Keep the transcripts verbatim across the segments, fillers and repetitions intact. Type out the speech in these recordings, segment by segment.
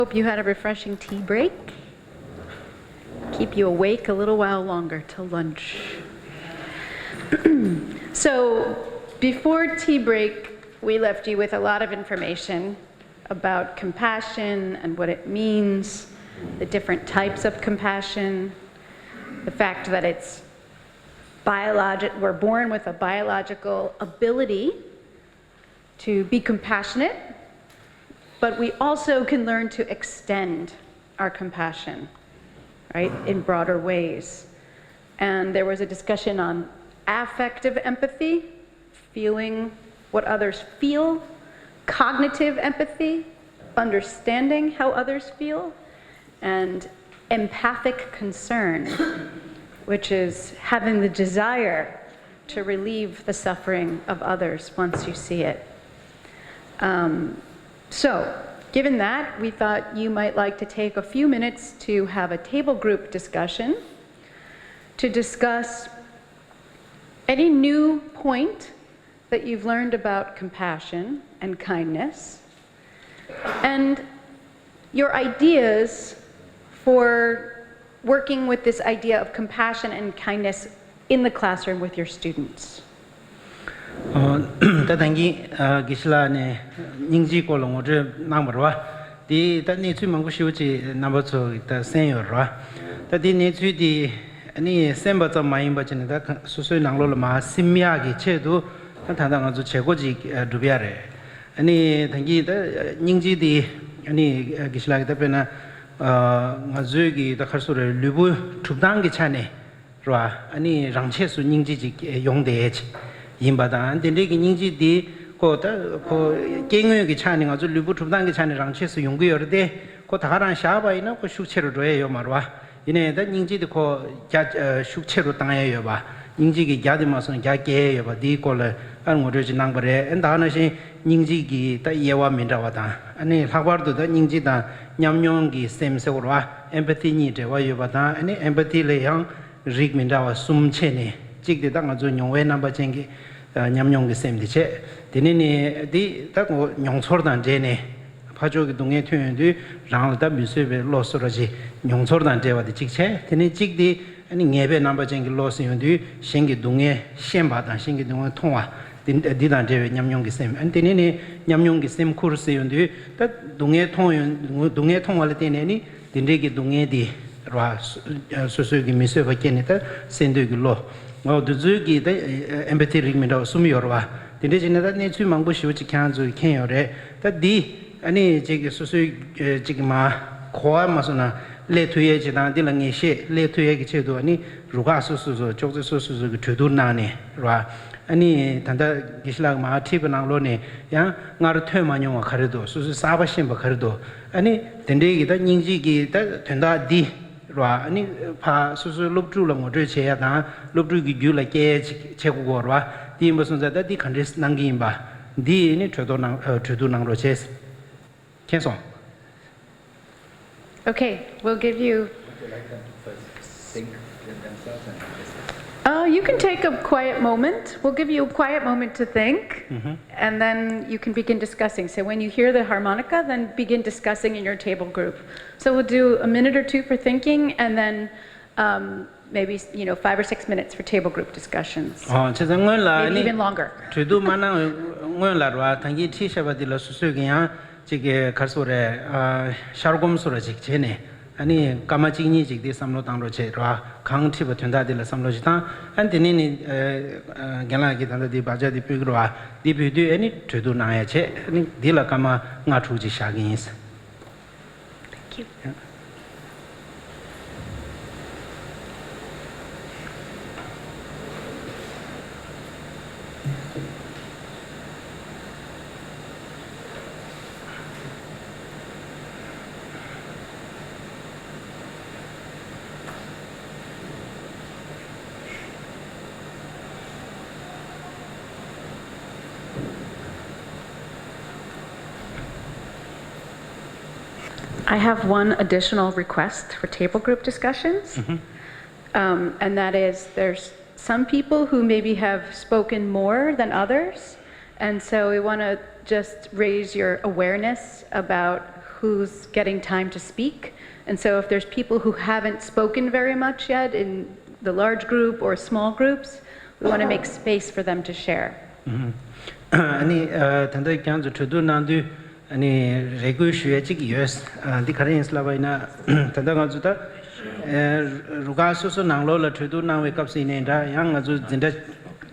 Hope you had a refreshing tea break. Keep you awake a little while longer till lunch. So, before tea break, we left you with a lot of information about compassion and what it means, the different types of compassion, the fact that it's biologic, we're born with a biological ability to be compassionate, but we also can learn to extend our compassion, right, in broader ways. And there was a discussion on affective empathy, feeling what others feel, cognitive empathy, understanding how others feel, and empathic concern, which is having the desire to relieve the suffering of others once you see it. Um, so, given that, we thought you might like to take a few minutes to have a table group discussion to discuss any new point that you've learned about compassion and kindness, and your ideas for working with this idea of compassion and kindness in the classroom with your students. ད་ཐང་གིན་དགེ་བཤེས་ལགས་ནས་སྙིང་རྗེའི་སྐོར་ལ་ངོ་སྤྲོད་གནང་བ་རེད་བ། དེ་ད་གནས་ཚུལ་མང་པོ་ཞེ་པོ་ཅིག་རྣམ་པ་ཚོ་གིས་ད་གསན་ཡོད་རེད་བ། ད་དེ་གནས་ཚུལ་དེ་ཨ་ནི་གསན་པ་ཙམ་མ་ཡིན་པ་བྱས་ནས་ད་སོ་སོའི་ནང་ལོགས་ལ་མར་སིམ་ཡག་གི་ཆེད་དུ་ད་ད་ལྟ་ང་ཚོ་བྱེད་སྒོ་ཅིག་སྒྲུབ་ཡག་རེད། ཨ་ནི་ད་གིན་ད་སྙིང་རྗེ་དེ་ཨ་ནི་དགེ་བཤེས་ལགས་ཀྱིས་ད་དཔེར་ན་ང་ཚོའི་གི་ད་ག་རེ་ཟེར་དགོས་རེད། ལུས་པོ་གྲུབ་སྟངས་ཀྱི་ཆ་ནས་རེད་བ། ཨ་ནི་རང་ཆས་སུ་སྙིང་རྗེ་ཅིག་ཡོང་བསྡད་ཡིན་པ་དང་། དེ་འདྲའི་གི་སྙིང་རྗེ་འདི་ཁོ་ད་ཁོ་སྐྱེ་དངོས་ཀྱི་ཆ་ནས་ང་ཚོ་ལུས་པོ་གྲུབ་སྟངས་ཀྱི་ཆ་ནས་རང་ཆས་སུ་ཡོང་གི་ཡོད་རེད་དེ། ཁོ་ད་ག་རང་བཞག་པ་ཡིན་ན་ཁོ་ཤུགས་ཆེ་རུ་འགྲོ་ཡས་ཡོད་མ་རེད་བ། ཡིན་ནའི་ད་སྙིང་རྗེ་དེ་ཁོ་རྒྱ་ཤུགས་ཆེ་རུ་བཏང་ཡས་ཡོད་པ། སྙིང་རྗེ་གི་རྒྱ་དེ་མ་སོང་རྒྱ་སྐྱེད་ཡས་ཡོད་པ་འདིའི་སྐོར་ལ་ཨ་ངོ་སྤྲོད་ཅིག་གནང་པ་རེད། ཨ་ད་ག་ནང་བཞིན་སྙིང་རྗེ་གི་ད་དབྱེ་བ་མི་འདྲ་བ་དང་། ཨ་ནི་ལྷག་པར་དུ་ད་སྙིང་རྗེ་དང་ཉམས་མྱོང་གི་སེམས་ཟེར་བ་རེད་བ། ཨེམ་པ་ཐི་གཉིས་འབྲེལ་བ་ཡོད་པ་དང་། ཨ་ནི་ཨེམ་པ་ཐི་ལ་ཡང་རིགས་མི་འདྲ་བ་གསུམ་ཕྱེ་ནས། གཅིག་དེ་ད་ང་ཚོ་མྱོང་བའི་རྣམ་པ་ཅན་གྱི་ཉམས་མྱོང་གི་སེམས་དེ་བྱས། དེ་ནས་ནི་འདི་ད་ཁོ་མྱོང་ཚོར་དང་འབྲེལ་ནས་ཕར་ཕྱོགས་ཀྱི་སྡུག་བསྔལ་ཐོན་ཡོང་དུས་རང་ལ་ད་མི་བཟོད་པའི་བློ་གསོ་ར་ཅིག་མྱོང་ཚོར་དང་འབྲེལ་བ་དེ་གཅིག་བྱས། དེ་ནས་གཅིག་དེ་ཨ་ནི་ངེས་པའི་རྣམ་པ་ཅན་གྱི་བློ་ཟེར་ཡོང་དུས་གཞན་གྱི་སྡུག་བསྔལ་ཤེས་པ་དང་གཞན་གྱི་སྡུག་བསྔལ་མཐོང་བ་འདི་འདི་དང་འབྲེལ་བའི་ཉམས་མྱོང་གི་སེམས། ཨ་ནི་དེ་ནས་ནི་ཉམས་མྱོང་གི་སེམས་ཁུར་ཟེར་ཡོང་དུས་ད་སྡུག་བསྔལ་མཐོང་ཡོང་སྡུག་བསྔལ་མཐོང་བ་ལ་བརྟེན་ནས་ནི། དེ་འདྲའི་གི་སྡུག་བསྔལ་དེ་ར་སོ་སོའི་གི་མི་བཟོད་པ་སྐྱེས་ནས་ད་སེལ་འདོད་ཀྱི་བློ། འོ་དེ་ཚོའི་གི་ད་ཨེམ་པ་ཐི་རིགས་མི་འདྲ་བ་གསུམ་ཡོད་རེད་བ། དེ་འདྲ་བྱས་ནས་ད་གནས་ཚུལ་མང་པོ་ཞེ་པོ་ཅིག་ཁྱེད་རང་ཚོས་མཁྱེན་ཡོད་རེད། ད་འདི་ཨ་ནི་ཅིག་གི་སོ་སོའི་ཅིག་གི་མ་གོ་བ་མ་སོང་ན་སླེབས་ཐུབ་ཡས་ཅིག་དང་། འདི་ལ་ངེས་ཤེས་སླེབས་ཐུབ་ཡས་ཀྱི་ཆེད་དུ་ཨ་ནི་རུ་ཁག་སོ་སོ་སོ་ཅོག་ཙེ་སོ་སོ་སོ་གི་གྲོས་བསྡུར་གནང་ནས་རེད་བ། ཨ་ནི་ད་ལྟ་དགེ་བཤེས་ལགས་མར་ཁྲིད་པའི་ནང་ལོགས་ནས་ཡང་སྔར་ཐོན་མ་མྱོང་བ་ག་རེ་འདུག་སོ་སོའི་གསར་པ་ཤེས་པ་ག་རེ་འདུག་ཨ་ནི་དེ་འདྲའི་གི་ད་སྙིང་རྗེ་གི་ད་དོན་དག་འདི་རེད་བ། ཨ་ནི་ཕར་སོ་སོའི་སློབ་ཕྲུག་ལ་ངོ་སྤྲོད་བྱེད་ཡ་དང་སློབ་ཕྲུག་གི་རྒྱུད་ལ་སྐྱེལ་ཡ་ཅིག་བྱེད་དགོས་ཀྱི་ཡོད་རེད་བ། དེ་ཡིན་པ་སོང་ཙང་ད་འདི་ག་འདྲས་གནང་གི་ཡིན་པ་འདི་ནི་གྲོས་བསྡུར་གནང་གྲོས་བསྡུར་གནང་རོགས་བྱས། མཁྱེན་སོང་། Okay, we'll give you. Would you like them to first think within themselves and then discuss? Uh, you can take a quiet moment. We'll give you a quiet moment to think, and then you can begin discussing. So when you hear the harmonica, then begin discussing in your table group. So we'll do a minute or two for thinking, and then um, maybe you know five or six minutes for table group discussions. ཨོ་བྱས་ཙང་སྔོན་ལ་ནི་གྲོས་བསྡུར་མ་གནང་སྔོན་ལ་རེད་བ། ད་གིན་ཁྲིད་བཞག་པ་འདི་ལ་སོ་སོས་ཀྱི་ཡང་ཅིག་གི་ག་རེ་ཟེར་དགོས་རེད། ཨ་ཤར་སྒོམ་བཟོ་འདྲ་ཅིག་བྱས་ནས། ཨ་ནི་སྐར་མ་གཅིག་གཉིས་ཅིག་འདི་བསམ་བློ་བཏང་རོགས་བྱེད་རོགས། གང་ཁྲིད་པ་དོན་དག་འདི་ལ་བསམ་བློ་ཞིག་བཏང་། ཨ་ནི་དེ་ནས་ནི་ཨ་རྒན་ལགས་ཀྱིས་ད་ལྟ་འདི་བག་ཆགས་འདི་ཕུལ་གི་རེད་བ། འདི་ཕུལ་དུས་ཨ་ནི་གྲོས་བསྡུར་གནང་ཡ་བྱས། ཨ་ནི་འདི་ལ་སྐར་མ་ལྔ་དྲུག་ཅིག་བཞག་གི་ཡིན། Thank you. I have one additional request for table group discussions, um, and that is there's some people who maybe have spoken more than others, and so we want to just raise your awareness about who's getting time to speak. And so if there's people who haven't spoken very much yet in the large group or small groups, we want to make space for them to share. ཨ་ནི་ད་ལྟ་ཁྱེད་ཚོ་གྲོས་བསྡུར་གནང་དུས་ཨ་ནི་རེ་སྐུལ་ཞུ་ཡ་གཅིག་ཡོད། འདི་ག་རེ་ཡིན་ལབ་པ་ཡིན་ན། ད་ལྟ་ང་ཚོ་ད་རུ་ཁག་སོ་སོ་ནང་ལོགས་ལ་གྲོས་བསྡུར་གནང་བའི་སྐབས་སུ་ཡིན་ནའི་འདྲ། ཡང་ང་ཚོ་འཛིན་གྲྭ་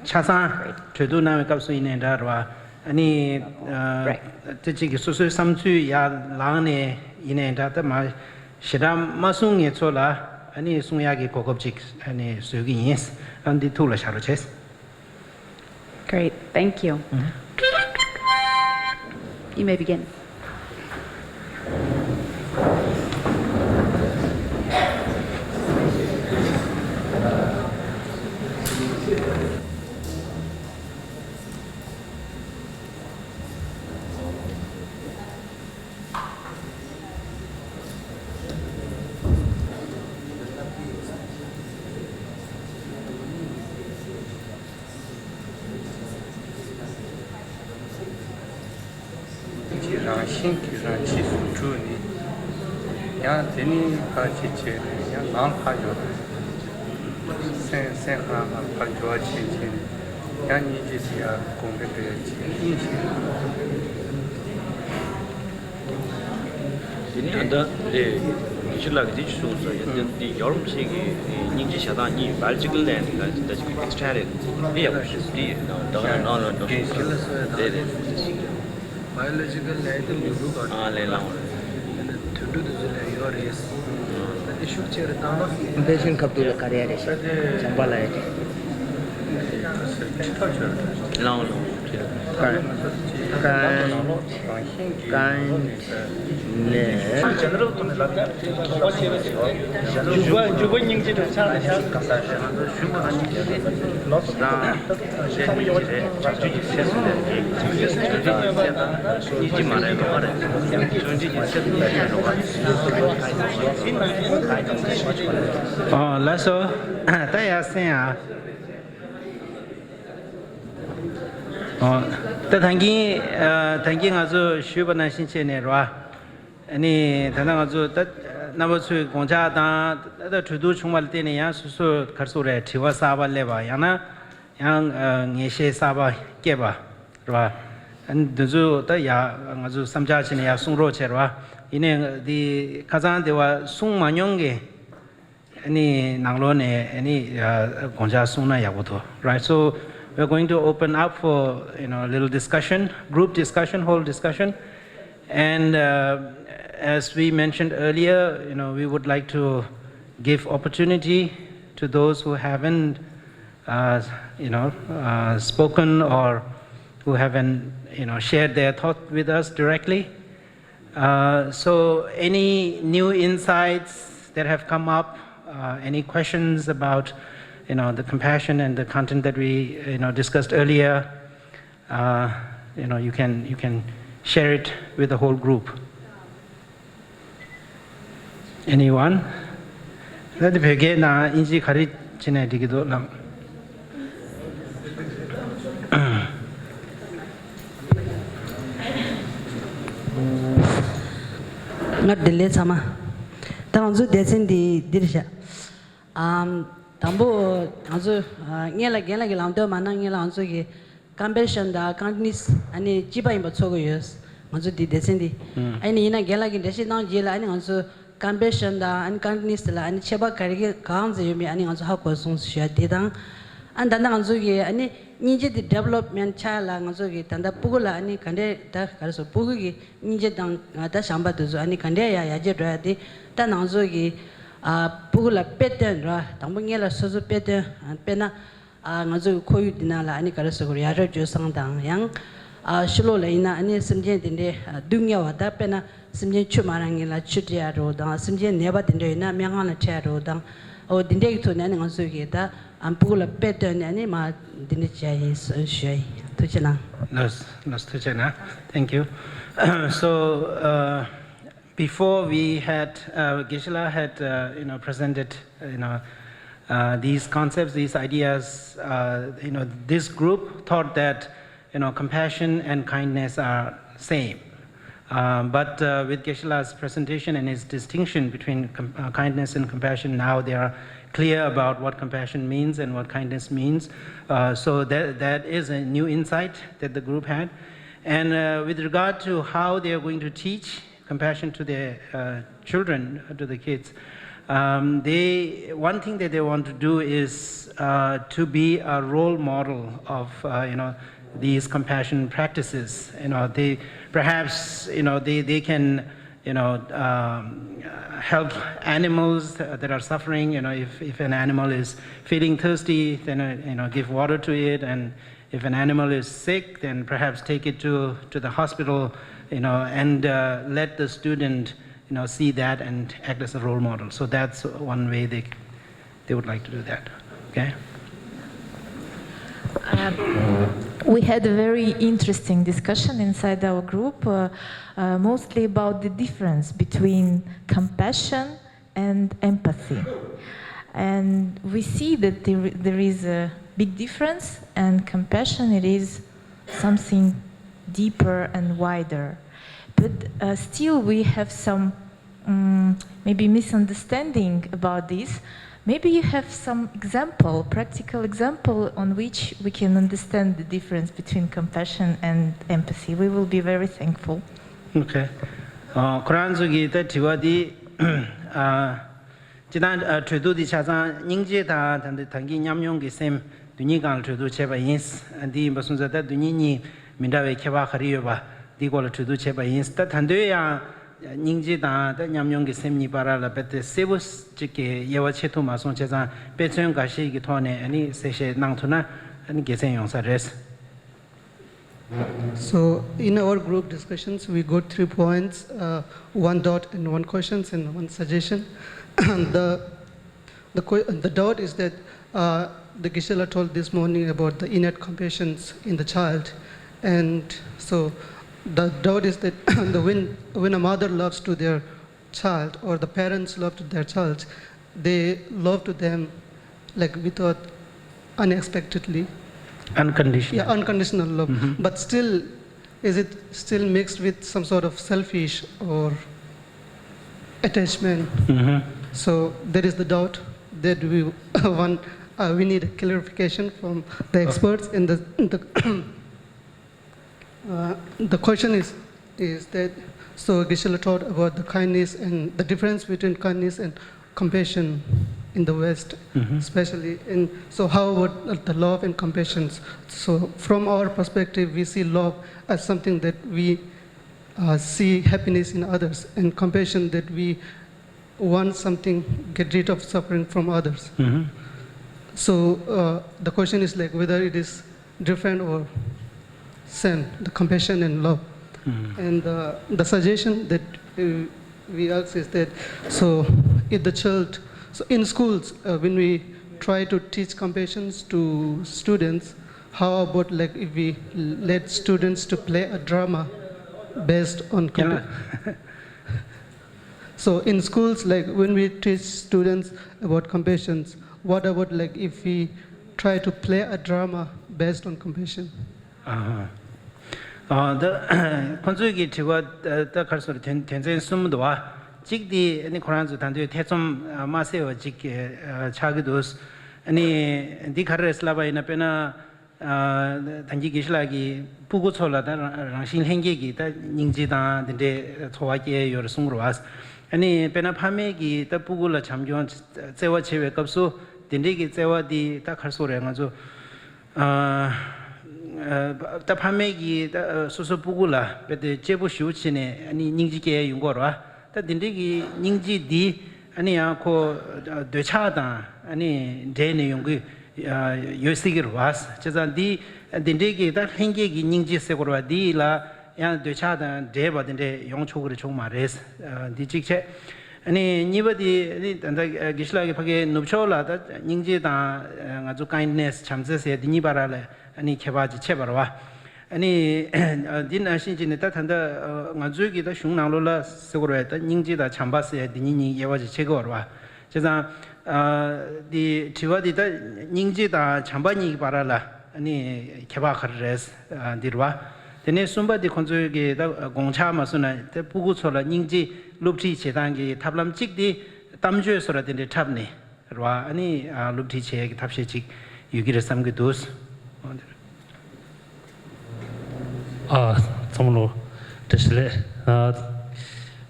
ཆ་ཚང་གྲོས་བསྡུར་གནང་བའི་སྐབས་སུ་ཡིན་ནའི་འདྲ་རེད་བ། ཨ་ནི་ཨ་Right. དེ་གཅིག་གིས་སོ་སོའི་བསམ་ཚུལ་ཡར་ལངས་ནས་ཡིན་ནའི་འདྲ། ད་མ་ཞེ་དྲག་མ་གསུང་མཁན་ཚོ་ལ་ཨ་ནི་གསུང་ཡག་གི་གོ་སྐབས་ཅིག་ཨ་ནི་བཟོ་གི་ཡིན། ཨ་འདི་ཐུགས་ལ་བཞག་རོགས་བྱས། Great, thank you. You may begin. གི་རང་བཞིན་གྱིས་རང་ཕྱིས་སུ་འཁྲུལ་ནས། ཡང་དེ་ནས་ཕར་ཅིག་བྱས་ནས་ཡང་ནང་ཕར་འགྲོ། སེམས་སེམས་ཁ་ནང་ཕར་འགྲོ་བ་ཕྱིན་ཕྱིན་ནས་ཡང་སྙིང་རྗེ་དེ་ཡར་གོང་འཕེལ་འགྲོ་ཡ་ཅིག་ཡིན་ཞིང་། དེ་ནས་ད་ལྟ་དེ་ཉི་ཤུ་ལགས་ཀྱིས་དེ་ཅིག་གསུངས་སོང་། ཡ་དེ་འདི་ཡོ་རོབ་ཆེད་ཀྱི་སྙིང་རྗེ་བྱ་སྟངས་གཉིས། བྷ་ཡོ་ལོ་ཇི་ཀལ་ལན་ད་ཅིག་ཨེག་སི་ཊྲ་རེད། འདི་ཡག་པོ་ཞིག་འདི་ད་ག་ནང་ནང་ལ་འགྲོ་ཤེས་སོང་། རེད་རེད། བྷ་ཡོ་ལོ་ཇི་ཀལ་ལན་དེ་ལུས་པོ་ག་ཨ་ལས་ལངས་རེད། དུད་འགྲོ་དེ་ཚོ་ལས་ཡོད་རེད། ད་དེ་ཤུགས་ཆེ་རུ་བཏང་ན། ཕན་ཚུན་ཁ་ཐུག་ལ་ག་རེ་ཡ་རེད་ཤག་ཇམ་པ་ལ་ཡ་རེད། ལའོ་ལའོ། ཀན་ཀན་ནས། འཇུག་པ་འཇུག་པ་སྙིང་རྗེ་དྲག་ཆགས་ལ་ཤག་ཨ་ལགས་སོ། ད་ཡར་སེང་ཨ། ཨོ། ད་ཐང་གིན་ཨ་ཐང་གིན་ང་ཚོ་ཞུས་པ་ནང་བཞིན་བྱས་ནས་རེད་བ། ཨ་ནི་ད་ལྟ་ང་ཚོ་ད་རྣམ་པ་ཚོའི་དགོངས་འཆར་དང་ད་ལྟ་གྲོས་བསྡུར་བྱུང་བ་ལ་བརྟེན་ནས་ཡང་སོ་སོ་ག་རེ་ཟེར་དགོས་རེད། དྲི་བ་གསར་པ་སླེབས་པ། ཡང་ན་ཡང་ཨ་ངེས་ཤེས་གསར་པ་སྐྱེས་པ་རེད་བ། ཨ་ནི་འདི་ཚོ་ད་ཡ་ང་ཚོ་བསམ་འཆར་བྱས་ནས་ཡར་གསུང་རོགས་བྱས་རེད་བ། ཡིན་ནའི་འདི་ཁ་སང་དེ་བ་གསུང་མ་མྱོང་མཁན། ཨ་ནི་ནང་ལོགས་ནས་ཨ་ནི་ཨ་དགོངས་འཆར་གསུངས་ན་ཡག་པོ་འདུག Right, so we're going to open up for, you know, a little discussion, group discussion, whole discussion, and uh, as we mentioned earlier, you know, we would like to give opportunity to those who haven't, uh, you know, uh, spoken or who haven't, you know, shared their thought with us directly. Uh, so any new insights that have come up, uh, any questions about, you know, the compassion and the content that we, you know, discussed earlier, uh, you know, you can, you can share it with the whole group. Anyone? ད་དེ་བོད་སྐད་ནང་དབྱིན་ཇི་ག་རེ་བྱས་ནས་འགྲིག་གི་འདུག་ལགས། ང་བདེ་ལེགས་ཚང་མ། ད་ང་ཚོའི་སྡེ་ཚན་འདི་འདིར་བཞག་ཨམ། དང་པོ་ང་ཚོ་ཨ་སྔོན་ལ་རྒན་ལགས་ཀྱིས་ལམ་སྟོན་མ་གནང་སྔོན་ལ་ང་ཚོ་གི་Compassion དང་Kindness ཨ་ནི་གཅིག་པ་ཡིན་པ་ཚོར་གྱི་ཡོད། ང་ཚོ་འདི་སྡེ་ཚན་འདི། ཨ་ནི་ཡིན་ན་རྒན་ལགས་ཀྱིས་འགྲེལ་བཤད་གནང་རྗེས་ལ་ཨ་ནི་ང་ཚོ་Compassion དང་ཨ་ནི་Kindness ལ་ཨ་ནི་ཁྱད་པར་ག་རེ་གང་ཙམ་ཡོད་མེད་ཨ་ནི་ང་ཚོ་ཧ་གོ་སོང་ཞུ་ཡ་འདི་དང་། ཨ་ད་ལྟ་ང་ཚོ་གི་ཨ་ནི་སྙིང་རྗེ་འདི་Development ཆགས་ཡ་ལ་ང་ཚོ་གི་ད་ལྟ་སྤུ་གུ་ལ་ཨ་ནི་ག་འདྲས་ད་ག་རེ་ཟེར་སྤུ་གུ་གི་སྙིང་རྗེ་དང་ད་བྱམས་པ་དེ་ཚོ་ཨ་ནི་ག་འདྲས་ཡ་ཡར་རྒྱས་འགྲོ་ཡ་འདི་ད་ང་ཚོ་གི་ཨ་སྤུ་གུ་ལ་དཔེ་སྟོན་ར་དང་པོ་སྔོན་ལ་སོ་སོ་དཔེ་སྟོན་དཔེར་ན། ཨ་ང་ཚོ་གི་ཁོར་ཡུག་འདི་ནང་ལ་ཨ་ནི་ག་རེ་ཟེར་དགོས་རེད། ཡ་རབས་སྤྱོད་བཟང་དང་ཡང་ཨ་ཕྱི་ལོགས་ལ་ཡིན་ན་ཨ་ནི་སེམས་ཅན་དེ་འདྲའི་ཨ་སྡུག་བསྔལ་བ་དང་དཔེར་ན་སེམས་ཅན་ཆུ་མ་རག་མཁན་ལ་ཆུ་སྤྲད་ཡ་རོགས་དང་སེམས་ཅན་ནད་པ་དེ་འདྲ་ཡོད་ན་སྨན་ཁང་ལ་ཁྲིད་ཡ་རོགས་དང་ཨོ་དེ་འདྲའི་གི་ཐོག་ནས་ཨ་ནི་ང་ཚོ་གི་ད་ཨ་སྤུ་གུ་ལ་དཔེ་སྟོན་ནས་ཨ་ནི་མ་འདི་འདྲ་བྱས་ཡིན་ཞུ་ཡ་ཡིན། ཐུགས་རྗེ་གནང་། ལགས་ལགས་ཐུགས་རྗེ་གནང་། Thank you. So, uh, Before we had, uh, Geshe-la had, uh, you know, presented, you know, uh, these concepts, these ideas, uh, you know, this group thought that, you know, compassion and kindness are same. Uh, but uh, with Geshe-la's presentation and his distinction between com- uh, kindness and compassion, now they are clear about what compassion means and what kindness means. Uh, so that, that is a new insight that the group had. And uh, with regard to how they are going to teach compassion to their uh, children, uh, to the kids, um, they one thing that they want to do is uh, to be a role model of uh, you know these compassion practices. You know, they perhaps you know they, they can you know um, help animals that are suffering. You know, if, if an animal is feeling thirsty, then uh, you know give water to it, and if an animal is sick, then perhaps take it to, to the hospital, you know, and uh, let the student you know see that and act as a role model. So that's one way they they would like to do that. Okay. Um, we had a very interesting discussion inside our group, uh, uh, mostly about the difference between compassion and empathy. And we see that there, there is a big difference, and compassion, it is something deeper and wider. But uh, still, we have some um, maybe misunderstanding about this. Maybe you have some example, practical example on which we can understand the difference between compassion and empathy. We will be very thankful. Okay. ཁོ་རང་ཚོ་གི་ད་དྲི་བ་འདི་ཨ་སྤྱིར་བཏང་ཨ་གྲོས་བསྡུར་འདི་ཆ་ཚང་སྙིང་རྗེ་དང་ད་ལྟ་ད་གིན་ཉམས་མྱོང་གི་སེམས་འདི་གཉིས་སྒང་ལ་གྲོས་བསྡུར་བྱས་པ་ཡིན། འདི་ཡིན་པ་སོང་ཙང་ད་འདི་གཉིས་གཉིས་མི་འདྲ་བའི་ཁྱད་པར་ག་རེ་ཡོད་པ་འདི་སྐོར་ལ་གྲོས་བསྡུར་བྱས་པ་ཡིན། ད་ད་དུང་ཡང་སྙིང་རྗེ་དང་ད་ཉམས་མྱོང་གི་སེམས་གཉིས་བར་ལ་རྦད་དེ་གསལ་པོ་ཅིག་གི་དབྱེ་བ་ཕྱེ་ཐུབ་མ་སོང་བྱས་ཙང་དཔེ་མཚོན་འགའ་ཤས་ཀྱི་ཐོག་ནས་ཨ་ནི་གསལ་བཤད་གནང་ཐུབ་ན་ཨ་ནི་དགེ་མཚན་ཡོང་ས་རེད། So, in our group discussions, we got three points, uh, one dot and one questions and one suggestion. the, the, que- the dot is that uh, the Geshe-la told this morning about the innate compassions in the child. And so the dot is that the when, when a mother loves to their child or the parents love to their child, they love to them like without unexpectedly Unconditional. Yeah, unconditional love. But still, is it still mixed with some sort of selfish or attachment? So there is the doubt that we want, uh, we need a clarification from the experts in the, in the uh, the question is is that so Geshe-la taught about the kindness and the difference between kindness and compassion in the West, especially in so how about the love and compassion? So from our perspective, we see love as something that we uh, see happiness in others, and compassion that we want something, get rid of suffering from others. So uh, the question is like whether it is different or same, the compassion and love. And uh, the suggestion that uh, we ask is that so if the child, so in schools, uh, when we try to teach compassions to students, how about like if we let students to play a drama based on compassion? So in schools, like when we teach students about compassions, what about like if we try to play a drama based on compassion? ཨ་ད་ཁོང་ཚོའི་གི་དྲི་བ་ད་ག་རེ་ཟེར་དོན་དོན་ཚན་གསུམ་འདུག་བ། གཅིག་དེ་ནི་ཁོ་རང་ཚོ་ད་དུང་ཐེ་ཚོམ་མ་སེལ་བ་གཅིག་ཆགས་ཀྱི་འདུག་ཨ་ནི་འདི་ག་རེ་རེད་ལབ་པ་ཡིན་ན་དཔེར་ན། ད་གིན་དགེ་བཤེས་ལགས་ཀྱིས་སྤུ་གུ་ཚོ་ལ་ད་རང་བཞིན་ལྷན་སྐྱེས་ཀྱི་ད་སྙིང་རྗེ་དང་དེ་འདྲའི་ཚོར་བ་སྐྱེ་ཡོད་རེད་གསུངས་རེད་བ། ཨ་ནི་དཔེར་ན་ཕ་མས་ཀྱིས་ད་སྤུ་གུ་ལ་བྱམས་སྐྱོང་བརྩེ་བ་བྱེད་པའི་སྐབས་སུ་དེ་འདྲའི་གི་བརྩེ་བ་འདི་ད་ག་རེ་ཟེར་དགོས་རེད། ང་ཚོ་ད་ཕ་མས་ཀྱིས་ད་སོ་སོ་སྤུ་གུ་ལ་དཔེ་དེ་གཅེས་པོ་ཞེ་པོ་བྱས་ནས་ཨ་ནི་སྙིང་རྗེ་སྐྱེ་ཡ་ཡོང་གི་ཡོད་རེད་བ། ད་འདི་འདྲའི་གི་སྙིང་རྗེ་འདི་ཨ་ནི་ཡང་ཁོ་འདོད་ཆགས་དང་ཨ་ནི་འབྲེལ་ནས་ཡོང་གི་ཡོད་སྲིད་ཀྱི་རེད་བ། བྱས་ཙང་འདི་འདི་འདྲའི་གི་ད་ལྷན་སྐྱེས་ཀྱི་སྙིང་རྗེ་ཟེར་དགོས་རེད་བ། འདི་ལ་ཡང་འདོད་ཆགས་དང་འབྲེལ་བ་འདི་འདྲས་ཡོང་ཆོག་གི་རེད་ཆོག་མ་རེད། འདི་གཅིག་བྱས། ཨ་ནི་གཉིས་པ་དེ་ཨ་ནི་ད་ལྟ་དགེ་བཤེས་ལགས་ཀྱིས་ཕ་གིའི་ནུབ་ཕྱོགས་ལ་ད་སྙིང་རྗེ་དང་ང་ཚོ་kindness བྱམས་བརྩེ་ཟེར་འདི་གཉིས་བར་ལ་ཨ་ནི་ཁྱད་པར་ཅིག་ཕྱེ་བ་རེད་བ། ཨ་ནི་འདི་ནང་བཞིན་བྱས་ནས་ད་ད་ལྟ་ང་ཚོའི་གི་ད་གཞུང་ནང་ལོགས་ལ་ཟེར་དགོས་རེད་བ། ད་སྙིང་རྗེ་དང་བྱམས་པ་ཟེར་འདི་གཉིས་གཉིས་དབྱེ་བ་ཅིག་ཕྱེ་གི་ཡོད་རེད་བ། བྱས་ཙང་འདི་དྲི་བ་འདི་ད་སྙིང་རྗེ་དང་བྱམས་པ་གཉིས་ཀྱི་བར་ལ་ཨ་ནི་ཁྱད་པར་ག་རེ་རེད་འདི་རེད་བ། དེ་ནས་གསུམ་པ་དེ་ཁོང་ཚོའི་གི་ད་དགོངས་འཆར་མ་སོང་ན་དེ་སྤུ་གུ་ཚོ་ལ་སྙིང་རྗེ་སློབ་ཁྲིད་བྱེད་སྟངས་ཀྱི་ཐབས་ལམ་གཅིག་དེ་གཏམ་བརྗོད་སོགས་ལ་དེ་འདྲའི་འཁྲབ་ནས་རེད་བ། ཨ་ནི་ཨ་སློབ་ཁྲིད་བྱེད་ཡས་ཀྱི་ཐབས་ཤེས་ཅིག་ཡོད་ཀྱི་རེད་བསམ་གྱི་འདུག་ཨ། ཚང་མ་ལོ་བཀྲ་ཤིས་བདེ་ལེགས། ཨ།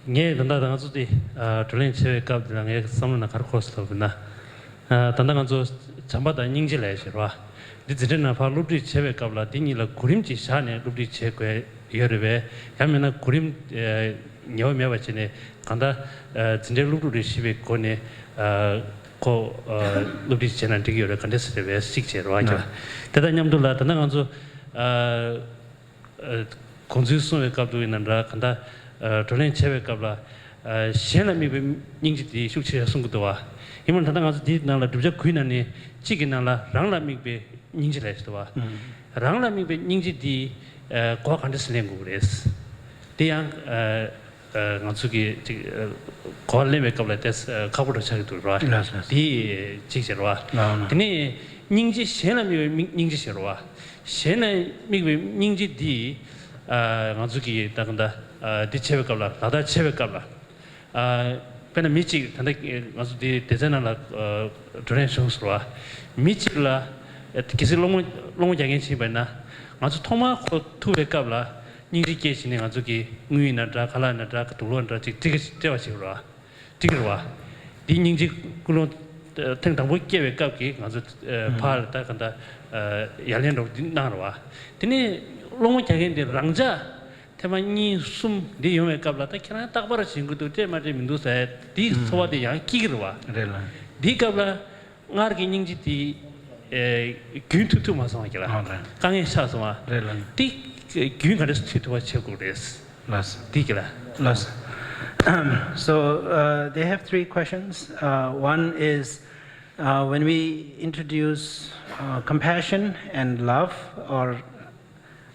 ངས་ད་ལྟ་ང་ཚོ་དེ་ཨ་བགྲོ་གླེང་བྱེད་པའི་སྐབས་དེ་ལ་ངའི་བསམ་བློ་ནང་ག་རེ་འཁོར་སོང་ལབ་ན། ཨ། ད་ལྟ་ང་ཚོ་བྱམས་པ་དང་སྙིང་རྗེ་ལབ་ཡ་ཞིག་རེད་བ། འདི་འཛིན་གྲྭའི་ནང་ཕར་སློབ་ཁྲིད་བྱེད་པའི་སྐབས་ལ་འདི་གཉིས་ལ་གོ་རིམ་ཅིག་བཞག་ནས་སློབ་ཁྲིད་བྱེད་དགོས་ཡོད་རེད་པས། ཡང་མིན་ན་གོ་རིམ་ཨ་ཉེ་བ་མེད་པ་བྱས་ནས་གང་ལྟར་ཨ་འཛིན་གྲྭའི་སློབ་ཕྲུག་རེ་ཞིག་པའི་སྒོ་ནས་ཨ་ཁོ་ཨ་སློབ་ཁྲིད་བྱས་ན་འགྲིག་གི་ཡོད་རེད། ག་འདྲས་སེ་རེད་པས་གཅིག་བྱས་རེད་བ། ཨ། དེ་དང་མཉམ་དུ་ལ་ད་ལྟ་ང་ཚོ་ཨ་ཨ་དགོངས་ཚུལ་གསུང་བའི་སྐབས་དུ་ཡིན་ན་འདྲ། གང་ལྟར་ཨ་བགྲོ་གླེང་བྱེད་པའི་སྐབས་ལ་ཨ་གཞན་ལ་དམིགས་པའི་སྙིང་རྗེ་དེ་ཤུགས་ཆེ་གསུང་གི་འདུག་བ། ཡིན་ནའང་ད་ལྟ་ང་ཚོ་འདིའི་ནང་ལ་བསྒྲུབ་བྱ་དགུའི་ནང་ནས་གཅིག་གི་ནང་ལ་རང་ལ་དམིགས་པའི་སྙིང་རྗེ་ལབ་ཞིག་འདུག་བ། ཨང་། རང་ལ་དམིགས་པའི་སྙིང་རྗེ་འདི་ཨ་གོ་བ་ག་འདྲ་སེ་ལེན་དགོས་ཀྱི་རེད། དེ་ཡང་ཨ་ཨ་ང་ཚོ་གི་ཅིག་ཨ་གོ་བ་ལེན་པའི་སྐབས་ལ་ཏོག་ཙམ་ཨ་ཁག་པོ་འདྲ་ཆགས་ཀྱི་འདུག་ར། ལགས་སོ། དེ་གཅིག་བྱས་ར་བ། ལགས་སོ། དེ་ནས་སྙིང་རྗེ་གཞན་ལ་དམིགས་པའི་སྙིང་རྗེ་བྱས་ར་བ། གཞན་ལ་དམིགས་པའི་སྙིང་རྗེ་འདི་ཨ་ང་ཚོ་གི་ད་ག་འདྲ་ཨ་འདི་བྱེད་པའི་སྐབས་ལ་ལག་བསྟར་བྱེད་པའི་སྐབས་ལ། ཨ་དཔེར་ན་མི་གཅིག་ད་ལྟ་ང་ཚོ་འདི་སྡེ་ཚན་ནང་ལ་ཨ་བགྲོ་གླེང་བྱུང་སོང་བ། མི་གཅིག་ལ་ཨ་གལ་སྲིད་སློང་མོ་སློང་མོ་རྒྱག་མཁན་ཅིག་ཡིན་པ་ཡིན་ན། ང་ཚོ་ཐོག་མར་ཁོ་ཐུག་པའི་སྐབས་ལ་སྙིང་རྗེ་སྐྱེས་བྱས་ནས་ང་ཚོ་གི་དངུལ་ཡིན་ན་འདྲ། ཁ་ལག་ཡིན་ན་འདྲ། དུག་ལོག་ཡིན་ན་འདྲ། ཅིག་སྤྲད་སྤྲད་པ་ཞིག་རེད་བ། འགྲིག་གི་རེད་བ། འདི་སྙིང་རྗེ་ཀུན་སློང་ཐེངས་དང་པོ་སྐྱེ་བའི་སྐབས་ཀྱི་ང་ཚོ་ཨ་ཕར་ད་ག་འདྲ་ཨ་ཡ་ལན་འདྲ་པོ་འདི་གནང་རེད་བ། དེ་ནས་སློང་མོ་རྒྱག་མཁན་དེ་རང་འཇགས་ཐེངས་མ་གཉིས་གསུམ་འདི་ཡོང་བའི་སྐབས་ལ། ད་ཁྱེད་རང་རྟག་པར་བྱེད་དགོས་འདུག་སྤྲད་མ་སྤྲད་མི་འདུག་ཟེར་དེའི་ཚོར་བ་དེ་ཡང་སྐྱེ་གི་རེད་བ། རེད་ལགས། འདིའི་སྐབས་ལ་སྔར་གྱི་སྙིང་རྗེ་དེ་ཨེ་རྒྱུན་མཐུད་ཐུབ་མ་སོང་བ་གི་ལ། ཨོ་ལགས། དཀའ་ངལ་ཆགས་སོང་བ། རེད་ལགས། དེ་རྒྱུན་ག་འདྲས་སེ་མཐུད་ཐུབ་པ་བྱེད་དགོས་རེད། ལགས། འདི་གི་ལ། ལགས། So uh, they have three questions. Uh, one is uh, when we introduce uh, compassion and love, or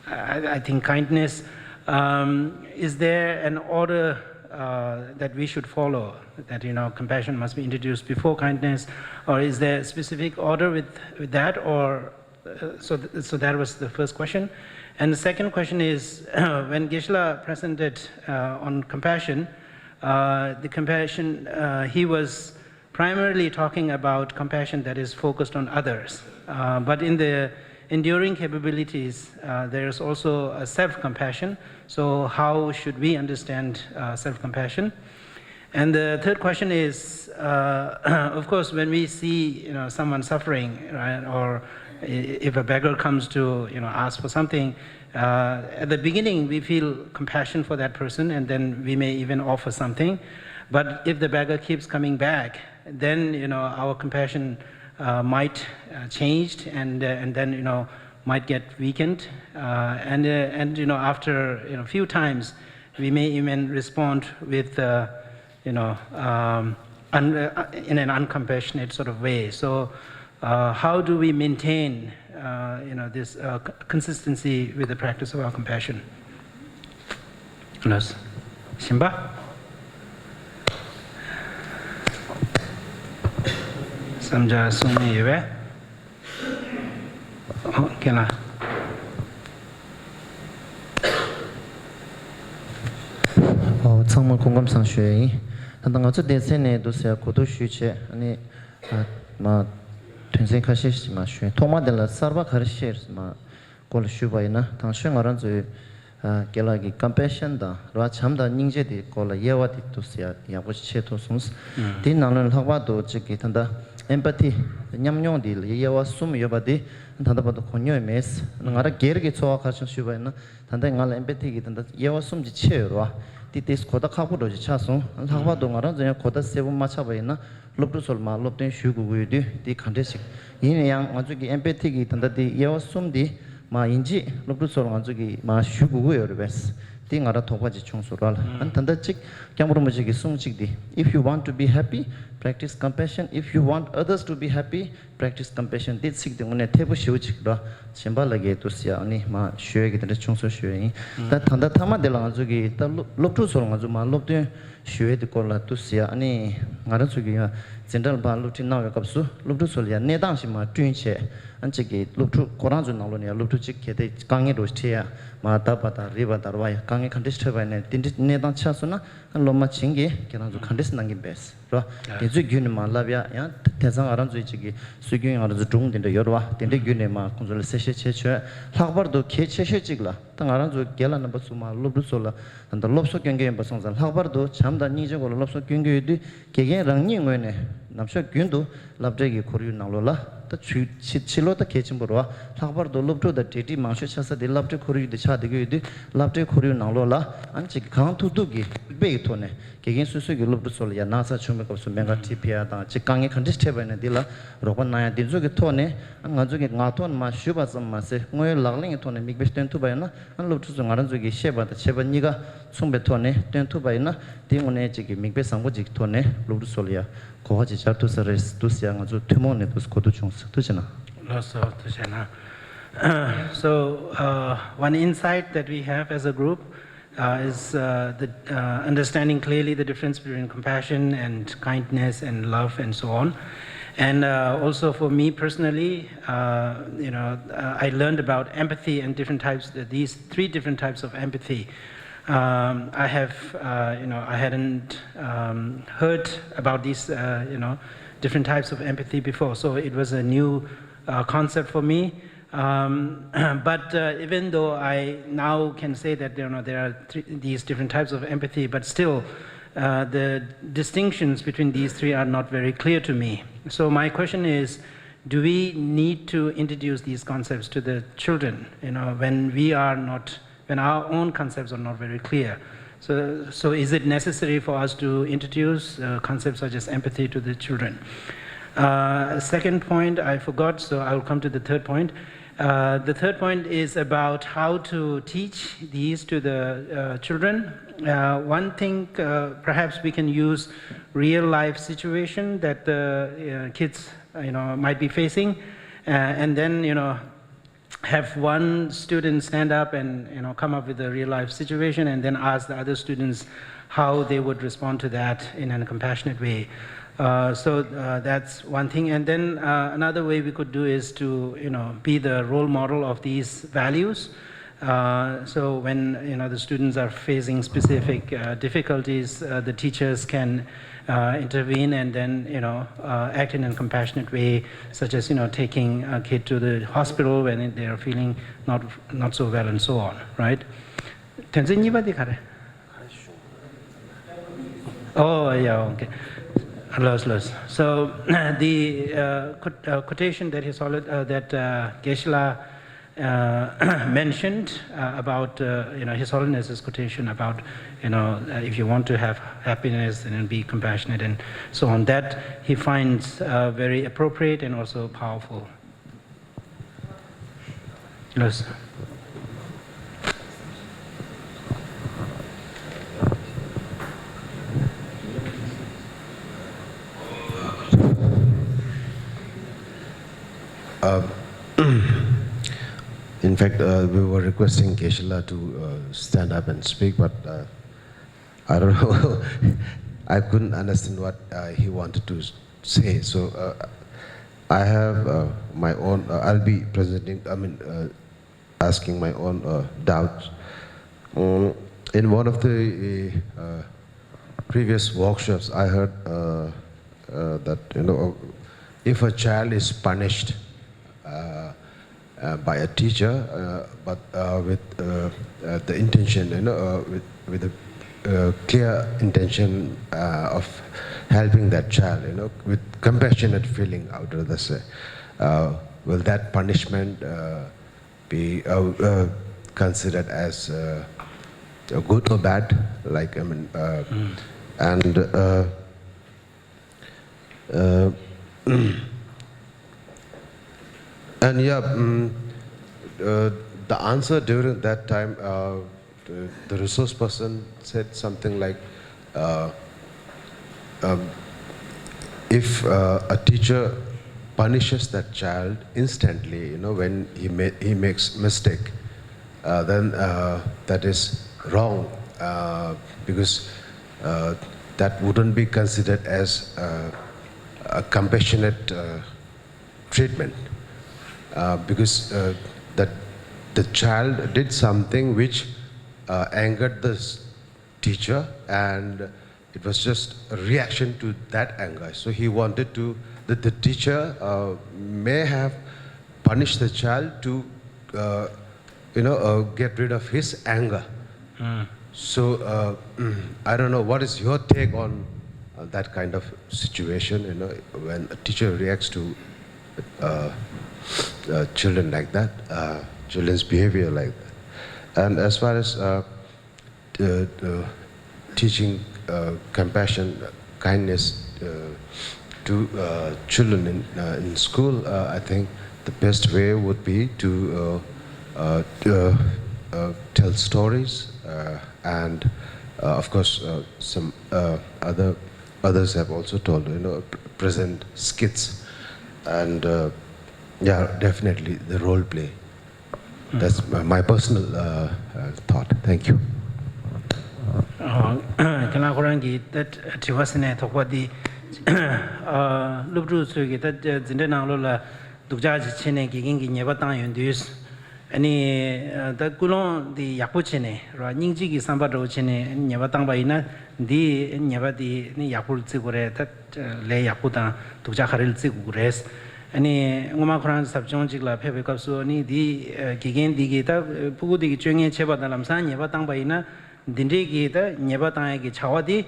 I, I think kindness, um, is there an order uh, that we should follow? That, you know, compassion must be introduced before kindness, or is there a specific order with, with that, or uh, so, th- so that was the first question. And the second question is when Geshe-la presented uh, on compassion, uh, the compassion, uh, he was primarily talking about compassion that is focused on others. Uh, but in the enduring capabilities, uh, there is also a self compassion. So, how should we understand uh, self compassion? And the third question is, uh, of course, when we see, you know, someone suffering, right, or i- if a beggar comes to, you know, ask for something, uh, at the beginning we feel compassion for that person, and then we may even offer something. But if the beggar keeps coming back, then, you know, our compassion uh, might uh, changed, and uh, and then, you know, might get weakened, uh, and uh, and you know, after, you know, few times, we may even respond with, uh, you know, um, un- uh, in an uncompassionate sort of way. So, uh, how do we maintain, uh, you know, this uh, c- consistency with the practice of our compassion? ལགས། གཞན་པ། བསམ་འཆར་གསུང་མཁན་ཡོད་པས། ཨོ། རྒན་ལགས། ཨོ། ཚང་མ་སྐུ་ཁམས་བཟང་ཞུ་ཡ་ཡིན། ད་ལྟ་ང་ཚོ་སྡེ་ཚན་ནས་འདུག་ཟེར་གོ་བསྡུར་ཞུས་བྱས། ཨ་ནི་ཨ་མ་དོན་ཚན་ཁ་ཤས་ཤིག་མ་ཞུས། ཐོག་མ་དེ་ལ་གསར་པ་ག་རེ་ཤེས་མ། སྐོར་ལ་ཞུས་པ་ཡིན་ན། དང་ཤོས་ང་རང་ཚོའི་ཨ་རྒན་ལགས་ཀྱིས་ཀམ་པེ་ཤན་དང་རེད་བ། བྱམས་དང་སྙིང་རྗེ་དེ་སྐོར་ལ་དབྱེ་བ་དེ་འདུག་ཟེར་ཡག་པོ་ཞིག་ཕྱེ་ཐུབ་སོང་། ཨང་། དེའི་ནང་ལ་ལྷག་པར་དུ་གཅིག་གིས་ད་ལྟ་ཨེམ་པ་ཐི་ཉམས་མྱོང་དེ་ལ་དབྱེ་བ་གསུམ་ཡོད་པ་དེ་ད་ལྟ་བར་དུ་གོ་མྱོང་མེད། ང་རང་སྒེར་གྱི་ཚོར་བ་ག་རེ་བྱུང་ཞུས་པ་ཡིན་ན། ད་ལྟ་ང་ལ་ཨེམ་པ་ཐི་གི་ད་ལྟ་དབྱེ་བ་གསུམ་གྱི་ཕྱེ་ཡོད་རེད་བ། དེ་ཏོག་ཙམ་གོ་བརྡ་ཁག་པོ་འདྲ་ཞིག་ཆགས་སོང་། ལྷག་པར་དུ་ང་རང་ཚོ་ཡང་གོ་བརྡ་གསལ་པོ་མ་ཆགས་པ་ཡིན་ན། སློབ་ཕྲུག་ཚོ་ལ་མར་སློབ་སྟོན་ཞུ་དགོས་ཀྱི་ཡོད་དུས། དེ་ག་འདྲས་ཤིག་ཡིན་ན་ཡང་། ང་ཚོ་གི་ཨེམ་པ་ཐི་གི་ད་ལྟ་དེ་དབྱེ་བ་གསུམ་དེ་མར་ཡིན་གཅིག་སློབ་ཕྲུག་ཚོ་ལ་ང་ཚོ་གིས་མར་ཞུ་དགོས་ཀྱི་ཡོད་རེད་པས། དེ་ང་རང་དོགས་པ་ཅིག་བྱུང་སོང་ར་ལ། ཨ་ནི་ད་ལྟ་གཅིག་སྐྱབས་མགོན་རིན་པོ་ཆེ་གི་གསུང་གཅིག་དེ། If you want to be happy, practice compassion. If you want others to be happy, practice compassion དེ་ཚིག་དེ་དངོས་གནས་འཐད་པོ་ཞེ་པོ་ཅིག་རེད། གཞན་པ་ལ་གི་དུ་ཟེར་ཡ་ཨ་ནི་མ་ཞུ་ཡ་གི་དེ་འདྲ་བྱུང་སོང་ཞུ་ཡ་ཡིན། ད་ད་ལྟ་མཐའ་མ་དེ་ལ་ང་ཚོ་གི་ད་སློབ་སློབ་ཕྲུག་ཚོ་ལ་ང་ཚོ་མ་སློབ་སྟོན་ཞུ་ཡ་དེ་སྐོར་ལ་དུ་ཟེར་ཡ་ཨ་ནི་ང་རང་ཚོ་གི་ཡང་འཛིན་གྲྭ་ལ་ཕར་སློབ་ཁྲིད་གནང་བའི་སྐབས་སུ་སློབ་ཕྲུག་ཚོ་ལ་ཡང་གནས་སྟངས་ཤིག་མ་བསྐྲུན་བྱས། ཨ་ཅིག་གི་སློབ་ཕྲུག་ཁོ་རང་ཚོའི་ནང་ལོགས་ནས་ཡང་སློབ་ཕྲུག་ཅིག་གལ་ཏེ་དཀའ་ངལ་འདྲ་བོ་འཕྲད་ཡ་མ་བརྡབ་པ་དང་རིལ་བ་དང་ར་བ་ཡ་དཀའ་ངལ་ག་འདྲ་ཞིག་འཕྲད་པ་ཡིན་ནའི་དེ་འདྲའི་གནས་སྟངས་ཆགས་སོང་ན། སློབ་མ་བྱིངས་ཀྱིས་ཁྱེད་རང་ཚོ་ག་འདྲས་གནང་གི་འབད་རོ། དེ་ཚོའི་བརྒྱུད་ནས་མ་བསླབ་ཡ་ཡང་དེང་སང་ང་རང་ཚོའི་ཅིག་གི་སྲོལ་རྒྱུན་ང་རང་ཚོ་སྒྲུང་དེ་འདྲ་ཡོད་རེད་བ། དེ་འདྲའི་བརྒྱུད་ནས་མ་ཁོང་ཚོ་ལ་གསལ་བཤད་བྱས་ཆོག་ལྷག་པར་དུ་གལ་ཆེ་ཤོས་ཅིག་ལ་ད་ང་རང་ཚོ་རྒན་ལགས་རྣམ་པ་ཚོ་མ་སློབ་ཕྲུག་ཚོ་ལ་ད་སློབ་གསོ་སྐྱོན་གྱི་ཡིན་པ་སོང་ཙང་། ལྷག་པར་དུ་བྱམས་དང་སྙིང་རྗེ་སྐོར་ལ་སློབ་གསོ་སྐྱོན་གྱི་ཡོད་དུས། དགེ་རྒན་རང་ཉིད་ངོས་ནས་ནམ་ཞག་རྒྱུན་དུ་སློབ་གྲྭའི་གི་ཁོར་ཡུག་ནང་ལོགས་ལ་ད་ཕྱི་ཕྱི་ཕྱི་ལོགས་ད་གལ་ཆེན་པོ་རེད་བ། ལྷག་པར་དུ་སློབ་ཕྲུག་དང་འབྲེལ་འདྲིས་མང་ཤོས་ཆགས་ས་དེ་སློབ་གྲྭའི་ཁོར་ཡུག་དེ་ཆགས་བསྡད་ཀྱི་ཡོད་དུས། སློབ་གྲྭའི་ཁོར་ཡུག་ནང་ལོགས་ལ་ཨ་ནི་ཅིག་གང་ཐུབ་ཐུབ་ཀྱིས་དཔེ་ཡི་ཐོག་ནས་དགེ་རྒན་སོ་སོའི་གི་སློབ་ཕྲུག་ཚོ་ལ་ཡང་ན་ཚ་བྱུང་བའི་སྐབས་སུ་སྨན་ཁང་ཁྲིད་ཕེབས་ཡ་དང་། ཅིག་དཀའ་ངལ་ག་འདྲས་འཕྲད་པ་ཡིན་ན་འདི་ལ་རོགས་པ་གནང་ཡ་འདི་ཚོ་གི་ཐོག་ནས། ཨ་ང་ཚོ་གི་ངག་ཐོག་ནས་མ་ཞུས་པ་ཙམ་མ་ཟད་དངོས་ཡོད་ལག་ལེན་གྱི་ཐོག་ནས་མིག་དཔེ་སྟོན་ཐུབ་པ་ཡིན་ན། ཨ་སློབ་ཕྲུག་ཚོ་ང་རང་ཚོ་གི་བཤད་པ་དང་བྱེད་པ་གཉིས་ཀ་མཚུངས་པའི་ཐོག་ནས་སྟོན་ཐུབ་པ་ཡིན་ན། དེ་དངོས་གནས་ཅིག་གི་མིག་དཔེ་བཟང་པོ་ཅིག་གི་ཐོག་ནས་སློབ་ཕྲུག་ཚོ་ལ་ཡ་གོ་བ་ཅིག་འཇགས་ཐུབ་ས་རེད་འདུག་ཟེར་ཡ་ང་ཚོ་ཐུན་མོང་ནས་འདུག་གོ་བསྡུར་བྱུང་ཟེར། ཐུགས་རྗེ་གནང་། ལགས་སོ། ཐུགས་རྗེ་གནང་། So, uh, one insight that we have as a group uh, is uh, the uh, understanding clearly the difference between compassion and kindness and love and so on. And uh, also for me personally, uh, you know, uh, I learned about empathy and different types, uh, these three different types of empathy. Um, I have, uh, you know, I hadn't um, heard about these, uh, you know, different types of empathy before, so it was a new uh, concept for me. Um, but uh, even though I now can say that, you know, there are three, these different types of empathy, but still uh, the distinctions between these three are not very clear to me. So my question is, do we need to introduce these concepts to the children, you know, when we are not, when our own concepts are not very clear? So, so is it necessary for us to introduce uh, concepts such as empathy to the children? Uh, second point I forgot, so I will come to the third point. Uh, the third point is about how to teach these to the uh, children. Uh, one thing, uh, perhaps we can use real life situation that the uh, kids, uh, you know, might be facing, uh, and then, you know, have one student stand up and, you know, come up with a real life situation and then ask the other students how they would respond to that in a compassionate way. Uh, so uh, that's one thing. And then uh, another way we could do is to, you know, be the role model of these values. Uh, so when, you know, the students are facing specific uh, difficulties, uh, the teachers can uh, intervene and then, you know, uh, act in a compassionate way, such as, you know, taking a kid to the hospital when they are feeling not not so well and so on, right? དོན་ཚན་གཉིས་པ་དེ་ག་རེ། Oh, yeah, okay. Lost, lost. So the uh, quote- uh, quotation that he solid uh, that uh, Geshe-la uh, mentioned uh, about uh, you know, His Holiness's quotation about, you know, uh, if you want to have happiness and be compassionate and so on, that he finds uh, very appropriate and also powerful. Yes. Uh, in fact, uh, we were requesting Geshe-la to uh, stand up and speak, but uh, I don't know. I couldn't understand what uh, he wanted to say. So uh, I have uh, my own. Uh, I'll be presenting. I mean, uh, asking my own uh, doubts. Um, in one of the uh, previous workshops, I heard uh, uh, that, you know, if a child is punished uh, uh, by a teacher, uh, but uh, with uh, uh, the intention, you know, uh, with with a uh, clear intention uh, of helping that child, you know, with compassionate feeling, I would rather say, uh, will that punishment uh, be uh, uh, considered as uh, good or bad? Like, I mean, uh, and uh, uh, and yeah, um, uh, the answer during that time, uh, the, the resource person said something like, uh, um, if uh, a teacher punishes that child instantly, you know, when he ma- he makes mistake, uh, then uh, that is wrong, uh, because uh, that wouldn't be considered as uh, a compassionate uh, treatment, uh, because uh, that the child did something which uh, angered the s- teacher, and it was just a reaction to that anger. So he wanted to that the teacher uh, may have punished the child to uh, you know uh, get rid of his anger. So uh, I don't know, what is your take on uh, that kind of situation, you know, when a teacher reacts to uh, uh, children like that, uh, children's behavior like that. And as far as uh, uh, uh, teaching uh, compassion, kindness uh, to uh, children in, uh, in school, uh, I think the best way would be to uh, uh, uh, uh, tell stories uh, and, uh, of course, uh, some uh, other others have also told, you know, present skits, and uh, yeah, definitely the role play. That's my my personal uh, uh, thought. Thank you. ཁྱེད་རང་ཁོ་རང་གིས་ད་དྲི་བ་ཟེར་ནས་དོགས་པ་འདི། སློབ་ཕྲུག་ཚོས་ཀྱིས་ད་འཛིན་གྲྭའི་ནང་ལོགས་ལ་སྡུག་ཅག་ཅིག་བྱས་ནས་དགེ་རྒན་གྱིས་ཉེས་པ་བཏང་ཡོང་དུས། ཨ་ནི་ད་ཀུན་སློང་འདི་ཡག་པོ་བྱས་ནས་ར་སྙིང་རྗེ་གི་བསམ་པ་འདྲ་བོ་བྱས་ནས་ཉེས་པ་བཏང་པ་ཡིན་ན། འདི་ཉེས་པ་འདི་ནི་ཡག་པོར་བརྩི་དགོས་རེད། ད་ལས་ཡག་པོ་དང་སྡུག་ཅག་ག་རེ་ལ་བརྩི་དགོས་རེད། ཨ་ནི་སྔོན་མ་ཁོ་རང་ཟབ་སྦྱོང་ཅིག་ལ་ཕེབས་པའི་སྐབས་སུ་ཨ་ནི་འདི་དགེ་རྒན་འདི་གིས་ད་ཕྲུ་གུ་འདི་གིས་སྤྱོད་ངན་བྱས་པ་དང་ལམ་སང་ཉེས་པ་བཏང་པ་ཡིན་ན། འདི་འདྲའི་གི་ད་ཉེས་པ་བཏང་ཡ་གི་བྱ་བ་འདི།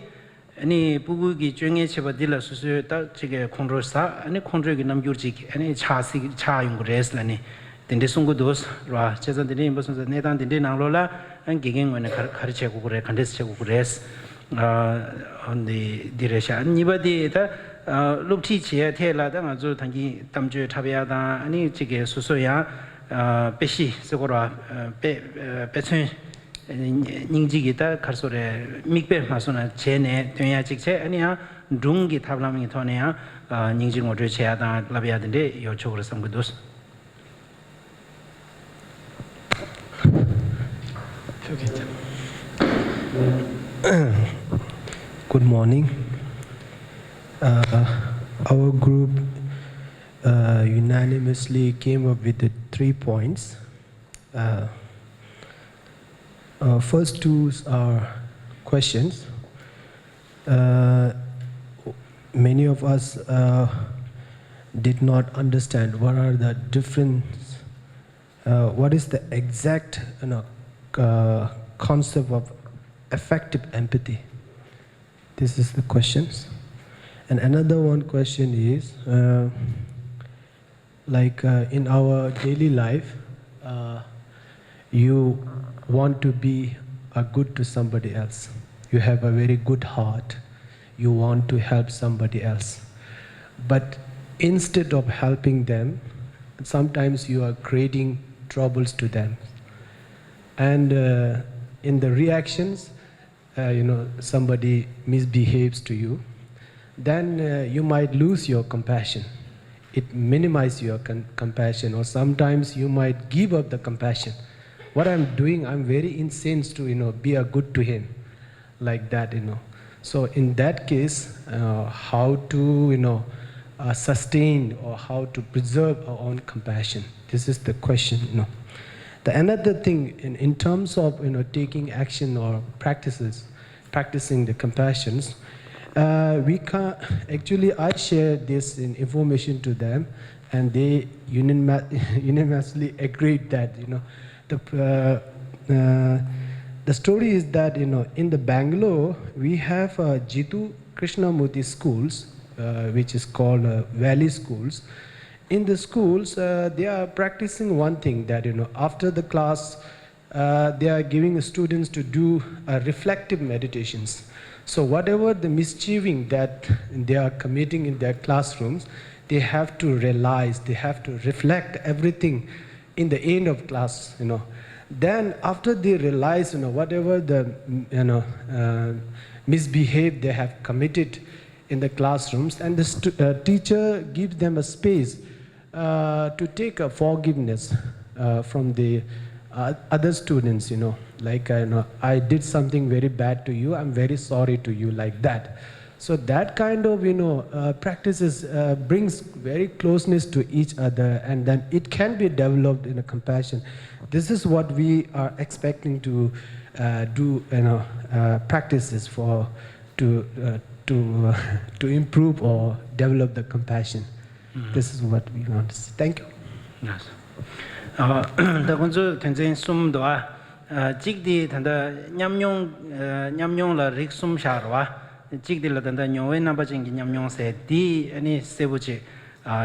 ཨ་ནི་ཕྲུ་གུ་གིས་སྤྱོད་ངན་བྱས་པ་འདི་ལ་སོ་སོས་ད་ཅིག་གི་ཁོང་ཁྲོ་ཟ། ཨ་ནི་ཁོང་ཁྲོའི་གི་རྣམ་འགྱུར་ཅིག་ཨ་ནི་ཆགས་སྲིད་ཆགས་ཡོང་གི་རེད་ལབ་ནས་དེ་འདྲའི་གསུང་གི་འདུག་ར། བྱས་ཙང་དེ་འདྲ་ཡིན་པ་སོང་ཙང་གནས་སྟངས་དེ་འདྲའི་ནང་ལོགས་ལ་ཨ་དགེ་རྒན་ངོས་ནས་ག་རེ་ག་རེ་བྱེད་དགོས་ཀྱི་རེད། ག་འདྲས་བྱེད་དགོས་ཀྱི་རེད། ཨ་འདི་འདི་རེད་ཤག་གཉིས་པ་དེ་ད་སློབ་ཁྲིད་བྱེད་ཡ་ཐད་ལ་ད་ང་ཚོ་ད་གིན་གཏམ་བརྗོད་འཁྲབ་ཡ་དང་ཨ་ནི་ཅིག་གི་སོ་སོ་ཡང་དཔེ་གཞི་ཟེར་དགོས་ར། དཔེ་དཔེ་མཚོན། སྙིང་རྗེ་གི་ད་ག་རེ་ཟེར་དགོས་རེད། མིག་དཔེ་མ་བཟོ་ན་བྱས་ནས་སྟོན་ཡ་གཅིག་བྱས། ཨ་ནི་ཡང་སྒྲུང་གི་ཐབས་ལམ་གྱི་ཐོག་ནས་ཡང་སྙིང་རྗེ་ངོ་སྤྲོད་བྱེད་ཡ་དང་བསླབ་ཡ་དེ་འདྲས་ཡོད་ཆོག་གི་རེད་བསམ་གྱི་འདུག Good morning. Uh, our group uh, unanimously came up with the three points. Uh, uh, first two are questions. Uh, many of us uh, did not understand what are the difference, uh, what is the exact you know, uh, concept of affective empathy. This is the questions. And another one question is, uh, like uh, in our daily life, uh, you want to be a good to somebody else. You have a very good heart. You want to help somebody else. But instead of helping them, sometimes you are creating troubles to them. And uh, in the reactions, uh, you know, somebody misbehaves to you, then uh, you might lose your compassion. It minimizes your con- compassion, or sometimes you might give up the compassion. What I'm doing, I'm very incensed to, you know, be a good to him, like that, you know. So in that case, uh, how to, you know, uh, sustain or how to preserve our own compassion? This is the question, you know. The another thing in, in terms of you know taking action or practices, practicing the compassions, uh, we can actually I shared this in information to them, and they unanima- unanimously agreed that you know the uh, uh, the story is that you know in the Bangalore we have uh, Jiddu Krishnamurti schools, uh, which is called uh, Valley schools. In the schools, uh, they are practicing one thing that you know after the class, uh, they are giving students to do uh, reflective meditations. So whatever the mischieving that they are committing in their classrooms, they have to realize, they have to reflect everything in the end of class, you know. Then after they realize, you know, whatever the you know uh, misbehave they have committed, in the classrooms, and the stu- uh, teacher gives them a space uh, to take a forgiveness uh, from the uh, other students, you know, like, uh, you know, "I did something very bad to you, I'm very sorry to you," like that. So that kind of, you know, uh, practices uh, brings very closeness to each other, and then it can be developed in a compassion. This is what we are expecting to uh, do, you know, uh, practices for to uh, to uh, to improve or develop the compassion. This is what we want to say. Thank you. ད་ཁོང་ཚོས་དོན་ཚན་གསུམ་འདུག་ཨ། གཅིག་དེ་ད་ལྟ་ཉམས་མྱོང་ཉམས་མྱོང་ལ་རིགས་གསུམ་བཞག་རེད་བ། གཅིག་དེ་ལ་ད་ལྟ་མྱོང་བའི་རྣམ་པ་ཅན་གྱི་ཉམས་མྱོང་ཟེར་དེ་ཨ་ནི་གསལ་པོ་ཅིག་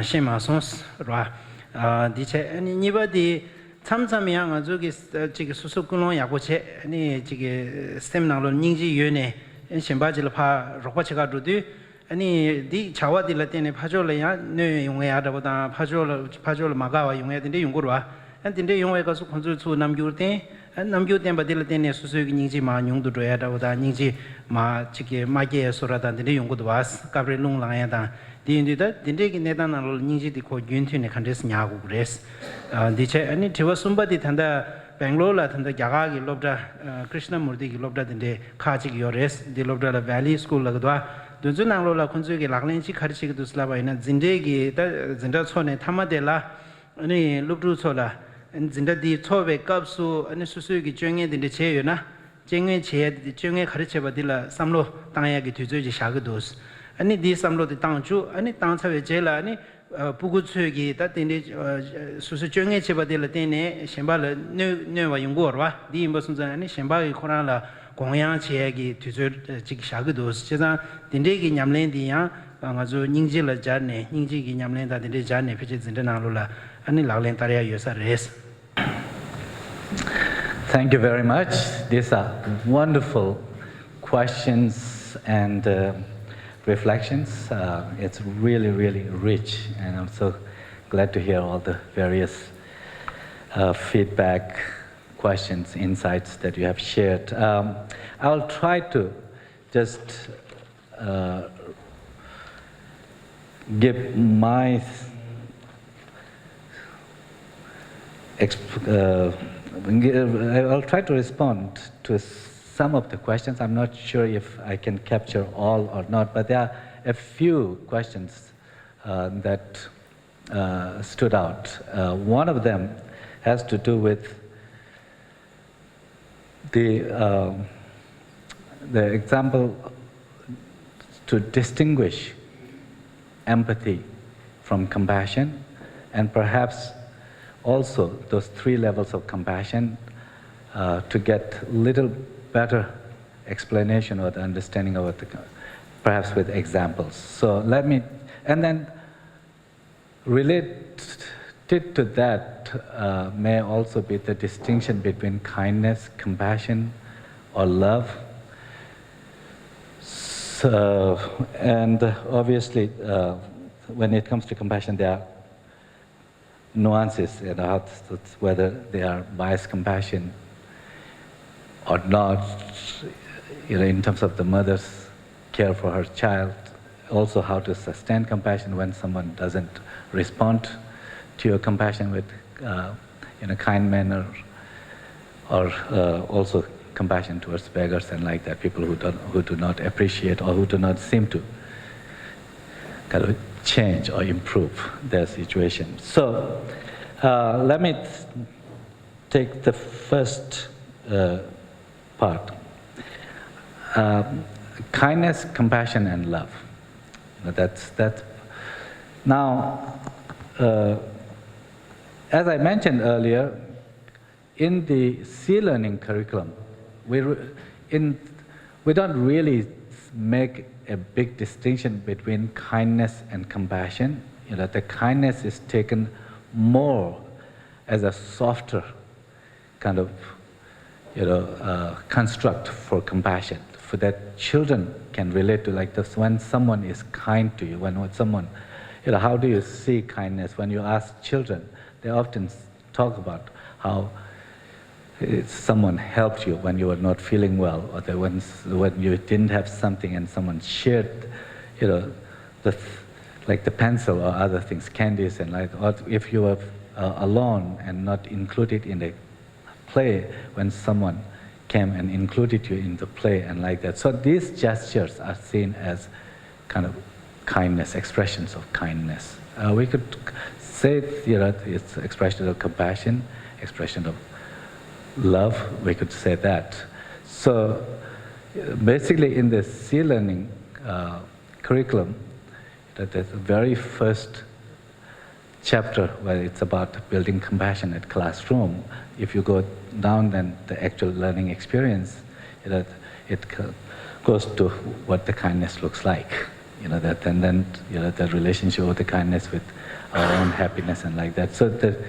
ཤེས་མ་སོང་རེད་བ། དེ་བྱས་ཨ་ནི་གཉིས་པ་དེ། མཚམས་མཚམས་ཡང་ང་ཚོ་གི་ཅིག་གི་སོ་སོ་ཀུན་སློང་ཡག་པོ་བྱས་ཨ་ནི་ཅིག་གི་སེམས་ནང་ལོགས་སྙིང་རྗེ་ཡོད་ནས་གཞན་པ་ཅིག་ལ་ཕར་རོགས་པ་བྱེད་ག་འགྲོ་དུས། ཨ་ནི་འདི་བྱ་བ་འདི་ལ་བརྟེན་ནས་ཕར་ཕྱོགས་ལ་ཡང་གནོད་ཡོང་ཡ་འདྲ་པོ་དང་ཕར་ཕྱོགས་ལ་ཕར་ཕྱོགས་ལ་མ་དགའ་བ་ཡོང་ཡ་དེ་འདྲ་ཡོང་གི་རེད་བ། ཨ་དེ་འདྲ་ཡོང་བའི་སྐབས་སུ་ཁོང་ཚོས་ཚུར་རྣམ་འགྱུར་བསྟན། ཨ་རྣམ་འགྱུར་བསྟན་པ་འདི་ལ་བརྟེན་ནས་སོ་སོའི་གི་སྙིང་རྗེ་མར་ཉུང་དུ་འགྲོ་ཡ་འདྲ་པོ་དང་སྙིང་རྗེ་མར་ཅིག་གི་མ་སྐྱེ་ཡ་བཟོ་འདྲ་དང་དེ་འདྲ་ཡོང་གི་འདུག་བ། སྐབས་རེ་རླུང་ལངས་ཡ་དང་དེ་ཡིན་དུས་ད་དེ་འདྲའི་གི་གནས་སྟངས་ནང་ལོགས་ལ་སྙིང་རྗེ་འདི་ཁོ་རྒྱུན་མཐུད་ནས་ག་འདྲས་སེ་ཉར་དགོས་ཀྱི་རེད། ཨ་འདི་བྱས་ཨ་ནི་དྲི་བ་གསུམ་པ་འདི་ད་ལྟ་སྦེང་ལོར་ལ་ད་ལྟ་རྒྱ་གར་གི་སློབ་གྲྭ་ཨ་ཀྲིཤ་ན་མུར་ཏི་གི་སློབ་གྲྭ་དེ་འདྲའི་ཁག་ཅིག་ཡོད་རེད། འདི་སློབ་གྲྭ་ལ་Valley School ལབ་ཀྱི་འདུག་ཨ། དེ་ཚོའི་ནང་ལོགས་ལ་ཁོང་ཚོས་ཀྱི་ལག་ལེན་ཅིག་ག་རེ་བྱེད་ཀྱི་འདུག་ཟེར་ལབ་པ་ཡིན་ན་འཛིན་གྲྭའི་གི་ད་འཛིན་གྲྭ་འཚོགས་ནས་མཐའ་མ་དེ་ལ་ཨ་ནི་སློབ་ཕྲུག་ཚོ་ལ་འཛིན་གྲྭ་འདི་འཚོགས་པའི་སྐབས་སུ་ཨ་ནི་སོ་སོས་ཀྱི་སྤྱོད་ངན་དེ་འདྲ་བྱས་ཡོད་ན། སྤྱོད་ངན་བྱས་ཡ་དེ་སྤྱོད་ངན་ག་རེ་བྱས་པ་འདི་ལ་བསམ་བློ་བཏང་ཡ་གི་དུས་ཚོད་ཅིག་བཞག་གི་འདུག་ཨ་ནི་འདིའི་བསམ་བློ་དེ་བཏང་བཅུག་ཨ་ནི་བཏང་ཚར་བའི་རྗེས་ལ་ཨ་ནི་ཨ་སྤུ་གུ་ཚོས་ཀྱིས་ད་དེ་འདྲའི་ཨ་སོ་སོའི་སྤྱོད་ངན་བྱས་པ་དེ་ལ་བརྟེན་ནས་གཞན་པ་ལ་གནོད་གནོད་པ་ཡོང་གི་ཡོད་རེད་བ། འདི་ཡིན་པ་སོང་ཙང་ཨ་ནི་གཞན་པ་གིས་ཁོ་རང་ལ་དགོངས་ཡངས་བྱེད་ཡ་གི་དུས་ཚོད་ཅིག་བཞག་གི་འདུག་བྱས་ཙང་དེ་འདྲའི་གི་ཉམས་ལེན་འདི་ཡང་ང་ཚོ་སྙིང་རྗེ་ལ་སྦྱར་ནས་སྙིང་རྗེ་གི་ཉམས་ལེན་དང་དེ་འདྲའི་སྦྱར་ནས་ཕལ་ཆེར་འཛིན་གྲྭ་ནང་ལོགས་ལ་ཨ་ནི་ལག་ལེན་བསྟར་ཡ་ཡོད་ས་རེད། Thank you very much. These are wonderful questions and uh, reflections. Uh, it's really, really rich, and I'm so glad to hear all the various uh, feedback, questions, insights that you have shared. Um, I'll try to just uh, give my exp- uh, I'll try to respond to some of the questions. I'm not sure if I can capture all or not, but there are a few questions uh, that uh, stood out. Uh, one of them has to do with the, um, the example to distinguish empathy from compassion, and perhaps also those three levels of compassion uh, to get little better explanation or the understanding of it, perhaps with examples. So let me, and then Related to that uh, may also be the distinction between kindness, compassion, or love. So, and obviously, uh, when it comes to compassion, there are nuances, you know, how, whether they are biased compassion or not, you know, in terms of the mother's care for her child, also how to sustain compassion when someone doesn't respond to your compassion with, uh, in a kind manner, or uh, also compassion towards beggars and like that, people who don't, who do not appreciate or who do not seem to kind of change or improve their situation. So uh, let me take the first uh, part. Um, kindness, compassion, and love. You know, that's that. Now, uh, as I mentioned earlier, in the C learning curriculum, we, in, we don't really make a big distinction between kindness and compassion. You know, the kindness is taken more as a softer kind of, you know, uh, construct for compassion, for that children can relate to, like this, when someone is kind to you, when, when someone, you know, how do you see kindness? When you ask children, they often talk about how uh, someone helped you when you were not feeling well, or that when, when you didn't have something and someone shared, you know, the, like the pencil or other things, candies and like, or if you were uh, alone and not included in the play, when someone came and included you in the play and like that. So these gestures are seen as kind of kindness, expressions of kindness. Uh, we could say, you know, it's expression of compassion, expression of love, we could say that. So basically in the C learning uh, curriculum, that the very first chapter where it's about building compassionate classroom, if you go down then the actual learning experience, you know, it goes to what the kindness looks like. You know, that and then you know the relationship of the kindness with our own happiness and like that. So the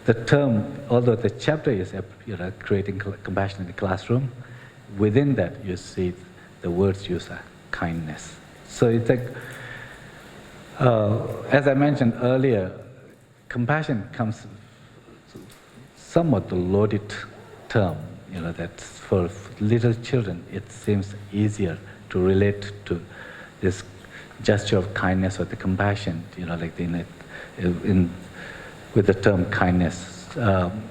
the term, although the chapter is you know creating compassionate classroom, within that you see the words used are kindness. So it's like, uh, as I mentioned earlier, compassion comes somewhat a loaded term, you know, that for little children it seems easier to relate to this gesture of kindness or the compassion, you know, like in, in with the term kindness. Um,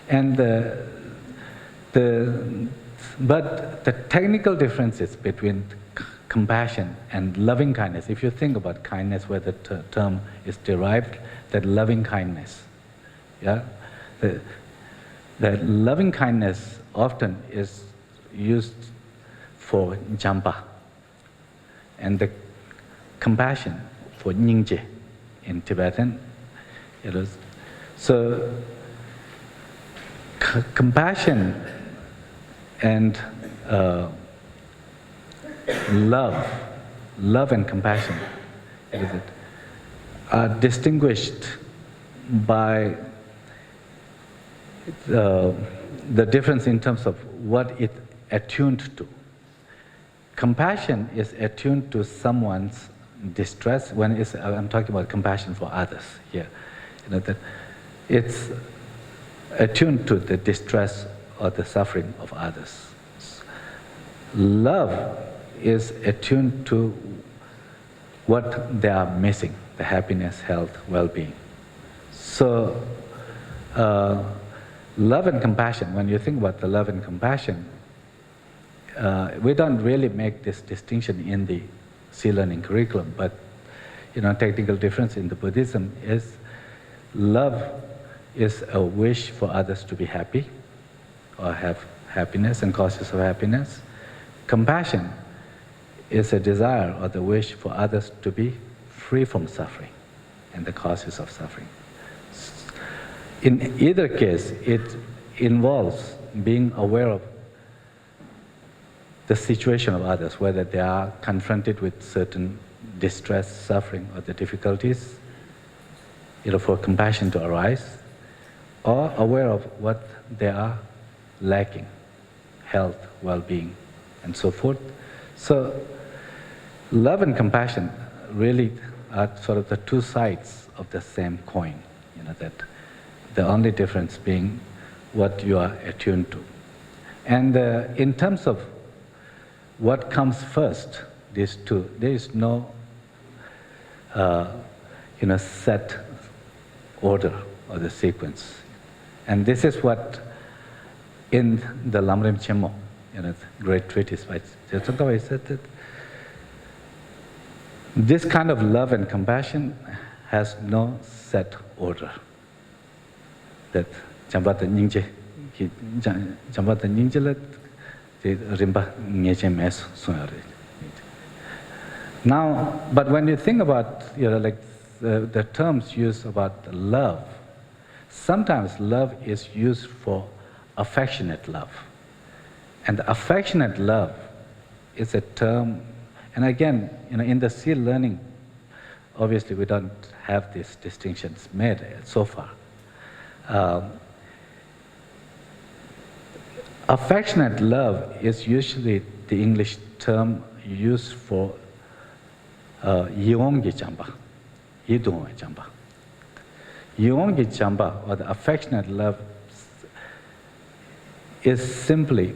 and the, the, but the technical differences between compassion and loving kindness. If you think about kindness, where the ter- term is derived, that loving kindness, yeah, the, that loving kindness often is used for jampa, and the compassion for nyingje in Tibetan. It is so c- compassion and uh, love, love and compassion, it is, are distinguished by uh, the difference in terms of what it attuned to. Compassion is attuned to someone's distress when it's, I'm talking about compassion for others here. You know, that it's attuned to the distress or the suffering of others. Love is attuned to what they are missing, the happiness, health, well-being. So, uh, love and compassion, when you think about the love and compassion, uh, we don't really make this distinction in the C learning curriculum, but you know, technical difference in the Buddhism is love is a wish for others to be happy or have happiness and causes of happiness. Compassion is a desire or the wish for others to be free from suffering and the causes of suffering. In either case, it involves being aware of the situation of others, whether they are confronted with certain distress, suffering, or the difficulties, you know, for compassion to arise, or aware of what they are lacking, health, well-being, and so forth. So, love and compassion really are sort of the two sides of the same coin. You know, that the only difference being what you are attuned to. And uh, in terms of what comes first, these two, there is no, uh, you know, set order or the sequence. And this is what in the Lamrim Chenmo, you know, great treatise by Jetsun Tawai said that this kind of love and compassion has no set order. That བྱམས་པ་དང་སྙིང་རྗེ། བྱམས་པ་དང་སྙིང་རྗེ་ལ་དེ་རིམ་པ་ངེས་ཅན་མེད་གསུངས་ཡོད་རེད། Now, but when you think about, you know, like the, the terms used about love, sometimes love is used for affectionate love. And affectionate love is a term, and again, you know, in the C learning, obviously, we don't have these distinctions made so far. Um, affectionate love is usually the English term used for uh, ཡིད་འོང་གི་བྱམས་པ། ཡིད་དུ་འོང་བའི་བྱམས་པ། ཡིད་འོང་གི་བྱམས་པ, or the affectionate love, is simply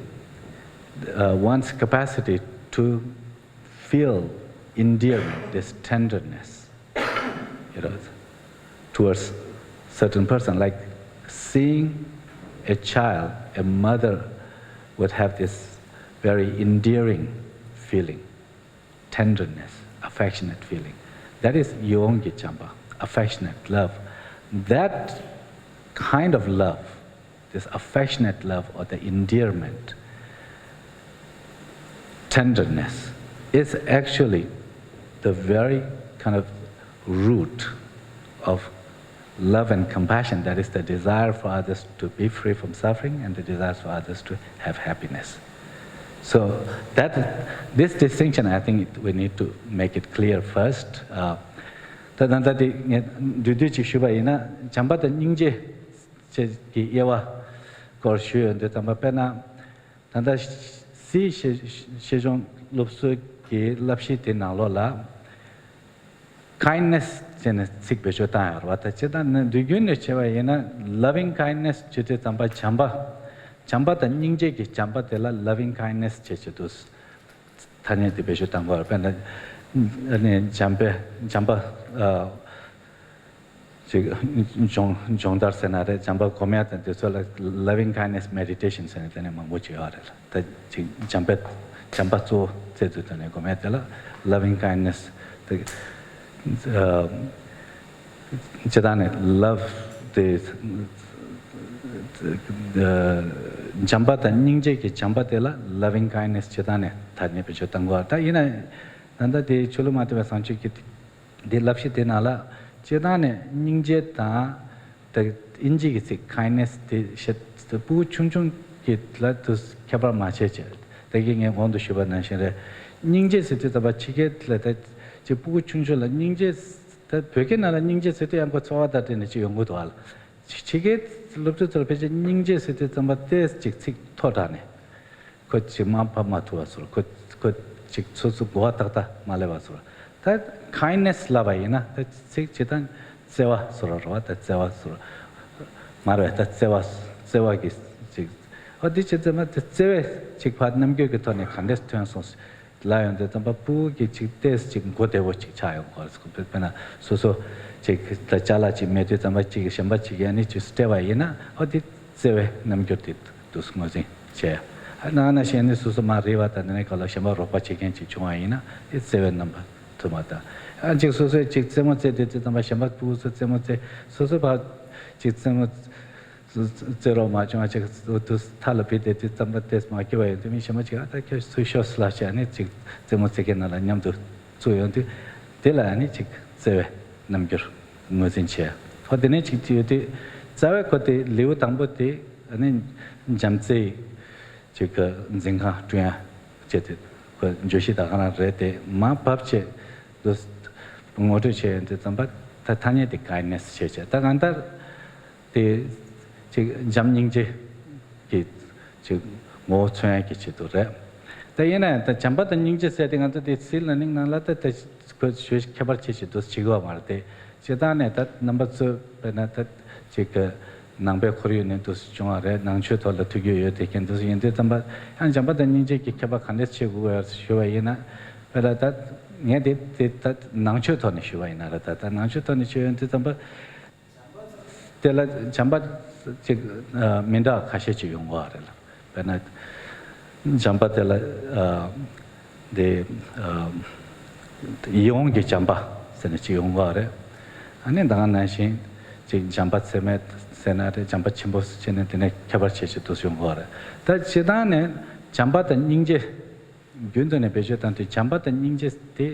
uh, one's capacity to feel endearment, this tenderness, you know, towards certain person, like seeing a child, a mother would have this very endearing feeling, tenderness, affectionate feeling. That is ཡིད་འོང་གི་བྱམས་པ, affectionate love. That kind of love, this affectionate love or the endearment, tenderness, is actually the very kind of root of love and compassion, that is the desire for others to be free from suffering and the desire for others to have happiness. So that, this distinction, I think we need to make it clear first. Uh, ད་ད་ད་དེ་ངས་བསྡུས་བསྡུས་ཅིག་ཞུས་པ་ཡིན་ན། བྱམས་པ་དང་སྙིང་རྗེ་བཅས་ཀྱི་དབྱེ་བ་སྐོར་ཞུས་ཡོང་དུས་ཙམ་པ། དཔེར་ན་ད་ལྟ་སིའི་ཤེས་ཤེས་སྦྱོང་སློབ་གསོའི་གི་བསླབ་གཞི་དེ་ནང་ལོགས་ལ། kindness ཟེར་ནས་ཚིག་བེད་སྤྱོད་བཏང་ཡོད་རེད་བ། ད་སྤྱིར་བཏང་ནི་དུས་རྒྱུན་ནས་བྱས་པ་ཡིན་ན། loving kindness བྱེད་དུས་ཙམ་པ་བྱམས་པ། བྱམས་པ་དང་སྙིང་རྗེ་གི་བྱམས་པ་དེ་ལ་loving kindness བྱེད་བྱེད་དུས་ཐ་སྙད་དེ་བེད་སྤྱོད་བཏང་དགོས་རེད། དཔེར་ན་ནི་བྱམས་པའི་བྱམས་པ། ཨ། ཅིག་སྦྱོང་སྦྱོང་བརྡར་ཟེར་ན་རེད། བྱམས་པ་སྒོམ་ཡ་དང་དེ་ཚོ་ལ་loving kindness meditation ཟེར་ནས་དེ་ནས་མང་པོ་ཅིག་ཡོད་རེད་ལ། ད་ཅིག་བྱམས་པའི་བྱམས་པ་གཙོ་བོ་བཙལ་དུས་དེ་ནས་སྒོམ་ཡ་དེ་ལ་loving kindness དེ། ཨ། སྤྱིར་བཏང་ནས་love དེ། ཨ། བྱམས་པ་དང་སྙིང་རྗེ་གི་བྱམས་པ་དེ་ལ་loving kindness སྤྱིར་བཏང་ནས་ཐ་སྙད་བེད་སྤྱོད་བཏང་དགོས། ད་ཡིན་ན་ད་ལྟ་དེ་ཆོས་ལུགས་མ་དད་པའི་བཟང་སྤྱོད་ཀྱི་འདི་བསླབ་གཞི་དེ་ནང་ལ་སྤྱིར་བཏང་ནས་སྙིང་རྗེ་དང་། ད་ཨིན་ཇི་གི་ཚིག་kindness དེ་བཤད་དུས་སྤུ་གུ་ཆུང་ཆུང་གི་ལ་དུ་ཁྱད་པར་མ་ཕྱེ་བྱས། ད་གིན་ངས་གོང་དུ་ཞུས་པ་ནང་བཞིན་རེད། སྙིང་རྗེ་ཟེར་དུས་ཙམ་པ་ཕྱི་རྒྱལ་ལ་ད་ཅིག་སྤུ་གུ་ཆུང་ཆུང་ལ་སྙིང་རྗེ། ད་བོད་སྐད་ནང་ལ་སྙིང་རྗེ་ཟེར་དུས་ཡང་ཁོ་ཚོར་བ་དང་འབྲེལ་ནས་ཅིག་ཡོང་གི་འདུག་ཨ། ཕྱི་རྒྱལ་སློབ་ཕྲུག་ཚོར་ཕལ་ཆེར་སྙིང་རྗེ་ཟེར་དུས་ཙམ་པ་ཏོག་ཙམ་ཅིག་ཚིག་མཐོ་དྲགས་ནས། ཁོ་ཅིག་མ་ཕབ་མ་ཐུབ་པ་བཟོ་འདྲ། ཁོ་ཁོ་ཅིག་སོ་སོ་གོ་བ་ཏག་ཏག་མ་སླེབས་པ་བཟོ་འདྲ། ད་kindness ལབ་པ་ཡིན་ན་ད་ཚིག་ཇི་ལྟར་བརྩེ་བ་བཟོ་འདྲ་རེད་བ། ད་བརྩེ་བ་བཟོ་འདྲ་མ་རེད། ད་བརྩེ་བ་བརྩེ་བ་གི་ཅིག་ཨ་འདི་བྱས་ཙང་མ་ད་བརྩེ་བའི་ཅིག་ཕར་རྣམ་འགྱུར་གྱི་ཐོག་ནས་ག་འདྲས་ཐོན་སོང་ལབ་ཡོང་དུས་ཙམ་པ། སྤུ་གུ་གི་ཅིག་ཏོག་ཙམ་ཅིག་མགོ་བདེ་བོ་ཅིག་ཆགས་ཡོང་གི་རེད། དཔེར་ན་སོ་སོ་ཅིག་ད་ཅ་ལག་ཅིག་མེད་དུས་ཙམ་པ་ཅིག་གཞན་པ་ཅིག་གིས་ཨ་ནི་ཅིག་སྤྲད་པ་ཡིན་ན། ཨ་འདི་བརྩེ་བའི་རྣམ་འགྱུར་དེ་འདུག་ངོས་འཛིན་བྱས། ཨ་ནང་ན་གཞན་ནི་སོ་སོ་མ་རེད་པ་དང་། དེ་ནས་ག་ལ་གཞན་པ་རོགས་པ་བྱེད་མཁན་ཅིག་བྱུང་བ་ཡིན་ན་དེ་བརྩེ་བའི་རྣམ་པ་དུ་མ་དང་། ཨ་ཅིག་སོ་སོས་ཅིག་རྩེད་མོ་རྩེ་དུས་ཙམ་པ་གཞན་པ་སྤུ་གུ་ཚོ་རྩེད་མོ་རྩེ། སོ་སོ་ཕར་ཅིག་རྩེད་མོ་རྩེད་རོགས་མ་བྱུང་བ་ཅིག་དུས་མཐའ་ལ་ཕུད་དེ་དུས་ཙམ་པ་ཏོག་ཙམ་མ་སྐྱིད་པ་ཡོད་དུས། མི་གཞན་པ་ཅིག་ཨ་ད་ཁྱོད་ཚུར་ཤོག་ཟེར་ལབ་བྱས་ནས་ཅིག་རྩེད་མོ་རྩེ་མཁན་ནང་ལ་མཉམ་དུ་བཙུགས་ཡོང་དུས། དེ་ལ་ཨ་ནི་ཅིག་བརྩེ་བའི་རྣམ་འགྱུར་ངོས་འཛིན་བྱས། ཁོ་དེ་ནས་ཅིག་ཅིག་ཡོད་དུས། རྩ་བའི་ཁོ་དེ་ལེའུ་དང་པོ་དེ་ཨ་ནི་བྱམས་བརྩེའི་ཅིག་གི་འཛིན་ཁང་བསྐྲུན་ཡ་བྱས་ཏེ། ཁོ་བརྗོད་གཞི་ད་ག་རང་རེད། དེ་མར་བབས་བྱས་དུ་ངོ་སྤྲོད་བྱས་ཡོང་དུས་ཙམ་པ། ད་ཐ་སྙད་དེ་kindness བྱས་བྱས། ད་གང་ལྟར་དེ་ཅིག་བྱམས་སྙིང་རྗེ་གི་ཅིག་ངོ་བོ་མཚོན་ཡ་གི་ཆེད་དུ་རེད། ད་ཡིན་ན་ཡང་ད་བྱམས་པ་དང་སྙིང་རྗེ་ཟེར་དེ་ང་ཚོ་དེ་སིལ་ལ་ནིང་ནང་ལ་ད་ད་ཁོ་ཞོ་ཁྱད་པར་ཆེ་ཆེ་འདུག་བྱེད་དགོས་པ་མ་རེད་དེ། སྤྱིར་བཏང་ནས་ད་རྣམ་པ་ཚོས་དཔེར་ན་ད་ཅིག་གི་ནང་པའི་ཁོར་ཡུག་ནས་འདུག་བྱུང་བ་རེད། ནང་ཆོས་ཐོག་ལ་ཐུགས་རྒྱུས་ཡོད་དེ་མཁན་འདུག་ཡིན་དུས་ཙམ་པ། ཡང་བྱམས་པ་དང་སྙིང་རྗེ་གི་ཁྱད་པར་ག་འདྲས་ཕྱེ་དགོས་ཡོད་ཞུ་བ་ཡིན་ན། དཔེར་ན་ད་ངས་དེ་དེ་ད་ནང་ཆོས་ཐོག་ནས་ཞུ་བ་ཡིན་ན་རེད། ད་ད་ནང་ཆོས་ཐོག་ནས་ཞུ་ཡོང་དུས་ཙམ་པ། དེ་ལ་བྱམས་པ་ཅིག་ཨ་མི་འདྲ་བ་ཁ་ཤས་ཅིག་ཡོང་གི་རེད་ལ། དཔེར་ན་བྱམས་པ་དེ་ལ་ཨ་འདི་ཨ་ཡིད་འོང་གི་བྱམས་པ་ཟེར་ནས་ཅིག་ཡོང་གི་རེད། ཨ་ནི་ད་ག་ནང་བཞིན་ཅིག་བྱམས་པ་ཚད་མེད་ཟེར་ན་རེད། བྱམས་པ་ཆེན་པོ་ཟེར་ནས་དེ་ནས་ཁྱད་པར་ཆེ་ཆེ་འདུག་ཡོང་གི་རེད། ད་སྤྱིར་བཏང་ནས་བྱམས་པ་དང་སྙིང་རྗེ། རྒྱུན་དུ་ནས་བེད་སྤྱོད་བཏང་དུས་བྱམས་པ་དང་སྙིང་རྗེ་དེ་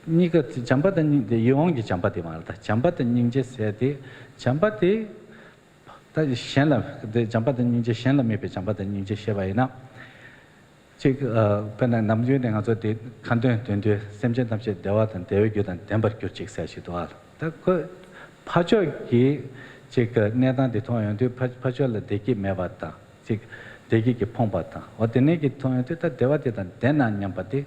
གཉིས་ཀ། བྱམས་པ་དང་སྙིང་དེ་ཡིད་འོང་གི་བྱམས་པ་དེ་མ་རེད། ད་བྱམས་པ་དང་སྙིང་རྗེ་ཟེར་དེ། བྱམས་པ་དེ་ད་གཞན་ལ་དེ་བྱམས་པ་དང་སྙིང་རྗེ། གཞན་ལ་དམིགས་པའི་བྱམས་པ་དང་སྙིང་རྗེ་བཤད་པ་ཡིན་ན། གཅིག་ཨ་དཔེར་ན་ནམ་རྒྱུན་ནས་ང་ཚོ་དེ་ཁ་འདོན་འདོན་དུས་སེམས་ཅན་ཐམས་ཅད་བདེ་བ་དང་བདེ་བའི་རྒྱུ་དང་ལྡན་པར་གྱུར་ཅིག་ཟེར་ཞིག་འདུག་ཨ། ད་ཁོ་ཕར་ཕྱོགས་ཀྱི་ཅིག་གནས་སྟངས་དེ་མཐོང་ཡོང་དུས་ཕར་ཕར་ཕྱོགས་ལ་བདེ་སྐྱིད་མེད་པ་དང་། ཅིག་བདེ་སྐྱིད་ཀྱིས་ཕོངས་པ་དང་། འོ་དེ་ནས་ཀྱི་མཐོང་ཡོང་དུས་ད་བདེ་བ་དེ་དང་ལྡན་ན་སྙམ་པ་དེ་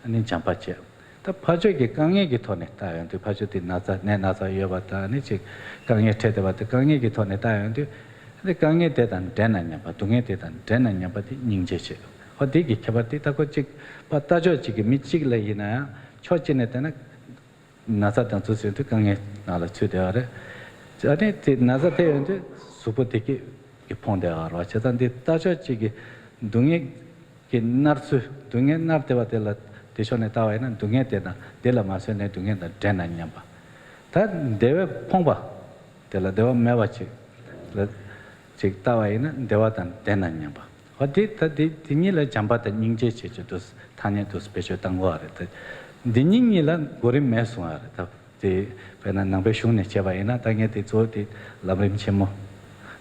ཨ་ནི་བྱམས་པ་བྱས། ད་ཕར་ཕྱོགས་ཀྱི་དཀའ་ངལ་གྱི་ཐོག་ནས་ལྟ་ཡོང་དུས་ཕར་ཕྱོགས་དེ་ན་ཚ་ནད་ན་ཚ་ཡོད་པ་དང་། ཨ་ནི་ཅིག་དཀའ་ངལ་འཕྲད་བསྡད་པ་དེ་དཀའ་ངལ་གྱི་ཐོག་ནས་ལྟ་ཡོང་དུས། ཨ་ནི་དཀའ་ངལ་དེ་དང་འབྲལ་ན་སྙམ་པ། སྡུག་བསྔལ་དེ་དང་འབྲལ་ན་སྙམ་པ་དེ་སྙིང་རྗེ་བྱས། འོ་དེ་གི་ཁྱད་པར་དེ་ད་ཁོ་ཅིག་པ་ལྟ་ཕྱོགས་གཅིག་གི་མི་གཅིག་ལ་ཡིན་ན་ཡང་། ཕྱོགས་གཅིག་ནས་བལྟས་ན་ན་ཚ་དང་དུས་ཚོད་དུས་དཀའ་ངལ་ནང་ལ་ཚུད་བསྡད་པ་རེད། ཨ་ནི་དེ་ན་ཚ་དེ་ཡོང་དུས་གཟུགས་པོ་བདེ་སྐྱིད་ཀྱི་ཕོངས་བསྡད་པ་རེད་བ། བྱས་ཙང་འདི་ལྟ་ཕྱོགས་གཅིག་གི་སྡུག་བསྔལ་གྱི་མནར་ཚུལ། སྡུག་བསྔལ་མནར་བསྡད་པ་དེ་ལ་དེ་ཕྱོགས་ནས་ལྟ་བ་ཡིན་ན། སྡུག་བསྔལ་དེ་དང་དེ་ལ་མ་བཟོད་ནས་སྡུག་བསྔལ་དང་འབྲལ་ན་སྙམ་པ། ད་བདེ་བས་ཕོངས་པ་དེ་ལ་བདེ་བ་མེད་པ་ཅིག་ལ་ཅིག་ལྟ་བ་ཡིན་ན་བདེ་བ་དང་ལྡན་ན་སྙམ་པ། འོ་དེ་ད་དེ་དེ་གཉིས་ལ་བྱམས་པ་དང་སྙིང་རྗེ་བྱེད་ཆེད་དུ་ཐ་སྙད་དུ་བེད་སྤྱོད་བཏང་དགོས་པ་རེད། ད་འདི་གཉིས་གཉིས་ལ་གོ་རིམ་མེད་གསུང་བ་རེད། ད་དེ་དཔེར་ན་ནང་པའི་གཞུང་ནས་བྱས་པ་ཡིན་ན། ད་ངས་དེ་གཙོ་བོ་དེ་ལམ་རིམ་ཆེན་མོ་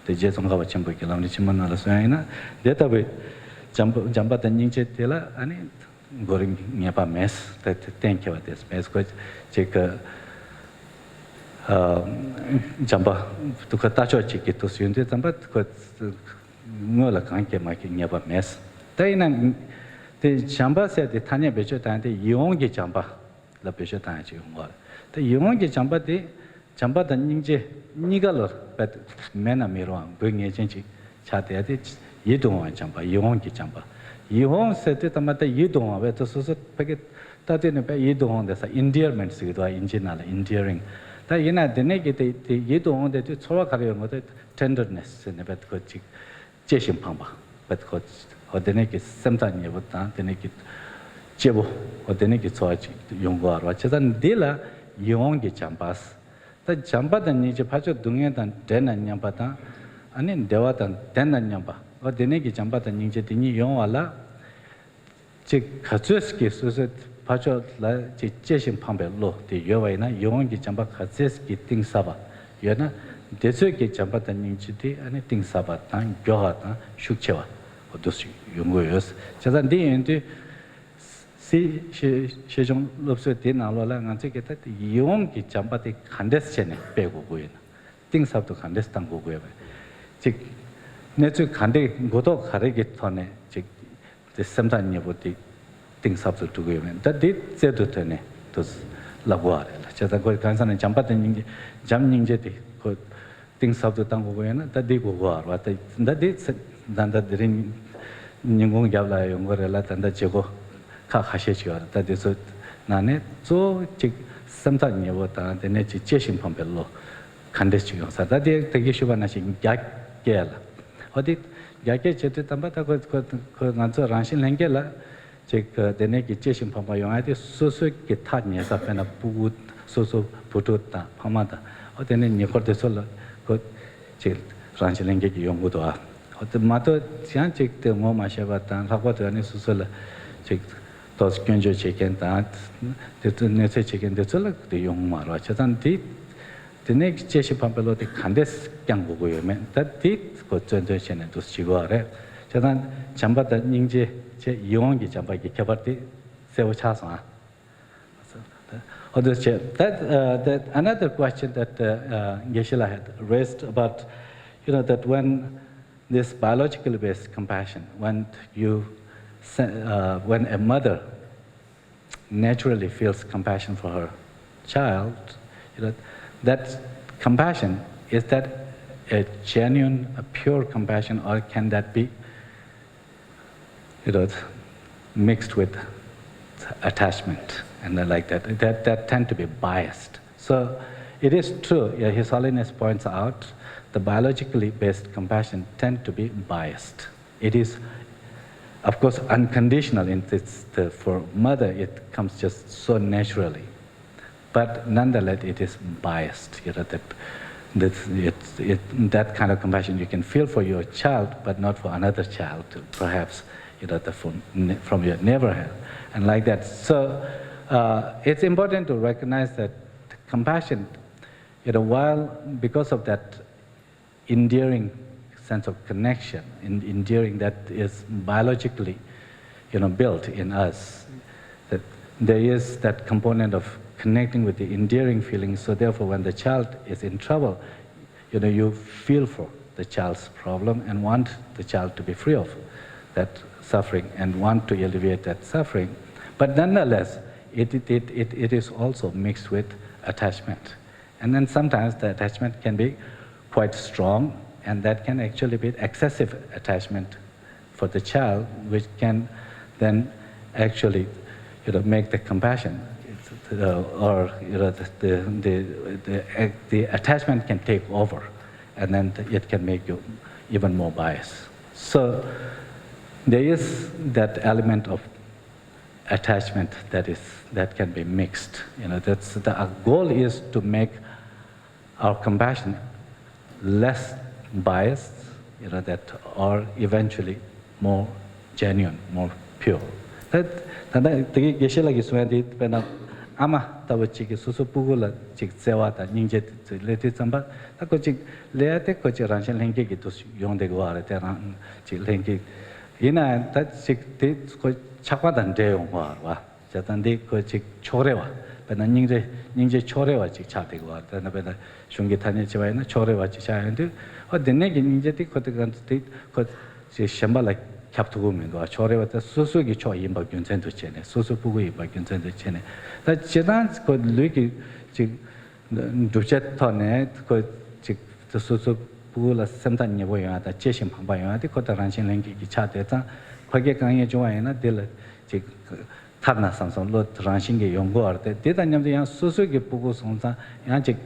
དེ་རྗེ་ཙོང་ཁ་པ་ཆེན་པོ་གི་ལམ་རིམ་ཆེན་མོ་ནང་ལ་གསུངས་ཡ་ཡིན་ན། དེ་ལྟ་བུའི་བྱམས་པ་བྱམས་པ་དང་སྙིང་རྗེ་དེ་ལ་ཨ་ནི་གོ་རིམ་ངེས་པ་མེད། ད་དེ་གཏན་འཁེལ་བ་དེ་མེད། ཁོ་ཅིག་གི་ཨ་བྱམས་པ་དུ་ཁ་ལྟ་ཕྱོགས་གཅིག་གི་དུས་སུ་ཡོང་དུས་ཙམ་པ་ཁོ་དངོས་ལ་གང་སྐྱེ་མ་སྐྱེ་ངེས་པ་མེད། ད་ཡིན་ན་དེ་བྱམས་པ་ཟེར་དེ་ཐ་སྙད་བེད་སྤྱོད་བཏང་དེ་ཡིད་འོང་གི་བྱམས་པ་ལ་བེད་སྤྱོད་བཏང་ཡ་ཅིག་ཡོང་གི་རེད། ད་ཡིད་འོང་གི་བྱམས་པ་དེ་བྱམས་པ་དང་སྙིང་རྗེ་གཉིས་ཀ་ལ་རྦད་མེད་ན་མི་རུང་བ་དགོས་ངེས་ཅན་ཅིག་ཆགས་བསྡད་དེ། ཡིད་དུ་འོང་བའི་བྱམས་པ། ཡིད་འོང་གི་བྱམས་པ། ཡིད་འོང་ཟེར་དུས་ཙམ་པ་ད་ཡིད་དུ་འོང་བའི་ད་སོ་སོ་ཕ་གི་ལྟ་དུས་ནས་པའི་ཡིད་དུ་འོང་དེ་ས་endearment་ཟེར་གི་འདུག་ཨ། ཨིན་ཇི་ནང་ལ་endearing། ད་ཡིན་ན་དེ་ནས་ཀྱི་དེ་དེ་ཡིད་དུ་འོང་དེ་དུས་ཚོར་བ་ག་རེ་ཡོང་གི་འདུག tenderness་ཟེར་ནས་པའི་ཁོ་ཅིག་གཅེས་ཤིང་ཕངས་པ། པད་ཁོ། འོ་དེ་ནས་ཀྱི་སེམས་ཐག་ཉེ་པོ་དང་དེ་ནས་ཀྱི་གཅེས་པོ། འོ་དེ་ནས་ཀྱི་ཚོར་བ་ཅིག་ཡོང་དགོས་པ་རེད་བ། བྱས་ཙང་འདི་ལ་ཡིད་འོང་གི་བྱམས་པ། ད་བྱམས་པ་དང་སྙིང་རྗེ་ཕར་ཕྱོགས་སྡུག་བསྔལ་དང་བྲལ་ན་སྙམ་པ་དང་། ཨ་ནི་བདེ་བ་དང་ལྡན་ན་སྙམ་པ། འོ་དེ་ནས་ཀྱི་བྱམས་པ་དང་སྙིང་རྗེ་དེ་གཉིས་ཡོང་བ་ལ། ཅིག་ག་ཚོད་ཀྱི་སོ་སོའི་ཕར་ཕྱོགས་ལ་ཅིག་གཅེས་ཤིང་ཕངས་པའི་བློ་དེ་ཡོད་པ་ཡིན་ན། ཡིད་འོང་གི་བྱམས་པ་ག་ཚོད་ཀྱི་གཏིང་ཟབ་པ་ཡོད་ན། དེ་ཚོད་ཀྱི་བྱམས་པ་དང་སྙིང་རྗེ་དེ་ཨ་ནི་གཏིང་ཟབ་པ་དང་མགྱོགས་པ་དང་ཤུགས་ཆེ་བ་འོ་འདུག་ཞིག་ཡོང་གི་ཡོད། བྱས་ཙང་འདི་ཡིན་དུས། སི་ཤེས་ཤེས་ཆུང་སློབ་གསོའི་དེ་ནང་ལོགས་ལ་ང་ཚོས་ཀྱི་ད་ཡིད་འོང་གི་བྱམས་པ་དེ་ག་འདྲས་བྱས་ནས་སྤེལ་དགོས་ཀྱི་ཡོད་ན། གཏིང་ཟབ་ཏུ་ག་འདྲས་བཏང་དགོས་ཀྱི་ཡོད་པ། གཅིག་གནས་ཚུལ་ག་འདྲས་གོ་རྟོགས་ག་རེ་གི་ཐོག་ནས་གཅིག་དེ་སེམས་ཐག་ཉེ་པོ་དེ་གཏིང་ཟབ་ཏུ་འགྲོ་གི་ཡོད་མེད། ད་འདི་རྩལ་དུ་ཐོན་ནས་དུ་ལབ་དགོས་པ་རེད་ལ། བྱས་ཙང་ཁོས་གང་ཟེར་ན་བྱམས་པ་དང་སྙིང་རྗེ། བྱམས་སྙིང་རྗེ་དེ་ཁོ་གཏིང་ཟབ་ཏུ་བཏང་དགོས་ཀྱི་ཡོད་ན། ད་འདི་དགོས་དགོས་པ་རེད་བ། ད་ད་འདི་ཚེ་ད་ད་དེ་རིང་ཉིན་གུང་རྒྱབ་ལ་ཡོང་གི་རེད་ལ། ད་ད་བྱེད་སྒོ་ཁག་ཁ་ཤས་ཅིག་ཡོད་རེད། ད་འདི་ཚོ་ནང་ནས་གཙོ་བོ་གཅིག་སེམས་ཐག་ཉེ་པོ་དང་དེ་ནས་གཅིག་གཅེས་ཤིང་ཕངས་པའི་བློ་ག་འདྲས་ཅིག་ཡོང་ས། ད་དེ་ད་གིན་ཞུས་པ་ནང་བཞིན་རྒྱ་སྐྱེད་ལ། འོ་དེ་རྒྱ་སྐྱེད་བྱེད་དུས་ཙམ་པ་ད་ཁོ་ཁོ་ཁོ་ང་ཚོ་རང་བཞིན་ལྷན་སྐྱེས་ལ་ཅིག་དེ་ནས་ཀྱི་གཅེས་ཤིང་ཕངས་པ་ཡོང་ཡ་དེ་སོ་སོའི་གི་ཐག་ཉེ་ས། དཔེར་ན་སྤུ་གུ་སོ་སོ་བུ་ཕྲུག་དང་ཕ་མ་དང་། འོ་དེ་ནས་ཉེ་འཁོར་དེ་ཚོ་ལ་ཁོ་ཅིག་རང་བཞིན་ལྷན་སྐྱེས་ཀྱི་ཡོང་གི་འདུག་ཨ། འོ་དེ་མ་གཏོགས་ཡང་ཅིག་དེ་ངོ་མ་ཤེས་པ་དང་། ལྷག་པར་དུ་ཨ་ནི་སོ་སོ་ལ་ཅིག་ཏོག་ཙམ་སྐྱོན་བརྗོད་བྱེད་མཁན་དང་། དེ་ཚོ་གནོད་འཚེ་བྱེད་མཁན་དེ་ཚོ་ལ་དེ་ཡོང་མ་རེད་བ། བྱས་ཙང་དེ། དེ་ནས་གཅེས་ཤིང་ཕངས་པའི་བློ་དེ་ག་འདྲས་བསྐྱང་དགོས་ཀྱི་ཡོད་མེད། ད་དེ་ཁོ་རྩོད་འདོན་བྱས་ནས་འདུག་བྱེད་དགོས་པ་རེད། བྱས་ཙང་བྱམས་པ་དང་སྙིང་རྗེ་བཅས་ཡིད་འོང་གི་བྱམས་པ་གི་ཁྱད་པར་དེ་གསལ་པོ་ཆགས་སོང་ཨ། འོ་འདུག་བྱས། That, uh, that another question that, uh, uh, Geshe-la had raised about, you know, that when this biologically based compassion, when you, se- uh, when a mother naturally feels compassion for her child, you know, that compassion, is that a genuine, a pure compassion, or can that be, you know, mixed with attachment and then like that? That, that tend to be biased. So it is true, yeah, His Holiness points out the biologically based compassion tend to be biased. It is, of course, unconditional in its, the, for mother, it comes just so naturally. But nonetheless, it is biased. You know, that, that, it, it, that kind of compassion you can feel for your child, but not for another child, perhaps, you know, the, from, from your neighborhood, and like that. So uh, it's important to recognize that compassion, you know, while because of that endearing sense of connection, in, endearing that is biologically, you know, built in us. That there is that component of connecting with the endearing feeling. So therefore, when the child is in trouble, you know, you feel for the child's problem and want the child to be free of that suffering and want to alleviate that suffering. But nonetheless, it, it, it, it, it is also mixed with attachment. And then sometimes the attachment can be quite strong, and that can actually be excessive attachment for the child, which can then actually, you know, make the compassion uh, or you know the, the the the the attachment can take over, and then it can make you even more biased. So there is that element of attachment that is that can be mixed. You know, that's the our goal is to make our compassion less biased, you know, that or eventually more genuine, more pure. That ད་ལྟ་དེ་གི་དགེ་བཤེས་ལགས་ཀྱིས་གསུང་ཡ་དེ་དཔེར་ན་ཨ་མ་ལྟ་བུ་གཅིག་གིས་སོ་སོ་སྤུ་གུ་ལ་ཅིག་བརྩེ་བ་དང་སྙིང་རྗེ་དེ་ཚོ་སླེབས་དུས་ཙམ་པ། ད་ཁོ་ཅིག་སླེབས་ཡ་དེ་ཁོ་ཅིག་རང་བཞིན་ལྷན་སྐྱེས་ཀྱི་དུས་སུ་ཡོང་བསྡད་ཀྱི་ཡོད་རེད། དེ་རང་ཅིག་ལྷན་སྐྱེས་ཡིན་ན་ཡང་ད་ཅིག་དེ་ཁོ་ཆགས་པ་དང་འདྲེས་ཡོང་གི་ཡོད་རེད་བ། བྱས་ཙང་འདི་ཁོ་ཅིག་ཕྱོགས་རེ་བ། དཔེར་ན་སྙིང་རྗེ་སྙིང་རྗེ་ཕྱོགས་རེ་བ་ཅིག་ཆགས་བསྡད་ཀྱི་ཡོད་རེད། དཔེར་ན་དཔེར་ན་གཞུང་གི་ཐ་སྙད་བྱས་པ་ཡིན་ན་ཕྱོགས་རེ་བ་ཅིག་ཆགས་ཡོང་དུས། ཨོ་དེ་ནས་ཀྱི་སྙིང་རྗེ་དེ་ཁོ་དེ་ག་དེ་ཁོ་ཅིག་གཞན་པ་ལ་ཁྱབ་ཐུབ་ཀྱི་མི་འདུག་ཨ་ཕྱོགས་རེ་བ་དེ་སོ་སོ་གི་ཕྱོགས་ཡིན་པ་རྒྱུ་མཚན་དུ་བྱས་ནས། སོ་སོའི་སྤུ་གུ་ཡིན་པ་རྒྱུ་མཚན་དུ་བྱས་ནས། ད་སྤྱིར་བཏང་ཁོ་ལུས་ཀྱི་ཅིག་སྒྲུབ་བྱེད་ཐོག་ནས་ཁོ་ཅིག་དེ་སོ་སོའི་སྤུ་གུ་ལ་སེམས་ཐག་ཉེ་པོ་ཡོང་ཡ་དང་གཅེས་ཤིང་ཕངས་པ་ཡོང་ཡ་དེ་ཁོ་དང་རང་བཞིན་ལྷན་སྐྱེས་ཀྱི་ཆ་དེ་ཙང་ཕ་སྐད་དཀའ་ངལ་བྱུང་བ་ཡིན་ན་དེ་ལ་ཅིག་ཐར་ན་བསམ་བསམ་བློ་རང་བཞིན་གྱིས་ཡོང་གི་ཡོད་རེད་དེ། དེ་དང་མཉམ་དུ་ཡང་སོ་སོ་གི་སྤུ་གུ་སོང་ཙང་ཡང་ཅིག་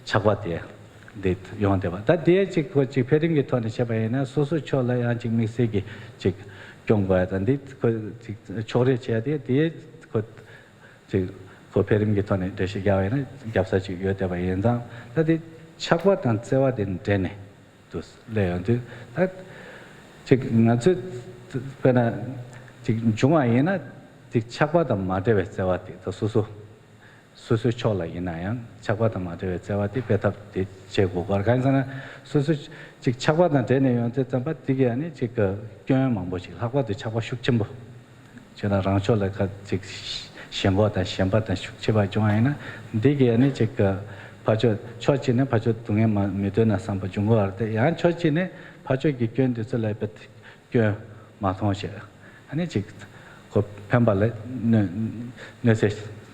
ཆགས་པ་དེ་འདི་ཡོང་བསྡད་པ། ད་དེ་ཅིག་ཁོ་ཅིག་འཕེལ་རིམ་གྱི་ཐོག་ནས་བཤད་པ་ཡིན་ན་སོ་སོ་ཕྱོགས་ལ་ཡང་ཅིག་དམིགས་བསལ་གྱི་ཅིག་སྐྱོང་དགོས་ཡ་དང་འདི་ཁོ་ཅིག་ཕྱོགས་རེ་བྱས་ཏེ་དེ་ཁོ་ཅིག་ཁོ་འཕེལ་རིམ་གྱི་ཐོག་ནས་འགྲེལ་བཤད་རྒྱག་པ་ཡིན་ན་རྒྱབ་ས་ཅིག་ཡོད་བསྡད་པ་ཡིན་ཙང་། ད་དེ་ཆགས་པ་དང་བརྩེ་བ་དེ་འདྲེས་ནས་དུ་སླེབས་ཡོང་དུས། ད་ཅིག་ང་ཚོས་དཔེར་ན་ཅིག་འབྱུང་བ་ཡིན་ན་ཅིག་ཆགས་པ་དང་མ་བྲལ་བའི་བརྩེ་བ་དེ་ད་སོ་སོ་སོ་སོའི་ཕྱོགས་ལ་ཡིན་ན་ཡང་ཆགས་པ་དང་མ་བྲལ་བའི་བརྩེ་བ་དེ་སྤེལ་ཐབས་དེ་བྱེད་དགོས་པར། གང་ཡིན་ཟེར་ན་སོ་སོ་ཅིག་ཆགས་པ་དང་འདྲེས་ནས་ཡོང་དུས་ཙམ་པ་དེ་གི་ཨ་ནི་ཅིག་གི་སྐྱོན་མང་པོ་ཞིག་ལྷག་པར་དུ་ཆགས་པ་ཤུགས་ཆེན་པོ་བྱས་ན་རང་ཕྱོགས་ལ་ཁ་ཅིག་ཞེན་ཁོག་དང་ཞེན་པ་དང་ཤུགས་ཆེ་བ་བྱུང་བ་ཡིན་ན་འདི་གི་ཨ་ནི་ཅིག་གི་ཕར་ཕྱོགས་ཕྱོགས་གཅིག་ནས་ཕར་ཕྱོགས་སྡུག་བསྔལ་མ་མི་འདོད་ན་བསམ་པ་འབྱུང་གི་ཡོད་རེད་དེ། ཡང་ཕྱོགས་གཅིག་ནས་ཕར་ཕྱོགས་ཀྱི་སྐྱོན་འདི་ཚོ་ལ་དཔེ་སྐྱོན་མ་མཐོང་བྱས། ཨ་ནི་ཅིག་ཁོ་ཕན་པ་ལ་གནོད་གནོད་འཚེ་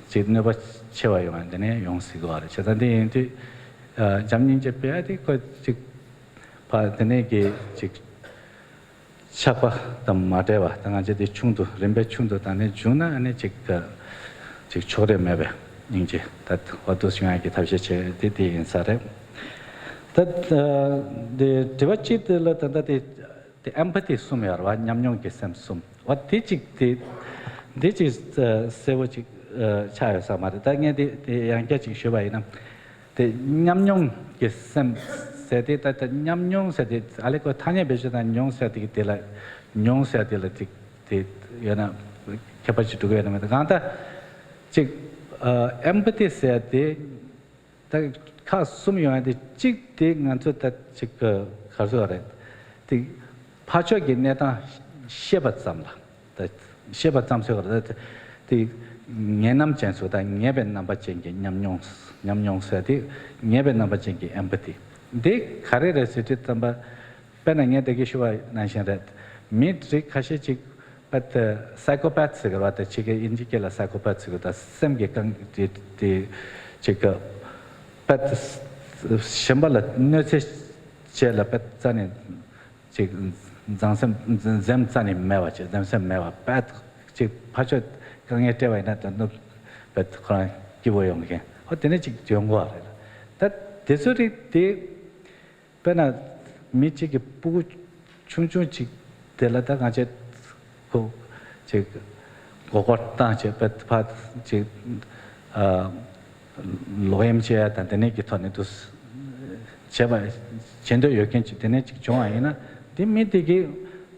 ཅིག་གནོད་པ་ཆེ་བ་ཡོང་བ་འདི་ནས་ཡོང་སྲིད་ཀྱི་ཡོད་རེད། བྱས་ཙང་འདི་ཡིན་དུས་ཨ་བྱམས་སྙིང་རྗེ་སྤེལ་ཡ་དེ་ཁོ་ཅིག་ཕ་དེ་ནས་ཀྱི་ཅིག་ཆགས་པ་དང་མ་བྲལ་བ་དང་། ང་ཚོ་དེ་ཆུང་དུ་རིམ་པས་ཆུང་དུ་བཏང་ནས་བྱུང་ན་ཨ་ནི་ཅིག་ཅིག་ཕྱོགས་རིས་མེད་པའི་སྙིང་རྗེ་ད་འོ་དུ་བྱུང་ཡག་གི་ཐབས་ཤེས་བྱས་དེ་དེ་ཡིན་ས་རེད། ད་དེ་དྲི་བ་གཅིག་དེ་ལ་ད་ལྟ་དེ་དེ་ཨེམ་པ་ཐི་གསུམ་ཡོད་རེད་བ། ཉམས་མྱོང་གི་སེམས་གསུམ་བ། དེ་གཅིག་དེ་འདི་གཅིག་གསལ་པོ་ཅིག་ཆགས་ཡོད་ས་མ་རེད། ད་ངས་དེ་དེ་ཡང་བསྐྱར་ཅིག་ཞུས་པ་ཡིན་ན། དེ་ཉམས་མྱོང་གི་སེམས་ཟེར་དེ་ད་ལྟ་ཉམས་མྱོང་ཟེར་དེ་ཨ་ལེ་ཁོ་ཐ་སྙད་བེད་སྤྱོད་དང་མྱོང་ཟེར་དེ་གི་དེ་ལ་མྱོང་ཟེར་དེ་ལ་དེ་དེ་ཡོད་ན་ཁྱད་པར་ཅིག་འགྲོ་གི་ཡོད་ན་མེད་ན། གང་ལྟར་ཅིག་ཨེམ་པ་ཐི་ཟེར་དེ་ད་ཁག་གསུམ་ཡོང་ཡ་དེ་གཅིག་དེ་ང་ཚོ་ད་ཅིག་ག་རེ་ཟེར་བ་རེད། དེ་ཕར་ཕྱོགས་ཀྱི་གནས་སྟངས་ཤེས་པ་ཙམ་ལ། ད་ཤེས་པ་ཙམ་ཟེར་བ་རེད། དེ་ངེས་རྣམ་ཅན་ཚོ་དང་ངེས་པའི་རྣམ་པ་ཅན་གྱི་ཉམས་མྱོང་། ཉམས་མྱོང་ཟེར་དེ་ངེས་པའི་རྣམ་པ་ཅན་གྱི་ཨེམ་པ་ཐི། འདི་ག་རེ་རེད་ཟེར་དུས་ཙམ་པ། དཔེར་ན་ངས་ད་གིན་ཞུ་བ་ནང་བཞིན་རེད། མི་རིགས་ཁ་ཤས་ཅིག་པད་སའི་ཁོ་པད་ཟེར་གི་རེད་བ། ད་ཕྱི་རྒྱལ་དབྱིན་ཇི་སྐད་ལ་སའི་ཁོ་པད་ཟེར་གི་རེད། ད་སེམས་ཀྱི་རྐང་དེ་དེ་ཅིག་གི་པད་གཞན་པ་ལ་གནོད་འཚེ་བྱས་ལ་པད་རྩ་ནས་ཅིག་བཟང་སེམས་འཛེམ་རྩ་ནས་མེད་པ་ཅིག་འཛེམ་སེམས་མེད་པ། པད་ཅིག་ཕར་ཕྱོགས་དཀའ་ངལ་སྤྲད་པ་ཡིན་ན་ད་ནུབ་པད་ཁོ་རང་སྐྱིད་པོ་ཡོང་མཁན་ཧོ་དེ་ནས་ཅིག་ཡོང་གི་རེད། ད་དེ་ཚོ་རིགས་དེ་དཔེར་ན་མི་གཅིག་གི་སྤུ་གུ་ཆུང་ཆུང་གཅིག་དེ་ལ་ད་གང་བྱེད་ཁོ་ཅིག་མགོ་སྐོར་བཏང་བྱས་པད་ཕར་ཅིག་ཨ། ལོག་གཡེམ་བྱེད་ཡ་དང་དེ་ནས་ཀྱི་ཐོག་ནས་དུ་བྱེད་པ་བྱེད་འདོད་ཡོད་མཁན་ཅིག་དེ་ནས་ཅིག་བྱུང་བ་ཡིན་ན། དེ་མི་དེ་གིས་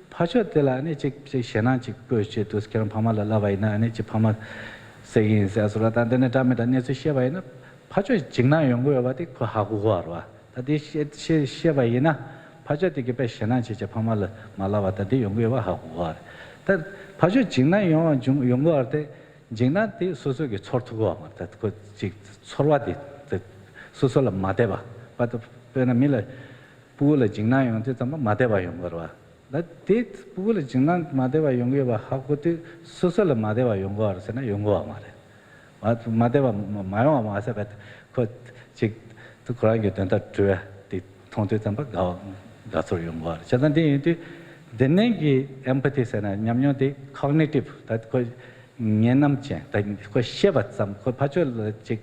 ཕར་ཕྱོགས་དེ་ལ་ཨ་ནི་ཅིག་ཅིག་ཞེད་སྣང་ཅིག་བསྐོས་བྱས་དུ་ཁྱེད་རང་ཕ་མ་ལ་ལབ་པ་ཡིན་ན་ཨ་ནི་ཅིག་ཕ་མ་བསད་ཀྱི་ཡིན་ཟེར་བཟོ་འདྲ་དང་དེ་ནས་འདྲ་མི་འདྲ་གནས་ཚུལ་བཤད་པ་ཡིན་ན་ཕར་ཕྱོགས་འཇིགས་སྣང་ཡོང་གི་ཡོད་པ་དེ་ཁོ་ཧ་གོ་གི་ཡོད་རེད་བ། ད་དེ་བཤད་བཤད་བཤད་པ་ཡིན་ན་ཕར་ཕྱོགས་དེ་གིས་དཔེ་ཞེད་སྣང་བྱས་བྱས་ཕ་མ་ལ་མ་ལབ་པ་ད་དེ་ཡོང་གི་ཡོད་པ་ཧ་གོ་གི་ཡོད་རེད། ད་ཕར་ཕྱོགས་འཇིགས་སྣང་ཡོང་བ་འབྱུང་ཡོང་གི་ཡོད་རེད་དེ། འཇིགས་སྣང་དེ་སོ་སོ་གིས་ཚོར་ཐུབ་ཀྱི་ཡོད་མ་རེད། ད་ཁོ་ཅིག་ཚོར་བ་དེ་དེ་སོ་སོ་ལ་མ་བདེ་བ། པ་ད་དཔེར་ན་མི་ལ་སྤུ་གུ་ལ་འཇིགས་སྣང་ཡོང་དུས་ཙམ་པ་མ་བདེ་བ་ཡོང་གི་རེད་བ། ད་དེ་སྤུ་གུ་ལ་འཇིགས་སྣང་མ་བདེ་བ་ཡོང་གི་ཡོད་པ་ཧ་གོ་དུས་སོ་སོ་ལ་མ་བདེ་བ་ཡོང་གི་ཡོད་རེད་ཟེར་ན་ཡོང་གི་ཡོད་མ་རེད། མ་མ་བདེ་བ་མ་མ་ཡོང་བ་མ་ཟད་པ་ཁོ་ཅིག་དུ་ཁོ་རང་གི་དོན་དག་གྲུབ་པ་དེ་མཐོང་དུས་ཙམ་པ་དགའ་བ་དགའ་ཚོར་ཡོང་གི་ཡོད་རེད། བྱས་ཙང་དེ་ཡིན་དུས་དེ་ནས་ཀྱི་ཨེམ་པ་ཐི་ཟེར་ན་ཉམས་མྱོང་དེ་ཁོག་ནི་ཊིབ་ད་ཁོ། ངེས་རྣམ་ཅན། ད་ཁོ་ཤེས་པ་ཙམ། ཁོ་ཕར་ཕྱོགས་ལ་ཅིག་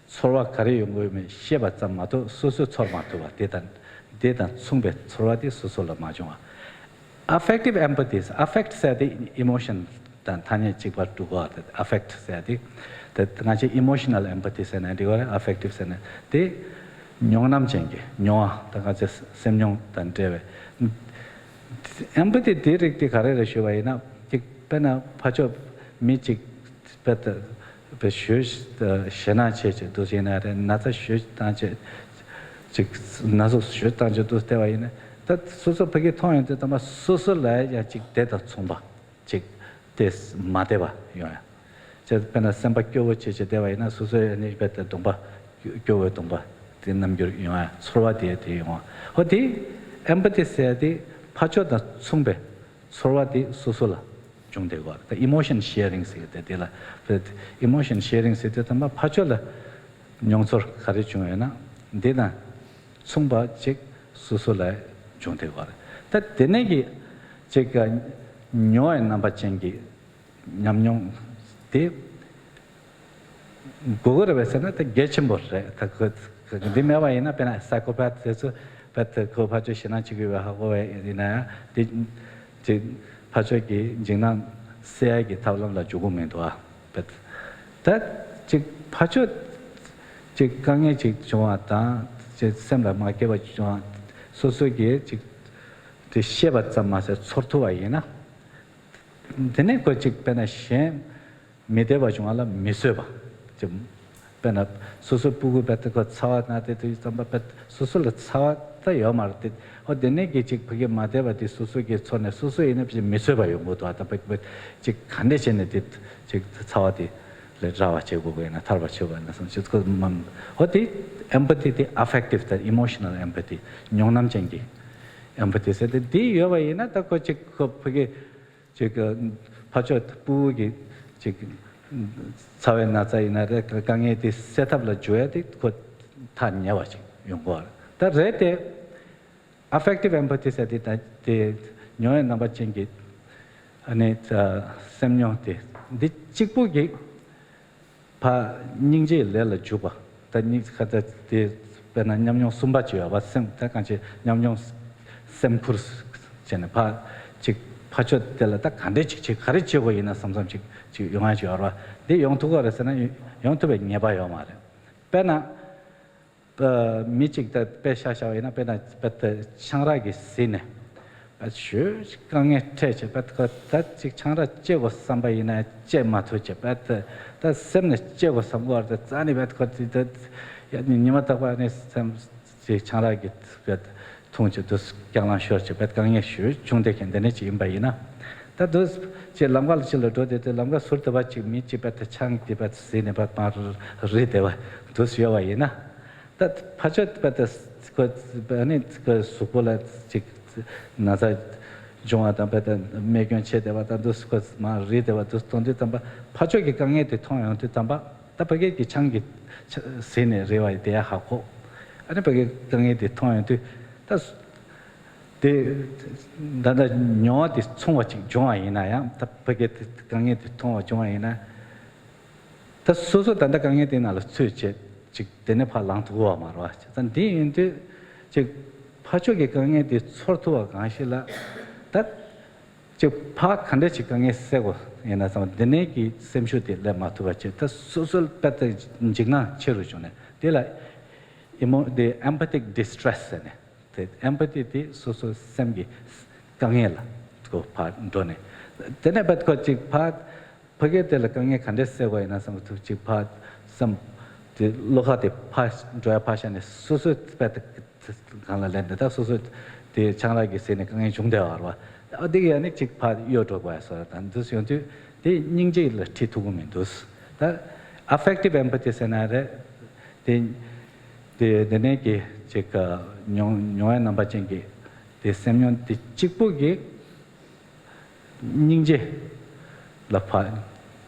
ཚོར་བ་ག་རེ་ཡོང་གི་ཡོད་མེད་ཤེས་པ་ཙམ་མ་གཏོགས་སོ་སོས་ཚོར་མ་ཐུབ་པ་དེ་དང་། དེ་དང་མཚུངས་པའི་ཚོར་བ་དེ་སོ་སོ་ལ་མ་བྱུང་བ། Affective empathy། Affect ཟེར་དེ་emotion དང་ཐ་སྙད་གཅིག་པར་འགྲོ་གི་ཡོད་རེད། Affect ཟེར་དེ། ད་ང་ཚོས་emotional empathy ཟེར་ན་འགྲིག་གི་རེད། Affective ཟེར་ན་དེ་མྱོང་རྣམ་ཅན་གྱི་མྱོང་བ། ད་ང་ཚོའི་སེམས་མྱོང་དང་འབྲེལ་བའི་empathy དེའི་རིགས་དེ་ག་རེ་རེད་ཞུས་པ་ཡིན་ན། ཅིག་དཔེར་ན་ཕར་ཕྱོགས་མི་གཅིག་དཔེ་ད་དཔེ་ཞོ་ཞེད་སྣང་བྱེད་བྱེད་འདུག་ཡིན་ན་རེད། ན་ཚ་ཞོ་བཏང་བྱེད་ཅིག་ན་ཟུག་ཞོ་བཏང་བྱེད་འདུག་བལྟས་པ་ཡིན་ན། ད་སོ་སོ་ཕ་གིར་མཐོང་ཡོང་དུས་ཙམ་པ་སོ་སོ་ལ་ཡང་ཅིག་དེ་དང་མཚུངས་པ་ཅིག་དེ་མ་བདེ་བ་ཡོང་ཡ། ཅེས་དཔེར་ན་སེམས་པ་སྐྱོ་བོ་བྱེད་བྱེད་བསྡད་པ་ཡིན་ན་སོ་སོའི་ནི་རྦད་དེ་གདོང་པ་སྐྱོ་བོའི་གདོང་པ་དེ་རྣམ་འགྱུར་ཡོང་ཡ། ཚོར་བ་དེ་དེ་ཡོང་བ། འོ་དེ་empathy ཟེར་ཡ་དེ་ཕར་ཕྱོགས་དང་མཚུངས་པའི་ཚོར་བ་དེ་སོ་སོ་ལ་འབྱུང་བསྡད་དགོས་རེད། ད་emotion sharing ཟེར་གི་དེ་དེ་ལ་རྦད་དེ་emotion sharing ཟེར་དུས་ཙམ་པ་ཕར་ཕྱོགས་ལ་མྱོང་ཚོར་ག་རེ་བྱུང་ཡོད་ན་འདི་དང་མཚུངས་པ་ཅིག་སོ་སོ་ལ་འབྱུང་བསྡད་དགོས་རེད། ད་དེ་ནས་ཀྱི་ཅིག་མྱོང་བའི་རྣམ་པ་ཅན་གྱི་ཉམས་མྱོང་དེ་དགོས་ཀྱི་རེད་པས་ཟེར་ན་ད་གལ་ཆེན་པོ་རེད། ད་ཁོ་འདི་མེད་པ་ཡིན་ན་དཔེར་ན་psychopath དེ་ཚོ་རྦད་དེ་ཁོ་ཕར་ཕྱོགས་ཞེད་སྣང་བྱེད་ཀྱི་ཡོད་པ་ཧ་གོ་བ་ཡིན་ན་ཡང་དེ་ཅིག་ཕར་ཕྱོགས་ཀྱི་འཇིགས་སྣང་སེལ་ཡ་གི་ཐབས་ལམ་ལ་འཇུག་གི་མི་འདུག་ཨ། རྦད་ད་ཅིག་ཕར་ཕྱོགས་ཅིག་དཀའ་ངལ་ཅིག་བྱུང་བ་དང་ཅིག་སེམས་ལ་མ་སྐྱིད་པ་བྱུང་བ་སོ་སོ་གིས་ཅིག་དེ་ཤེས་པ་ཙམ་མ་ཟད་ཚོར་ཐུབ་པ་ཡིན་ན། དེ་ནས་ཁོ་ཅིག་དཔེར་ན་གཞན་མི་བདེ་བ་བྱུང་བ་ལ་མི་བཟོད་པ། ཅིག་དཔེར་ན་སོ་སོའི་སྤུ་གུ་རྦད་དེ་ཁོ་ཚ་བ་ན་དེ་དུས་ཙམ་པ་རྦད་སོ་སོ་ལ་ཚ་བ་ད་ཡོད་མ་རེད་དེ། ཨོ་དེ་ནས་ཀྱི་ཅིག་ཕ་གི་མ་བདེ་བ་དེ་སོ་སོ་གིས་ཚོར་ནས་སོ་སོ་ཡིན་ན་ཅིག་མི་བཟོད་པ་ཡོང་གི་འདུག་ད་ཕ་གི་ཅིག་ག་འདྲས་བྱས་ནས་དེ་ཅིག་ཚ་བ་དེ་ལས་ར་བ་བྱེད་དགོས་ཀྱི་ཡིན་ན་ཐར་བ་བྱེད་དགོས་ཡིན་ན་བསམ་ཅིག་ཁོ་མ། ཨོ་དེ་empathy དེ་affective དང་emotional empathy མྱོང་རྣམ་ཅན་གྱི་empathy ཟེར་ཏེ་འདི་ཡོད་པ་ཡིན་ན་ད་ཁོ་ཅིག་ཁོ་ཕ་གི་ཅིག་ཕར་ཕྱོགས་སྤུ་གུ་གི་ཅིག་ཚ་བའི་ན་ཚ་ཡིན་ན་རེད། དཀའ་ངལ་དེ་སེལ་ཐབས་ལ་འཇུག་ཡ་དེ་ཁོ་ཐག་ཉེ་བ་ཅིག་ཡོང་གི་རེད། ད་རེད་དེ་affective empathy ཟེར་དེ་ད་དེ་མྱོང་བའི་རྣམ་པ་ཅན་གྱི་ཨ་ནི་སེམས་མྱོང་དེ་འདི་གཅིག་པུ་གི་ཕར་སྙིང་རྗེའི་ལས་ལ་འཇུག་པ། ད་སྙིང་ཁ་ད་དེ་དཔེར་ན་ཉམས་མྱོང་གསུམ་པ་ཅིག་ཡོད་པ་སེམས་ད་གང་ཅི་ཉམས་མྱོང་སེམས་ཁུར་བྱས་ནས་ཕར་ཅིག་ཕར་ཕྱོགས་དེ་ལ་ད་ག་འདྲས་ཅིག་བྱེད་ག་རེ་བྱེད་དགོས་ཡིན་ན་བསམ་བསམ་ཅིག་ཅིག་ཡོང་ཡ་ཅིག་ཡོད་རེད་པ། འདི་ཡོང་ཐུབ་ཀྱི་རེད་ཟེར་ན་ཡོང་ཐུབ་པའི་ངེས་པ་ཡོད་མ་རེད། དཔེར་ན། མི་གཅིག་ད་དཔེ་ཤ་བཞག་པ་ཡིན་ན་དཔེར་ན་དཔེ་ད་ཆང་རག་གིས་བཟི་ནས་དཔེ་ཞོ་དཀའ་ངལ་འཕྲད་བྱས་དཔེ་ད་ད་ཅིག་ཆང་རག་བཅད་དགོས་བསམ་པ་ཡིན་ན་བཅད་མ་ཐུབ་བྱས་དཔེ་ད་ད་སེམས་ནས་བཅད་དགོས་བསམ་གི་བར་དུ་རྩ་ནས་དཔེ་ཁོ་ད་ད་ཡ་ཉི་མ་རྟག་པར་ནས་སེམས་ཅིག་ཆང་རག་གིས་དཔེ་འཐུང་བྱས་དུས་སྐྱག་ལང་ཤོར་བྱས་དཔེ་དཀའ་ངལ་ཞོ་བྱུང་བསྡད་མཁན་དེ་ནས་ཅིག་ཡིན་པ་ཡིན་ན། ད་དུས་ཅིག་ལམ་ཁ་ལ་ཅིག་ལ་འགྲོ་བསྡད་དུས་ལམ་ཁ་ཟུར་དེ་བ་ཅིག་མི་གཅིག་དཔེ་ད་ཆང་དེ་དཔེ་བཟི་ནས་དཔེ་མར་རིལ་བསྡད་པ་དུས་ཡོད་པ་ཡིན་ན། ད་ཕར་ཕྱོགས་པ་ད་ཁོ་ཨ་ནི་ཁོ་གཟུགས་པོ་ལ་ཅིག་ན་ཚ་འབྱུང་བ་དང་པ་ད་རྨས་སྐྱོན་ཆེ་བསྡད་པ་དང་དུས་ཁོ་མར་རིལ་བསྡད་པ་དུས་མཐོང་དུས་ཙམ་པ་ཕར་ཕྱོགས་ཀྱི་དཀའ་ངལ་དེ་མཐོང་ཡོང་དུས་ཙམ་པ་ད་ཕ་གི་གི་ཆང་གིས་བཟི་ནས་རིལ་བ་དེ་ཡང་ཧ་གོ། ཨ་ནི་ཕ་གི་དཀའ་ངལ་དེ་མཐོང་ཡོང་དུས་ད་དེ་ད་ལྟ་མྱོང་བ་དེ་མཚུངས་པ་ཅིག་འབྱུང་བ་ཡིན་ན་ཡང་ད་ཕ་གི་དཀའ་ངལ་དེ་མཐོང་བ་འབྱུང་བ་ཡིན་ན། ད་སོ་སོ་ད་ལྟ་དཀའ་ངལ་དེ་ནང་ལ་ཚུད་བྱས་ཅིག་དེ་ནས་ཕར་ལངས་ཐུབ་ཀྱི་ཡོད་མ་རེད་བ། བྱས་ཙང་འདི་ཡིན་དུས་ཅིག་ཕར་ཕྱོགས་ཀྱི་དཀའ་ངལ་དེ་ཚོར་ཐུབ་པ་གང་ཞིག་ལ་ད་ཅིག་ཕར་ག་འདྲས་ཅིག་དཀའ་ངལ་སེལ་དགོས་ཡིན་ན་བསམ་པ་འདི་ནས་ཀྱི་སེམས་ཤུགས་དེ་སླེབས་མ་ཐུབ་པ་བྱས་ད་སོ་སོ་དཔེ་ད་འཇིགས་སྣང་ཆེ་རུ་བྱུང་ནས་དེ་ལ་ཨི་མོ་དེ་empathic distress ཟེར་ནས། དེ་empathy དེ་སོ་སོའི་སེམས་ཀྱི་དཀའ་ངལ་ལ་ཁོ་ཕར་འགྲོ་ནས། དེ་ནས་བད་ཁོ་ཅིག་ཕར་ཕ་གིར་དེ་ལ་དཀའ་ངལ་ག་འདྲས་སེལ་དགོས་ཡིན་ན་བསམ་ཐུབ་ཅིག་ཕར་སེམས་དེ་བློ་ཁ་དེ་ཕར་འགྲོ་ཡ་ཕར་བཞག་ནས་སོ་སོའི་དཔེ་དེ་གང་ལ་ལེན་ནས་ད་སོ་སོ་དེ་ཆང་རག་གིས་བཟི་ནས་དཀའ་ངལ་བྱུང་བསྡད་པ་རེད་བ། ཨ་དེ་གི་ཡ་ནི་ཅིག་ཕར་གཡོལ་འགྲོ་དགོས་ཡ་སོ་ད་འདུག་ཡོང་དུས་དེ་སྙིང་རྗེ་ལ་ཁྲིད་ཐུབ་ཀྱི་མི་འདུག་ད་affective empathy ཟེར་ན་རེད། དེ་དེ་དེ་ནས་ཀྱི་ཅིག་མྱོང་མྱོང་བའི་རྣམ་པ་ཅན་གྱི་དེ་སེམས་མྱོང་དེ་གཅིག་པུ་གི་སྙིང་རྗེ་ལ་ཕར་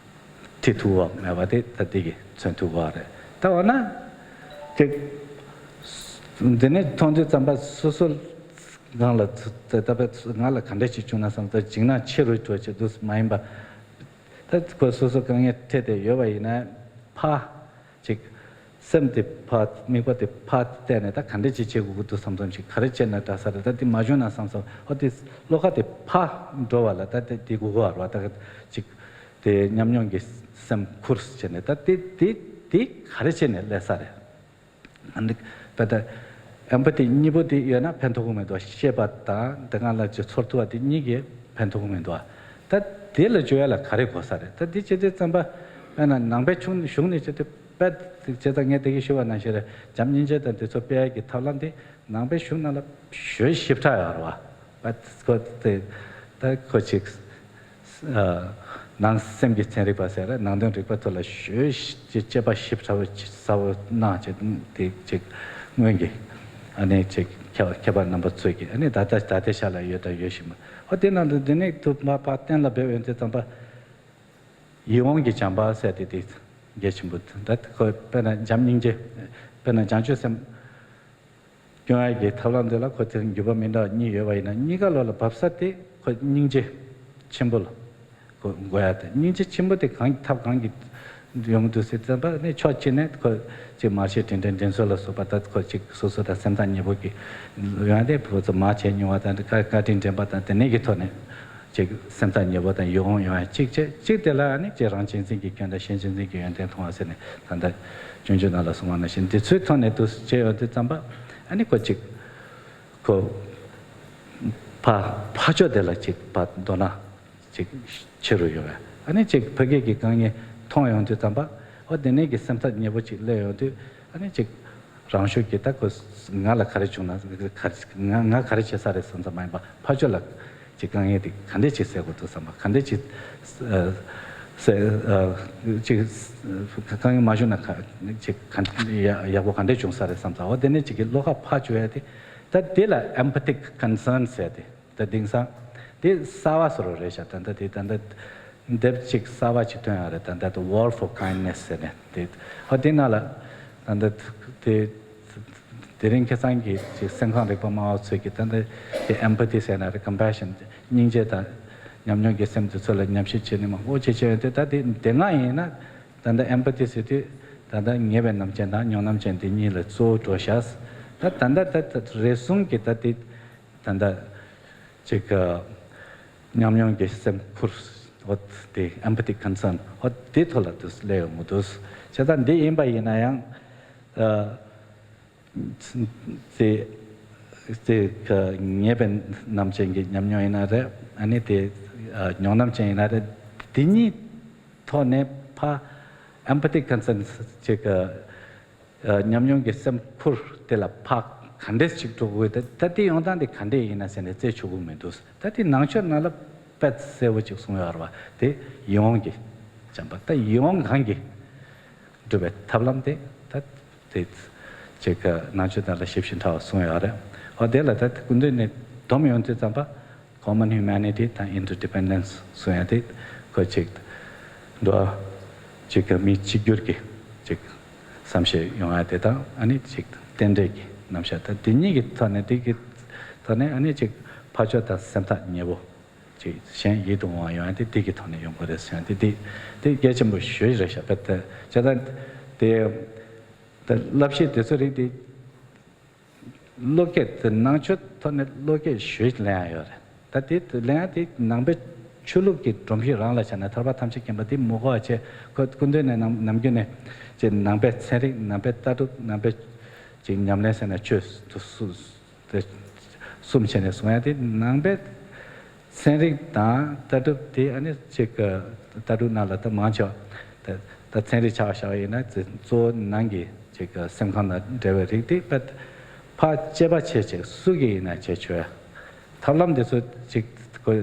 ཁྲིད་ཐུབ་པ་མེད་པ་དེ་ད་དེ་གི་མཚོན་ཐུབ་པ་རེད། ད་འོ་ན་ཅིག་འདི་ནས་མཐོང་དུས་ཙམ་པ་སོ་སོ་ང་ལ་ད་ད་ང་ལ་ག་འདྲ་ཞིག་བྱུང་ན་བསམ་ད་འཇིགས་སྣང་ཆེ་རུ་འགྲོ་ཆེད་དུ་མ་ཡིན་པ། ད་ཁོ་སོ་སོ་དཀའ་ངལ་འཕྲད་དེ་ཡོད་པ་ཡིན་ན་ཕ་ཅིག་སེམས་དེ་ཕ་དམིགས་པ་དེ་ཕ་བལྟས་ནས་ད་ག་འདྲ་ཅིག་བྱེད་དགོས་ཀྱི་འདུག་བསམ་བསམ་ཞིག་ག་རེ་བྱས་ན་འདྲ་ས་རེད། ད་དེ་མ་བྱུང་ན་བསམ་བསམ་ཨོ་དེ་བློ་ཁ་དེ་ཕ་འགྲོ་བ་ལ་ད་དེ་དེ་དགོས་ཀྱི་རེད་བ། ད་ཅིག་དེ་ཉམས་མྱོང་གི་སེམས་ཁུར་བྱས་ནས་ད་དེ་དེ་དེ་ག་རེ་བྱས་ནས་སླེབས་ས་རེད། ཨ་ནི་ད་ལྟ་ཨེམ་པ་ཐི་གཉིས་པོ་དེ་ཡོད་ན་ཕན་ཐོགས་ཀྱི་མི་འདུག་ཤེས་པ་དང་དེ་སྒང་ལ་ཅིག་ཚོར་ཐུབ་པ་དེ་གཉིས་ཀས་ཕན་ཐོགས་ཀྱི་མི་འདུག་ད་དེ་ལ་འཇུག་ཡ་ལ་ག་རེ་དགོས་ས་རེད། ད་དེ་བྱེད་དུས་ཙམ་པ་དཔེར་ན་ནང་པའི་གཞུང་གཞུང་ནས་བྱེད་དུས་དཔེ་བྱས་ཙང་ངས་དེ་གི་ཞུ་བ་ནང་བཞིན་རེད། བྱམས་སྙིང་རྗེ་དང་དེ་ཚོ་སྤེལ་ཡ་གི་ཐབས་ལམ་དེ་ནང་པའི་གཞུང་ནང་ལ་ཞེ་ཞིབ་ཕྲ་ཡོད་རེད་བ། ད་ཁོ་དེ་ད་ཁོ་ཅིག་ནང་སེམས་ཀྱི་ཚན་རིག་པ་ཟེར་ར་ནང་དོན་རིག་པ་ཐོག་ལ་ཞེ་ཅིག་དཔྱད་པ་ཞིབ་ཕྲ་བོ་ཅིག་གསལ་བོ་གནང་བྱས་དེ་ཅིག་སྔོན་གྱི་ཨ་ནི་ཅིག་མཁས་མཁས་པ་རྣམ་པ་ཚོས་ཀྱིས་ཨ་ནི་ད་ལྟ་ད་ལྟའི་ཆ་ལ་ཡོད་དང་ཡོད་བཞིན་པ་ཨོ་དེ་ནང་དུ་འདི་ནས་དུ་མ་པ་གཏན་ལ་འབེབས་ཡོང་དུས་ཙམ་པ་ཡིད་འོང་གི་བྱམས་པ་ཟེར་དེ་དེ་གལ་ཆེན་པོ་ད་ཁོ་དཔེར་ན་བྱམས་སྙིང་རྗེ་དཔེར་ན་བྱང་ཆུབ་སེམས། སྐྱོང་ཡ་གི་ཐབས་ལམ་འདི་ལ་ཁོ་ཚོའི་འགྱུར་བ་མི་འདྲ་བ་གཉིས་ཡོད་པ་ཡིན་ན་གཉིས་ཀ་ལོགས་ལ་བབས་ས་དེ་ཁོ་སྙིང་རྗེ་ཆེན་པོ་ལ་ཁོ་དགོས་ཡ་དེ། སྙིང་རྗེ་ཆེན་པོ་དེ་གང་ཐབས་གང་གིས་ཡོང་གི་འདུག་ཟེར་བསམ་པ་ནི་ཕྱོགས་གཅིག་ནས་ཁོ་ཅིག་མར་ཤེས་དྲིན་དྲན་དྲིན་གཟོ་ལ་སོགས་པ་ད་ཁོ་ཅིག་སོ་སོ་དང་སེམས་ཐག་ཉེ་པོ་གི་ཡོང་ཡ་དེ་ཁོ་ཚོ་མར་བྱས་མྱོང་བ་དང་བཀའ་བཀའ་དྲིན་དྲན་པ་དང་དེ་ནས་ཀྱི་ཐོག་ནས། ཅིག་སེམས་ཐག་ཉེ་པོ་དང་ཡིད་འོང་ཡོང་ཡ་གཅིག་བྱས། གཅིག་དེ་ལ་ཨ་ནི་ཅིག་རང་གཅེས་འཛིན་གྱི་སྐྱོན་དང་གཞན་གཅེས་འཛིན་གྱི་ཡོན་ཏན་མཐོང་བ་ཟེར་ནས་ད་ལྟ་སྤྱོད་འཇུག་ནང་ལ་གསུངས་པ་ནང་བཞིན་འདི་ཚོའི་ཐོག་ནས་དུ་བྱས་ཡོང་དུས་ཙམ་པ་ཨ་ནི་ཁོ་ཅིག་ཁོ་ཕ་ཕ་ཕྱོགས་དེ་ལ་ཅིག་ཕ་མདོར་ན་ཅིག་ཆེ་རུ་ཡོང་ཡ་ཨ་ནི་ཅིག་ཕ་སྐད་ཀྱི་དཀའ་ངལ་མཐོང་ཡོང་དུས་ཙམ་པ་ཨོ་དེ་ནས་ཀྱི་སེམས་ཐག་ཉེ་པོ་ཅིག་སླེབས་ཡོང་དུས་ཨ་ནི་ཅིག་རང་ཤུགས་ཀྱིས་ད་ཁོ་ང་ལ་ག་རེ་བྱུང་ན་ག་ང་ང་ག་རེ་བྱེད་ས་རེད་བསམ་ཙམ་མ་ཡིན་པ་ཕར་ཕྱོགས་ལ་ཅིག་དཀའ་ངལ་དེ་ག་འདྲས་ཅིག་སེལ་དགོས་འདུག་བསམ་པ་ག་འདྲས་ཅིག་སེལ་ཅིག་དཀའ་ངལ་མ་བྱུང་ན་ག་ཅིག་ག་ཡག་ཡག་པོ་ག་འདྲས་བྱུང་ས་རེད་བསམ་ཙམ་འོ་དེ་ནས་ཅིག་གི་བློ་ཁ་ཕར་བཅུག་ཡ་དེ་ད་དེ་ལ་empathic concern ཟེར་ཏེ། ད་དེང་སང་དེ་གསར་བ་བཟོ་རོགས་རེད་ཤག་ད་ལྟ་དེ་ད་ལྟ་དེབ་ཅིག་གསར་བ་ཅིག་ཐོན་ཡོད་རེད། ད་ལྟ་The Wall for Kindness ཟེར་ནས་དེ་ཧོ་དེ་ནང་ལ་ད་ལྟ་དེ་དེ་རིང་ཁ་སང་གི་ཅིག་སེམས་ཁམས་རིག་པ་སྨྲ་བ་ཚོས་ཀྱི་ད་ལྟ་དེ་empathy ཟེར་ན་རེད། compassion སྙིང་རྗེ་དང་ཉམས་མྱོང་གི་སེམས་དེ་ཚོ་ལ་ཉམས་ཞིབ་བྱས་ནས་མང་པོ་བྱས་བྱས་ཡོད་དེ། ད་དེ་དེ་སྔ་ཡིན་ན་ད་ལྟ་empathy ཟེར་དུས་ད་ལྟ་ཉེས་པའི་རྣམ་མཁྱེན་དང་མྱོང་རྣམ་ཅན་དེ་གཉིས་ལ་གཙོ་བོ་འགྲོ་ཤག་ད་ད་ལྟ་ད་ད་རེ་ཟུང་གི་ད་དེ་ད་ལྟ་ཅིག་ཉམས་མྱོང་གི་སེམས་ཁུར་འོ་དེ་empathy concern འོ་དེ་ཐོག་ལ་དུ་སླེབས་ཡོང་གི་འདུག་བྱས་ཙང་འདི་ཡིན་པ་ཡིན་ན་ཡང་དེ་དེ་ཉེས་པའི་རྣམ་ཅན་གྱི་ཉམས་མྱོང་ཡིན་ན་རེད། ཨ་ནི་དེ་མྱོང་རྣམ་ཅན་ཡིན་ན་རེད། དེ་གཉིས་ཐོག་ནས་ཕ་empathy concern ཅིག་ཉམས་མྱོང་གི་སེམས་ཁུར་དེ་ལ་ཕར་ག་འདྲས་ཅིག་འགྲོ་དགོས། ད་ད་དེ་ཡོང་སྟངས་དེ་ག་འདྲས་ཡིན་ན་ཟེར་ནས་རྩད་ཆོད་ཀྱི་མི་འདུག་ད་དེ་ནང་ཆོས་ནང་ལ་དཔེ་གསལ་བོ་ཅིག་གསུངས་ཡོད་རེད་བ། དེ་ཡིད་འོང་གི་བྱམས་པ་ད་ཡིད་འོང་གང་གི་སྒྲུབ་པའི་ཐབས་ལམ་དེ་ད་དེ་ཅིག་ནང་ཆོས་ནང་ལ་ཞིབ་ཞིབ་ཕྲ་བ་གསུངས་ཡོད་རེད། འོ་དེ་ལ་ད་སྐུ་མདུན་ནས་སྡོམ་ཡོང་དུས་ཙམ་པ། Common humanity དང་interdependence གསུང་ཡ་དེ་ཁོ་ཅིག་འགྲོ་ཅིག་གི་མི་གཅིག་གྱུར་གྱི་ཅིག་བསམ་ཤེས་ཡོང་ཡ་དེ་དང་ཨ་ནི་ཅིག་རྟེན་འབྲེལ་གྱི་རྣམ་གཞག་ད་དེ་གཉིས་ཀྱི་ཐོག་ནས་དེ་གི་ཐོག་ནས་ཨ་ནི་ཅིག་ཕར་ཕྱོགས་དང་སེམས་ཐག་ཉེ་བོ་ཅིག་གཞན་ཡིད་དུ་འོང་བ་ཡོང་ཡ་དེ་དེ་གི་ཐོག་ནས་ཡོང་གི་རེད་ཟེར་ཡ་དེ་དེ་དེ་གལ་ཆེན་པོ་ཞེ་པོ་རེད་ཤག་བྱས་ཙང་དེ་ད་བསླབ་བྱའི་དེ་ཚོ་རིགས་དེ། བློ་སྐྱེད་དེ་ནང་ཆོས་ཐོག་ནས་བློ་སྐྱེད་ཞེ་པོ་ལེན་ཡ་ཡོད་རེད། ད་དེ་ལེན་ཡ་དེ་ནང་པའི་ཆོས་ལུགས་ཀྱི་སྒྲོམ་གཞི་རང་ལ་བཞག་ནས་ཐར་པ་ཐམས་ཅད་མཁྱེན་པ་དེ་མི་དགོས་པ་བྱས། ཁོ་སྐུ་མདུན་ནས་ནམ་ནམ་རྒྱུན་ནས་ཅིག་ནང་པའི་ཚན་རིག་ནང་པའི་ལྟ་གྲུབ་ནང་པའི་ཅིག་ཉམས་ལེན་ཟེར་ན་ཆོས་དེ་སུ་དེ་གསུམ་བྱས་ནས་གསུང་ཡ་དེ་ནང་པའི་ཚན་རིག་དང་ལྟ་གྲུབ་དེ་ཨ་ནི་ཅིག་ལྟ་གྲུབ་ནང་ལ་ད་མང་ཆེ་བ་ད་ད་ཚན་རིག་ཆ་བཞག་པ་ཡིན་ན་གཙོ་བོ་ནང་གི་ཅིག་སེམས་ཁམས་དང་འབྲེལ་བའི་རིགས་དེ་ཕར་དཔྱད་པ་བྱས་བྱས་སུ་གི་ཡིན་ན་བྱས་ཆོག་ཡ། ཐབས་ལམ་དེ་ཚོ་ཅིག་ཁོ་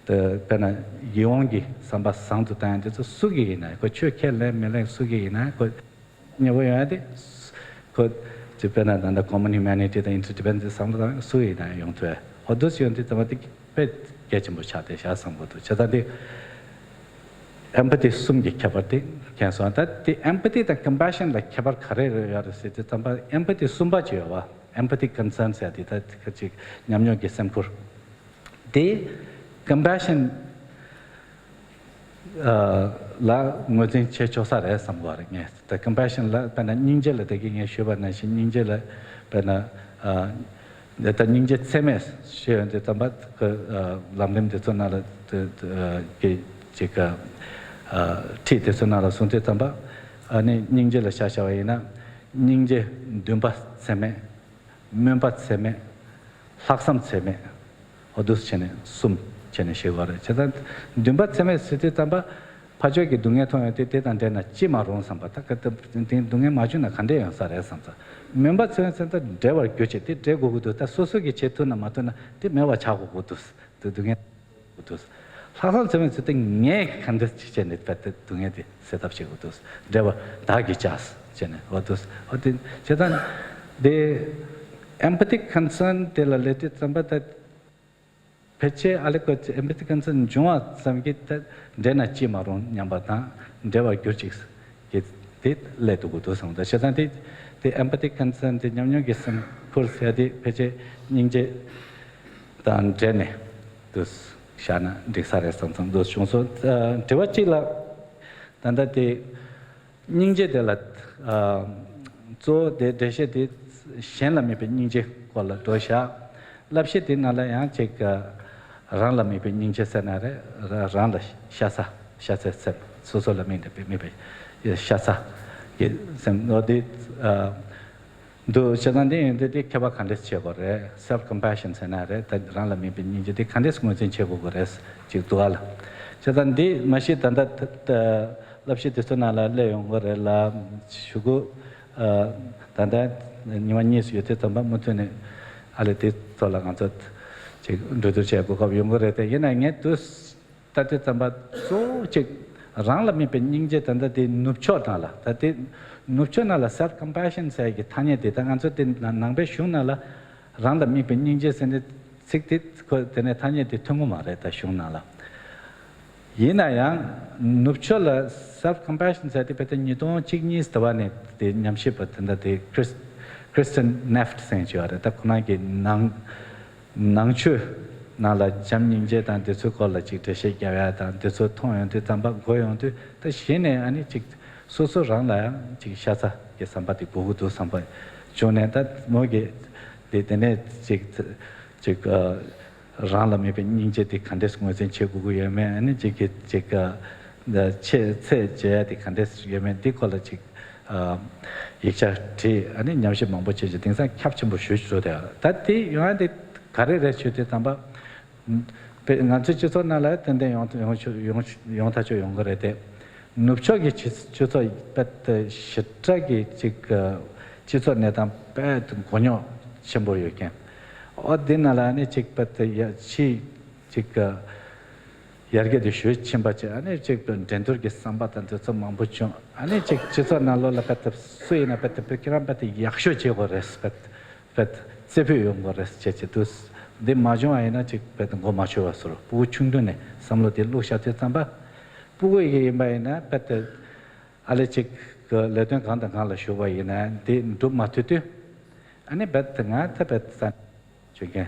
དཔེར་ན་ཡིད་འོང་གི་བསམ་པ་བཟང་དུ་བཏང་ཡ་དེ་ཚོ་སུ་གི་ཡིན་ན་ཁོ་ཆོས་ཁས་ལེན་མི་ལེན་སུ་གི་ཡིན་ན་ཁོ། ཉེ་བོ་ཡོང་ཡ་དེ། ཁོ། ཅིག་དཔེར་ན་ད་ལྟ་common humanity དང་interdependence བསམ་བློ་བཏང་སུ་ཡིན་ན་ཡོང་ཐུབ་ཡ། འོ་འདུག་སེ་ཡོང་དུས་ཙམ་པ་དེ་དཔེ་གལ་ཆེན་པོ་ཆགས་བསྡད་ཤག་བསམ་གྱི་འདུག་བྱས་ཙང་དེ། empathy གསུམ་གྱི་ཁྱད་པར་དེ་མཁྱེན་སོང་། ད་དེ་empathy དང་compassion ལ་ཁྱད་པར་ག་རེ་རེ་ཡོད་རེད་ཟེར་དུས་ཙམ་པ་empathy གསུམ་པ་ཅིག་ཡོད་པ། empathy concern ཟེར་དེ་ད་ཅིག་ཉམས་མྱོང་གི་སེམས་ཁུར། དེ་compassion ལ་ངོས་འཛིན་བྱེད་ཆོག་ས་རེད་བསམ་གྱི་ཡོད་རེད། ངས་ད་compassion ལ་དཔེར་ན་སྙིང་རྗེ་ལ་ད་གིན་ངས་ཞུས་པ་ནང་བཞིན་སྙིང་རྗེ་ལ་དཔེར་ན་ད་སྙིང་རྗེ་ཚད་མེད་ཞུ་ཡོང་དུས་ཙམ་པ་ལམ་རིམ་དེ་ཚོ་ནང་ལ་གི་ཅིག་ཁྲིད་དེ་ཚོ་ནང་ལ་སོང་དུས་ཙམ་པ་ཨ་ནི་སྙིང་རྗེ་ལ་ཆ་བཞག་པ་ཡིན་ན་སྙིང་རྗེ་འདུན་པ་ཚད་མེད། སྨོན་པ་ཚད་མེད། ལྷག་བསམ་ཚད་མེད། འོ་འདུག་སེ་བྱས་ནས་གསུམ་བྱས་ནས་བཤད་དགོས་རེད། བྱས་ཙང་འདུན་པ་ཚད་མེད་ཟེར་དུས་ཙམ་པ་ཕར་ཕྱོགས་ཀྱི་སྡུག་བསྔལ་མཐོང་ཡོང་དུས་དེ་དང་འབྲེལ་ན་ཅི་མ་རུང་བསམ་པ། ད་ག་ད་དེ་སྡུག་བསྔལ་མ་བྱུང་ན་ག་འདྲས་ཡོང་ས་རེད་བསམ་ཙང་། སྨོན་པ་ཚད་མེད་ཟེར་ད་འབྲལ་བར་གྱུར་ཅིག་དེ་འབྲལ་དགོས་ཀྱི་འདུག་ད་སོ་སོ་གིས་བྱེད་ཐུབ་ན་མ་ཐུབ་ན་དེ་མེད་པ་ཆགས་དགོས་ཀྱི་འདུག་དེ་སྡུག་བསྔལ། འདུག་ལྷག་བསམ་ཚད་མེད་ཚུལ་དེ་ངས་ག་འདྲ་ཅིག་བྱས་ནས་དཔེ་དེ་སྡུག་བསྔལ་དེ་སེལ་ཐབས་བྱེད་དགོས་འདུག་འབྲེལ་བ་བདག་གིས་བཅག་བྱས་ནས་འོ་འདུག་འོ་དེ་བྱས་ཙང་དེ་empathic concern དེ་ལ་སླེབས་དུས་ཙམ་པ་ད་ཕལ་ཆེར་ཨ་ལེ་ཀོ་empathic concern འབྱུང་བ་ཙམ་གྱིས་ད་འབྲལ་ན་ཅི་མ་རུང་སྙམ་པ་དང་འབྲལ་བར་གྱུར་ཅིག་གི་དེ་སླེབས་འདུག་གོ་འདུག་བསམ་ད་བྱས་ཙང་དེ་དེ་empathic concern དེ་ཉམས་མྱོང་གི་སེམས་ཁུར་ཟེར་དེ་ཕལ་ཆེར་སྙིང་རྗེ་དང་འབྲེལ་ནས་འདུག་བཞག་ན་འགྲིག་ས་རེད་བསམ་བསམ་འདུག་བྱུང་སོང་། དྲི་བ་གཅིག་ལ་ད་ལྟ་དེ་སྙིང་རྗེ་དེ་ལ་གཙོ་བོ་དེ་འགྲེལ་བཤད་དེ་གཞན་ལ་དམིགས་པའི་སྙིང་རྗེ་སྐོར་ལ་འགྲོ་བཞག་བསླབ་བྱ་དེ་ནང་ལ་ཡང་ཅིག་རང་ལ་དམིགས་པའི་སྙིང་རྗེ་ཟེར་ན་རེད། རང་ལ་ཤ་ཚ་ཤ་ཚའི་སེམས། སོ་སོ་ལ་དམིགས་ནས་དམིགས་པའི་ཤ་ཚ་གི་སེམས་འོ་དེ་འདུག་བྱས་ཙང་དེ་ཡིན་དུས་དེ་མཁས་པ་ག་འདྲས་བྱེད་དགོས་རེད། self compassion ཟེར་ན་རེད། ད་རང་ལ་དམིགས་པའི་སྙིང་རྗེ་དེ་ག་འདྲས་ངོས་འཛིན་བྱེད་དགོས་ཀྱི་རེད་ཅིག་འདུག་ཨ་ལ། བྱས་ཙང་འདི་མ་གཞི་ད་ལྟ་བསླབ་བྱ་དེ་ཚོ་ནང་ལ་སླེབས་ཡོང་གི་རེད་ལ། གཞུག་གུ་ད་ལྟ་ཉི་མ་གཉིས་སུ་ཡོད་དུས་ཙམ་པ་མུ་མཐུད་ནས་ཨ་ལས་དེ་ཚོ་ལ་ང་ཚོ་ཅིག་གྲོས་བསྡུར་བྱེད་དགོས་སྐབས་ཡོང་གི་རེད། དེ་ཡིན་ན་ངས་དུས་ལྟ་དུས་ཙམ་པ་གཙོ་བོ་གཅིག་རང་ལ་དམིགས་པའི་སྙིང་རྗེ། ད་ལྟ་དེ་ནུབ་ཕྱོགས་ནང་ལ་ད་དེ་ནུབ་ཕྱོགས་ནང་ལ་self compassion ཟེར་གྱི་ཐ་སྙད་དེ་ད་ང་ཚོ་དེ་ནང་པའི་གཞུང་ནང་ལ་རང་ལ་དམིགས་པའི་སྙིང་རྗེ་ཟེར་ནས་ཚིག་དེ་ཁོ་དེ་ནས་ཐ་སྙད་དེ་ཐོན་གྱི་མ་རེད། ད་གཞུང་ནང་ལ་ཡིན་ན་ཡང་ནུབ་ཕྱོགས་ལ་self compassion ཟེར་དེ་ཕལ་ཆེར་ཉིས་སྟོང་གཅིག་གཉིས་ཟླ་བ་ནས་དེ་ཉམས་ཞིབ་པ་དེ་འདྲ་དེ་Chris- Kristin Neff ཟེར་མཁན་ཅིག་ཡོད་རེད། ད་ཁོ་རང་གི་ནང་ནང་ཆོས་ནང་ལ་བྱམས་སྙིང་རྗེ་དང་དེ་ཚོའི་སྐོར་ལ་ཅིག་འགྲེལ་བཤད་རྒྱབ་ཡ་དང་དེ་ཚོ་མཐོང་ཡོང་དུས་ཙམ་པ་གོ་ཡོང་དུས་ད་གཞི་ནས་ཨ་ནི་ཅིག་སོ་སོ་རང་ལ་ཡང་ཅིག་ཤ་ཚ་གི་བསམ་པ་དེ་དགོས་ཀྱི་འདུག་བསམ་པ་བྱུང་ནས། ད་མོ་གིས་དེ་དེ་ནས་ཅིག་ཅིག་རང་ལ་དམིགས་པའི་སྙིང་རྗེ་དེ་ག་འདྲས་ངོས་འཛིན་བྱེད་དགོས་ཀྱི་ཡོད་མེད། ཨ་ནི་ཅིག་གི་ཅིག་ཆེད་ཚད་འཇལ་ཡ་དེ་ག་འདྲས་ཡོད་མེད་འདི་སྐོར་ལ་ཅིག་ཡིག་ཆ་བྲིས། ཨ་ནི་ཉམས་ཞིབ་མང་པོ་བྱས་ཀྱི་དེང་སང་ཁྱབ་ཆེན་པོ་ཞེ་པོ་ཅིག་འགྲོ་བསྡད་ཡོད་རེད། ད་དེ་ཡོང་ཡ་དེ་ག་རེ་རེད་ཞུ་དུས་ཙམ་པ། དཔེ་ང་ཚོའི་སྤྱི་ཚོགས་ནང་ལ་ཏན་ཏན་ཡོང་ཡོང་ཆོག་ཡོང་ཡོང་ཐག་ཆོད་ཡོང་གི་རེད་དེ། ནུབ་ཕྱོགས་ཀྱི་སྤྱི་སྤྱི་ཚོགས་དཔེ་དེ་ཞེ་དྲག་གི་ཅིག་སྤྱི་ཚོགས་གནས་སྟངས་དཔེ་མགོ་རྙོག་ཆེན་པོ་ཡོད་མཁན། ཨོ་དེ་ནང་ལ་ཨ་ནི་ཅིག་དཔེ་དེ་ཡ་ཕྱི་ཅིག་ཡར་རྒྱས་དེ་ཞེ་ཆེན་པོ་བྱས། ཨ་ནི་ཅིག་འགྲན་བསྡུར་གྱི་བསམ་པ་དང་དེ་ཚོ་མང་པོ་བྱུང་། ཨ་ནི་ཅིག་སྤྱི་ཚོགས་ནང་ལོགས་ལ་དཔེ་དེ་སུ་ཡིན་ན་དཔེ་དེ་དཔེ་ཁྱེད་རང་དཔེ་དེ་ཡག་ཤོས་བྱེད་དགོས་རེད། དཔེ་དཔེ་རྩེ་ཕུད་ཡོང་དགོས་རེད་བྱས་བྱས་དུས་འདི་མ་བྱུང་བ་ཡིན་ན་ཅིག་དཔེ་དེ་མགོ་མ་ཆོད་པ་བཟོ་འདྲ། སྤུ་གུ་ཆུང་དུས་ནས་བསམ་བློ་དེ་བླུགས་བཞག་དུས་ཙམ་པ་སྤུ་གུ་ཡི་ཡིན་པ་ཡིན་ན་དཔེ་དེ་ཨ་ལེ་ཅིག་གི་ལས་དོན་གང་དང་གང་ལ་ཞུགས་པ་ཡིན་ན་འདི་འགྲུབ་མ་ཐུབ་དུས། ཨ་ནི་རྦད་དེ་ང་ད་རྦད་དེ་ས་བྱོས་མཁན་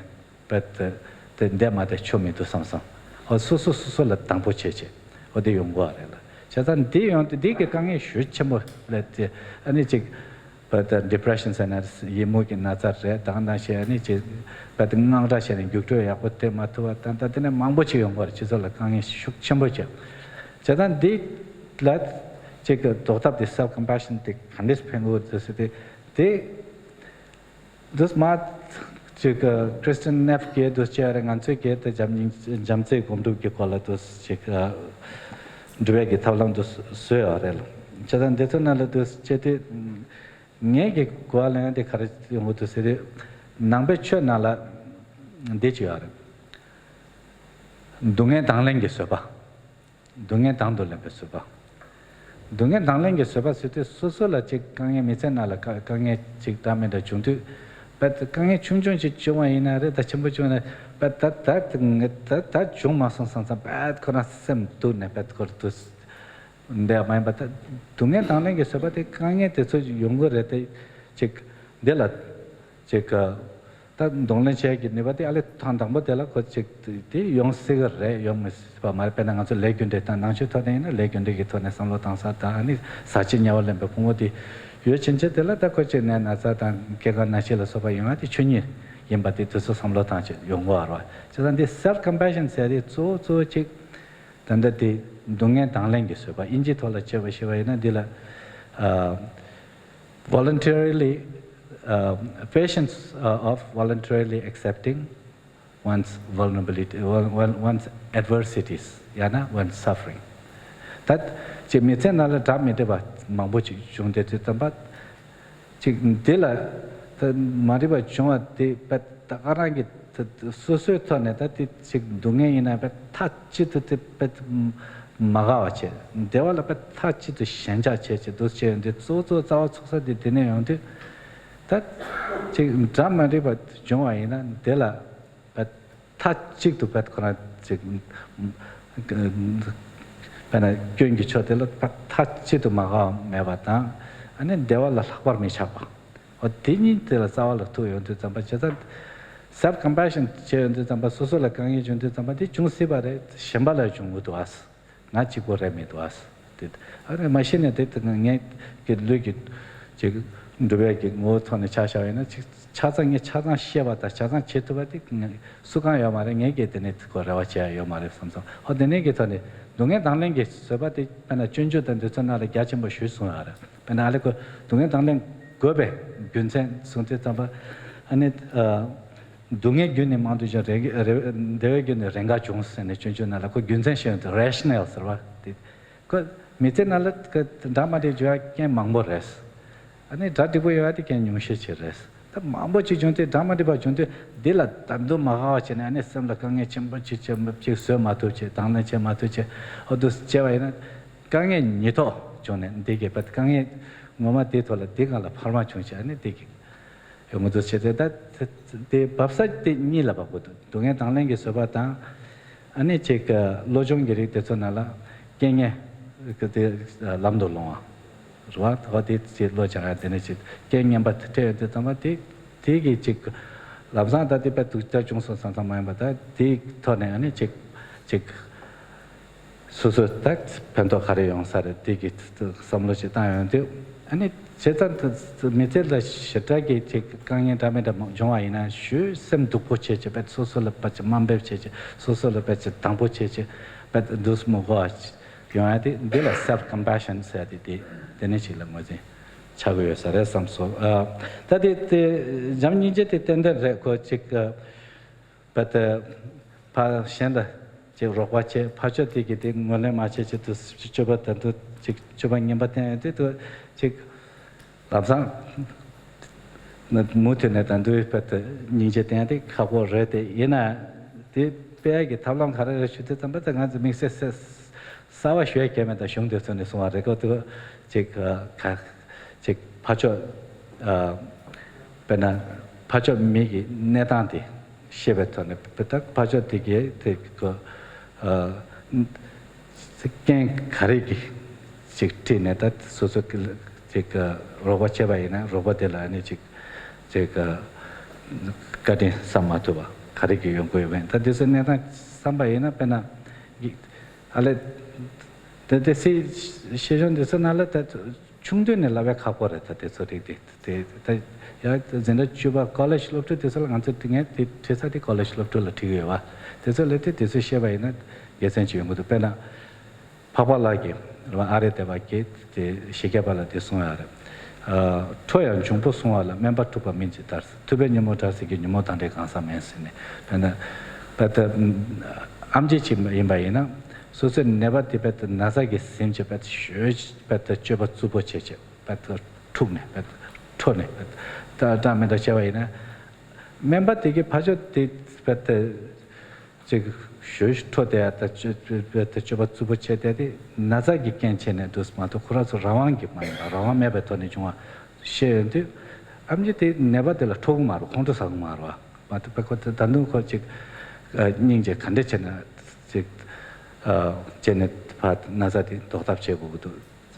རྦད་དེ་དེ་འདས་མ་བསྡད་ཆོ་མི་འདུག་བསམ་བསམ། ཨོ་སོ་སོ་སོ་སོ་ལ་དང་པོ་བྱེད་བྱེད། ཨོ་དེ་ཡོང་གི་རེད་ལ། བྱས་ཙང་འདི་ཡོང་དུས་འདི་གི་དཀའ་ངལ་ཞེ་ཆེན་པོ་ལས་དེ་ཨ་ནི་ཅིག་རྦད་དེ་depression ཟེར་ན་ཡི་མུག་གི་ན་ཚ་རེད། དང་ནང་བཞིན་ཨ་ནི་ཅིག་རྦད་དེ་དངངས་སྐྲག་བྱས་ནས་རྒྱུགས་སྤྲོད་ཡག་པོ་སྟེར་མ་ཐུབ་པ་དང་ད་དེ་ནས་མང་པོ་ཅིག་ཡོང་གི་རེད། སྤྱི་ཚོགས་ལ་དཀའ་ངལ་ཤུགས་ཆེན་པོ་བྱས། བྱས་ཙང་འདི་ལ་ཅིག་གི་ཟློག་ཐབས་དེ་self compassion དེ་ག་འདྲས་ཕན་གི་འདུག་ཟེར་དུས་དེ། འདུག་མ་ཅིག་Kristin Neff གིས་འདུག་བྱས་རེད། ང་ཚོས་གལ་ཏེ་བྱམས་སྙིང་བྱམས་བརྩེའི་སྒོམ་སྒྲུབ་ཀྱི་སྐོར་ལ་འདུག་ཅིག་སྒྲུབ་པའི་གི་ཐབས་ལམ་འདུག་བཟོས་ཡོད་རེད་ལ། བྱས་ཙང་འདི་ཚོ་ནང་ལ་འདུག་བྱས་དུས་ངས་ཀྱི་གོ་བ་ལེན་ཡ་དེ་ག་རེ་ཡོང་གི་འདུག་ཟེར་དུས་ནང་པའི་ཆོས་ནང་ལ་འདི་ཅིག་ཡོད་རེད། སྡུག་བསྔལ་དང་ལེན་གྱི་བཟོད་པ། སྡུག་བསྔལ་དང་དུ་ལེན་པའི་བཟོད་པ། སྡུག་བསྔལ་དང་ལེན་གྱི་བཟོད་པ་ཟེར་དུས་སོ་སོ་ལ་ཅིག་དཀའ་ངལ་མི་ཚེ་ནང་ལ་དཀའ་དཀའ་ངལ་ཅིག་འདྲ་མི་འདྲ་བྱུང་དུས་རྦད་དེ་དཀའ་ངལ་ཆུང་ཆུང་ཅིག་བྱུང་བ་ཡིན་ན་རེད། ད་ཆེན་པོ་བྱུང་ན་རྦད་ད་ད་ད་ད་བྱུང་མ་སོང་བསམ་བསམ་རྦད་ཁོ་རང་སེམས་སྡུག་ནས་རྦད་ཁོར་དུ་འདས་མ་ཡིན་པ། ད་སྡུག་བསྔལ་དང་ལེན་གྱི་བཟོད་པ་དེ་དཀའ་ངལ་དེ་ཚོ་ཡོང་གི་རེད་དེ་ཅིག་འདི་ལ་ཅིག་ད་གདོང་ལེན་བྱེད་ཀྱི་ནུས་པ་དེ་ཨ་ལས་ཐེངས་དང་པོ་དེ་ལ་ཁོ་ཅིག་དེ་ཡོང་སྲིད་ཀྱི་རེད། ཡོང་མི་སྲིད་པ་མ་རེད། དཔེར་ན་ང་ཚོ་ལས་རྒྱུ་འབྲས་དང་ནང་ཆོས་ཐོག་ནས་ཡིན་ན་ལས་རྒྱུ་འབྲས་ཀྱི་ཐོག་ནས་བསམ་བློ་བཏང་ས་དང་། ཨ་ནི་ཟས་བཅད་དམྱལ་བ་ལེན་པའི་ཕུང་པོ་དེ་ཡོད་ཕྱིན་ཆད། དེ་ལ་ད་ཁོ་ཅིག་ནད་ན་ཚ་དང་སྐྱེ་རྒ་ན་འཆི་ལ་སོགས་པ་ཡོང་ཡ་དེ་ཆོས་ཉིད་ཡིན་པ་དེ་དུས་ཚོད་བསམ་བློ་བཏང་བྱས་ཡོང་དགོས་པ་རེད་བ། བྱས་ཙང་འདི་self compassion ཟེར་དེ་གཙོ་བོ་གཙོ་བོ་ཅིག་ད་ལྟ་དེ་སྡུག་བསྔལ་དང་ལེན་གྱི་བཟོད་པ། དབྱིན་ཇིའི་ཐོག་ལ་བྱས་པ་ཞེས་པ་ཡིན་ན་འདི་ལ་ཨ། voluntarily, uh, patience, uh, of voluntarily accepting one's vulnerability, one- one- one's adversities, ཡང་ན one's suffering. ད་ཅིག་མི་ཚེ་ནང་ལ་འདྲ་མི་འདྲ་བ་མང་པོ་ཅིག་བྱུང་སྟེ་དུས་ཙམ་པ། ཅིག་འདི་ལ་ད་མ་འདྲ་བ་བྱུང་བ་དེ་བས་ད་ག་རང་གི་ད་སོ་སོའི་ཐོག་ནས་ད་དེ་ཅིག་སྡུག་བསྔལ་ཡིན་ན་བས་མཐའ་གཅིག་ཏུ་དེ་བས་མ་དགའ་བ་བྱས། བདེ་བ་ལ་བས་མཐའ་གཅིག་ཏུ་ཞེན་ཆགས་བྱས་བྱས་འདུག་བྱས་ཡོང་དུས་གཙོ་བོ་གཙོ་བོ་རྩ་བ་ཚུགས་ས་དེ་དེ་ནས་ཡོང་དུས། ད་ཅིག་འདྲ་མ་འདྲ་བ་བྱུང་བ་ཡིན་ན་དེ་ལ་བས་མཐའ་གཅིག་ཏུ་བས་ཁོ་རང་ཅིག་བས་ན་སྐྱོན་གྱི་ཕྱོགས་དེ་ལ་བས་མཐའ་གཅིག་ཏུ་མ་དགའ་བ་མེད་པ་དང་། ཨ་ནི་བདེ་བ་ལ་ལྷག་པར་མི་ཆགས་པ། འོ་དེ་གཉིས་དེ་ལ་རྩ་བ་ལ་ཐུག་ཡོང་དུས་ཙམ་པ། བྱས་ཙང་self compassion བྱས་ཡོང་དུས་ཙམ་པ། སོ་སོ་ལ་དཀའ་ངལ་བྱུང་དུས་ཙམ་པ་དེ་འབྱུང་སྲིད་པ་རེད། གཞན་པ་ལ་བྱུང་གི་འདུག་ཨ། ང་གཅིག་པོ་རེད་མི་འདུག་ཨ། དེ་ཨ་རེ་མ་ཤེས་ནས་དེ་ངས་ཀྱི་ལུས་ཀྱི་ཅིག་འགྲུབ་པའི་གི་ངོ་བོ་ཐོག་ནས་ཆ་བཞག་ཡོད་ན། ཅིག་ཆ་ཚང་ངས་ཆ་ཚང་ཤེས་པ་དང་ཆ་ཚང་བྱེད་ཐུབ་པ་དེ་ངས་སུ་གང་ཡོད་མ་རེད། ངས་ཀྱི་དེ་ནས་ཁོ་རེ་བ་བྱས་ཡོད་མ་རེད་བསམ་སོང་། ཨོ་དེ་ནས་ཀྱི་ཐོག་ནས་སྡུག་བསྔལ་དང་ལེན་གྱི་བཟོད་པ་དེ་དཔེར་ན་སྤྱོད་འཇུག་དང་འདི་ཚོ་ནང་ལ་རྒྱ་ཆེན་པོ་ཞུས་སོང་ཡོད་རེད། དཔེར་ན་ཨ་ལེ་ཁོ་སྡུག་བསྔལ་དང་ལེན་དགོས་པའི་རྒྱུ་མཚན་གསུངས་དུས་ཙམ་པ། ཨ་ནི་ཨ། སྡུག་བསྔལ་རྒྱུ་ནི་མང་དུ་བྱུང་། རེ- རེ- བདེ་བའི་རྒྱུ་ནི་རེས་འགའ་བྱུང་ཟེར་ནས་སྤྱོད་འཇུག་ནང་ལ་ཁོ་རྒྱུ་མཚན་བཤད་ཡོང་དུས་rationale ཟེར་བ་དེ། ཁོ་མི་ཚེ་ནང་ལ་ཁོ་འདྲ་མ་འདྲ་བྱུང་ཡ་རྐྱེན་མང་པོ་རེད། ཨ་ནི་གྲ་འགྲིག་པོ་ཡོང་ཡ་དེ་རྐྱེན་ཉུང་ཤས་ཅིག་རེད། ད་མང་པོ་ཅིག་བྱུང་དུས་འདྲ་མ་འདྲ་བ་བྱུང་དུས་འདི་ལ་ད་དུང་མ་དགའ་བ་བྱས་ནས། ཨ་ནི་སེམས་ལ་དཀའ་ངལ་ཆེན་པོ་ཅིག་ཅིག་ཅིག་བཟོད་མ་ཐུབ་ཅིག་དང་ལེན་བྱེད་མ་ཐུབ་ཅིག་འོ་འདུག་བྱས་པ་ཡིན་ན། དཀའ་ངལ་ཉིས་ཐོག་བྱུང་ནས་འདི་གི་བར་དཀའ་ངལ་ངོ་མ་དེའི་ཐོག་ལ་འདི་སྒང་ལ་འཕར་མ་བྱུང་བྱས། ཨ་ནི་འདི་གི་ཡོང་གི་འདུག་བྱས་ཏེ། ད་དེ་བབས་ས་དེ་གཉིས་ལ་བབས་དགོས་འདུག་སྡུག་བསྔལ་དང་ལེན་གྱི་བཟོད་པ་དང་། ཨ་ནི་ཅིག་བློ་སྦྱོང་གི་རིགས་དེ་ཚོ་ནང་ལ་རྐྱེན་ངན་གྱི་དེ་ལམ་དུ་སློང་བ་རེད་བ། ད་དེ་ཅིག་བློ་སྦྱང་ཡ་དེ་ནས་ཅིག་རྐྱེན་ངན་པ་དེ་འཕྲད་ཡོང་དུས་ཙམ་པ་དེ་དེ་གི་ཅིག་ལམ་སང་ད་དེ་དཔེ་སྡུག་ཅག་བྱུང་སོང་བསམ་བསམ་མ་ཡིན་པ། ད་དེའི་ཐོག་ནས་ཨ་ནི་ཅིག་ཅིག་སོ་སོ་ད་ཕན་ཐོགས་ག་རེ་ཡོང་ས་རེད། དེ་གི་བསམ་བློ་ཞིག་བཏང་ཡོང་དུས། ཨ་ནི་བྱས་ཙང་དེ་མི་ཚེ་ལ་ཞེ་དྲག་གི་ཅིག་དཀའ་ངལ་འདྲ་མི་འདྲ་མང་བྱུང་བ་ཡིན་ན། ཞོལ་སེམས་སྡུག་པོ་བྱས་བྱས་བས་སོ་སོ་ལ་བས་ཅིག་དམའ་འབེབས་བྱས་བྱས། སོ་སོ་ལ་བས་ཅིག་དང་པོ་བྱས་བྱས་བས་འདུག་མི་དགོས་པ་ཡོང་ཡ་དེ། འདི་ལ་self compassion ཟེར་ཡ་དེ་དེ་དེ་ནས་ཅིག་ལ་ངོས་འཛིན་བྱ་དགོས་ཡོད་ས་རེད་བསམ་སོང་། ཨ། ད་དེ་དེ་བྱམས་སྙིང་རྗེ་དེ་ཏན་ཏན་རེད། ཁོ་ཅིག་བས་ཕ་གཞན་ལ་ཅིག་རོགས་པ་བྱེད། ཕ་ཕྱོགས་དེ་གི་དེ་ངོས་ལེན་མ་བྱེད་ཅིག་ཏུ་སྤྱོད་པ་དང་དུ་ཅིག་སྤྱོད་པ་ངན་པ་བསྟན་ཡོད་དུས་དུ་ཅིག་ལམ་སང་མུ་མཐུད་ནས་དང་དུ་བས་སྙིང་རྗེ་བསྟན་དེ་ཁག་པོ་རེད་དེ། ཡིན་ན་དེ་སྤེལ་ཡག་གི་ཐབས་ལམ་ག་རེ་རེད་ཞུ་དུས་ཙམ་པ། ད་ང་ཚོ་དམིགས་བསལ་གསར་པ་ཞུ་ཡ་གལ་མེད། ད་གཞུང་དེ་ཚོ་ནས་གསུང་བ་རེད་ཀོ། དུ་ཅིག་ག་ཅིག་ཕར་ཕྱོགས། ཨ། དཔེར་ན་ཕར་ཕྱོགས་མི་གི་གནས་སྟངས་དེ་ཤེས་པའི་ཐོག་ནས། དཔེར་ན་ཕར་ཕྱོགས་དེ་གའི་དེ་གོ། ཨ། རྐྱེན་ག་རེ་གི་ཅིག་ཁྲིད་ནས་ད་སོ་སོ་གི་ཅིག་རོགས་པ་བྱས་པ་ཡིན་ན། རོགས་པ་དེ་ལ་ནི་ཅིག་ཅིག་བཀའ་དྲིན་བསམ་མ་ཐུབ་པ་ག་རེ་གི་ཡོང་གི་ཡོད་མེད། ད་དེ་ཚོ་གནས་སྟངས་བསམ་པ་ཡིན་ན། དཔེར་ན་ཨ་ལེ། དེ་དེ་སྲིད་ཤེས་བྱུང་འདི་ཚོ་ནང་ལ་ད་ཆུང་དུས་ནས་ལབ་ཡ་ཁག་པོ་རེད། ད་དེ་ཚོ་རིགས་དེ་དེ་ད་ཡ་འཛིན་གྲྭ་བཅུ་པ་ཀོ་ལེཇ་སློབ་ཕྲུག་དེ་ཚོ་ལ། ང་ཚོ་དེ་ངས་དེ་ཁྲིད་ས་དེ་ཀོ་ལེཇ་སློབ་ཕྲུག་ལ་ཁྲིད་ཀྱི་ཡོད་པ། དེ་ཚོ་ལ་དེ་དེ་ཚོ་བཤད་པ་ཡིན་ན་དགེ་མཚན་ཅིག་ཡོང་གི་འདུག་དཔེར་ན་འཕགས་པ་ལྷ་གིས་རེད་བ། ཨ་རེ་དེ་བ་གིས་དེ་ཞི་རྒྱས་པ་ལ་དེ་གསུང་ཡ་རེད། ཨ། ཁྲོ་ཡང་འབྱུང་པོ་བསྲུང་བ་ལ། སྨན་པ་འཁྲུགས་པ་སྨན་གྱི་བདག་ཟེར། ཐུབ་པས་ཉོན་མོངས་དགྲར་བྱེད་ཀྱི། ཉོན་མོངས་དང་འདྲེས་གང་ཟག་མེད་ཟེར་ནས། དཔེར་ན་དཔེ་ད་ཨམ་ཆི་ཅིག་ཡིན་པ་ཡིན་ན། སོ་སོའི་ནད་པ་དེ་དཔེ་ད་ན་ཚ་གིས་ཟིན་བྱས་དཔེ་ད་ཞོལ་དཔེ་ད་སྤྱོད་པ་རྩུབ་པོ་བྱས་བྱས་དཔེ་ད་འཁྲུགས་ནས་དཔེ་ད་ཁྲོ་ནས་དཔེ་ད་འདྲ་མི་འདྲ་བྱས་པ་ཡིན་ན། སྨན་པ་དེ་གིས་ཕར་ཕྱོགས་དེ་དཔེ་ད་ཅིག་ཞོལ་ཁྲོ་བསྡད་ཡ་ད་སྤྱོད་པ་སྤྱོད་པ་རྩུབ་པོ་བྱས་བསྡད་དེ་ན་ཚ་གི་རྐྱེན་བྱས་ནས་འདུག་མ་གཏོགས་ཁོ་རང་ཚོ་རང་དབང་གིས་མ་ཡིན་པ། རང་དབང་མེད་པའི་ཐོག་ནས་བྱུང་བ་ཤེས་ཡོང་དུས། ཨམ་ཆི་དེ་ནད་པ་དེ་ལ་ཁྲོ་གི་མ་རེད། ཁོང་ཁྲོ་ཟ་གི་མ་རེད་བ། མ་གཏོགས་པ་ཁོ་ད་དུང་ཁོ་ཅིག་སྙིང་རྗེ་ག་འདྲ་བྱས་ན་ཅིག་བྱས་ནས་ཕར་ན་ཚ་དེ་ཟློག་ཐབས་བྱེད་དགོས་ཀྱི་འདུག་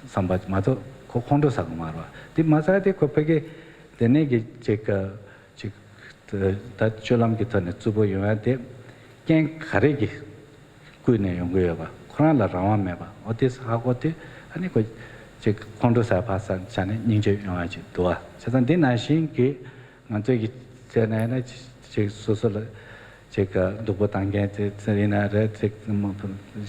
བསམ་པ་མ་གཏོགས་ཁོ་ཁོང་ཁྲོ་ཟ་གི་མ་རེད་བ། དེ་མ་ཟ་དེ་ཁོ་ཕ་གི་དེ་ནས་གི་ཅིག་ཅིག་ད་སྤྱོད་ལམ་གྱི་ཐོག་ནས་རྩུབ་པོ་ཡོང་ཡ་དེ་རྐྱེན་ག་རེ་གིས་བསྐུལ་ནས་ཡོང་གི་ཡོད་པ། ཁོ་རང་ལ་རང་དབང་མེད་པ། འོ་དེ་ཧ་གོ་དུས་ཨ་ནི་ཁོ་ཅིག་ཁོང་ཁྲོ་ཟ་ཕ་ས་ཆ་ནས་སྙིང་རྗེ་ཡོང་བ་ཅིག་འདུག་བ། བྱས་ཙང་འདི་ནང་བཞིན་གྱི་ང་ཚོས་ཀྱི་བྱས་ན་ཡིན་ན་ཅིག་སོ་སོ་ལ་ཅིག་སྡུག་པོ་བཏང་མཁན་དེ་ཚོ་ཡིན་ན་རེད། ཅིག་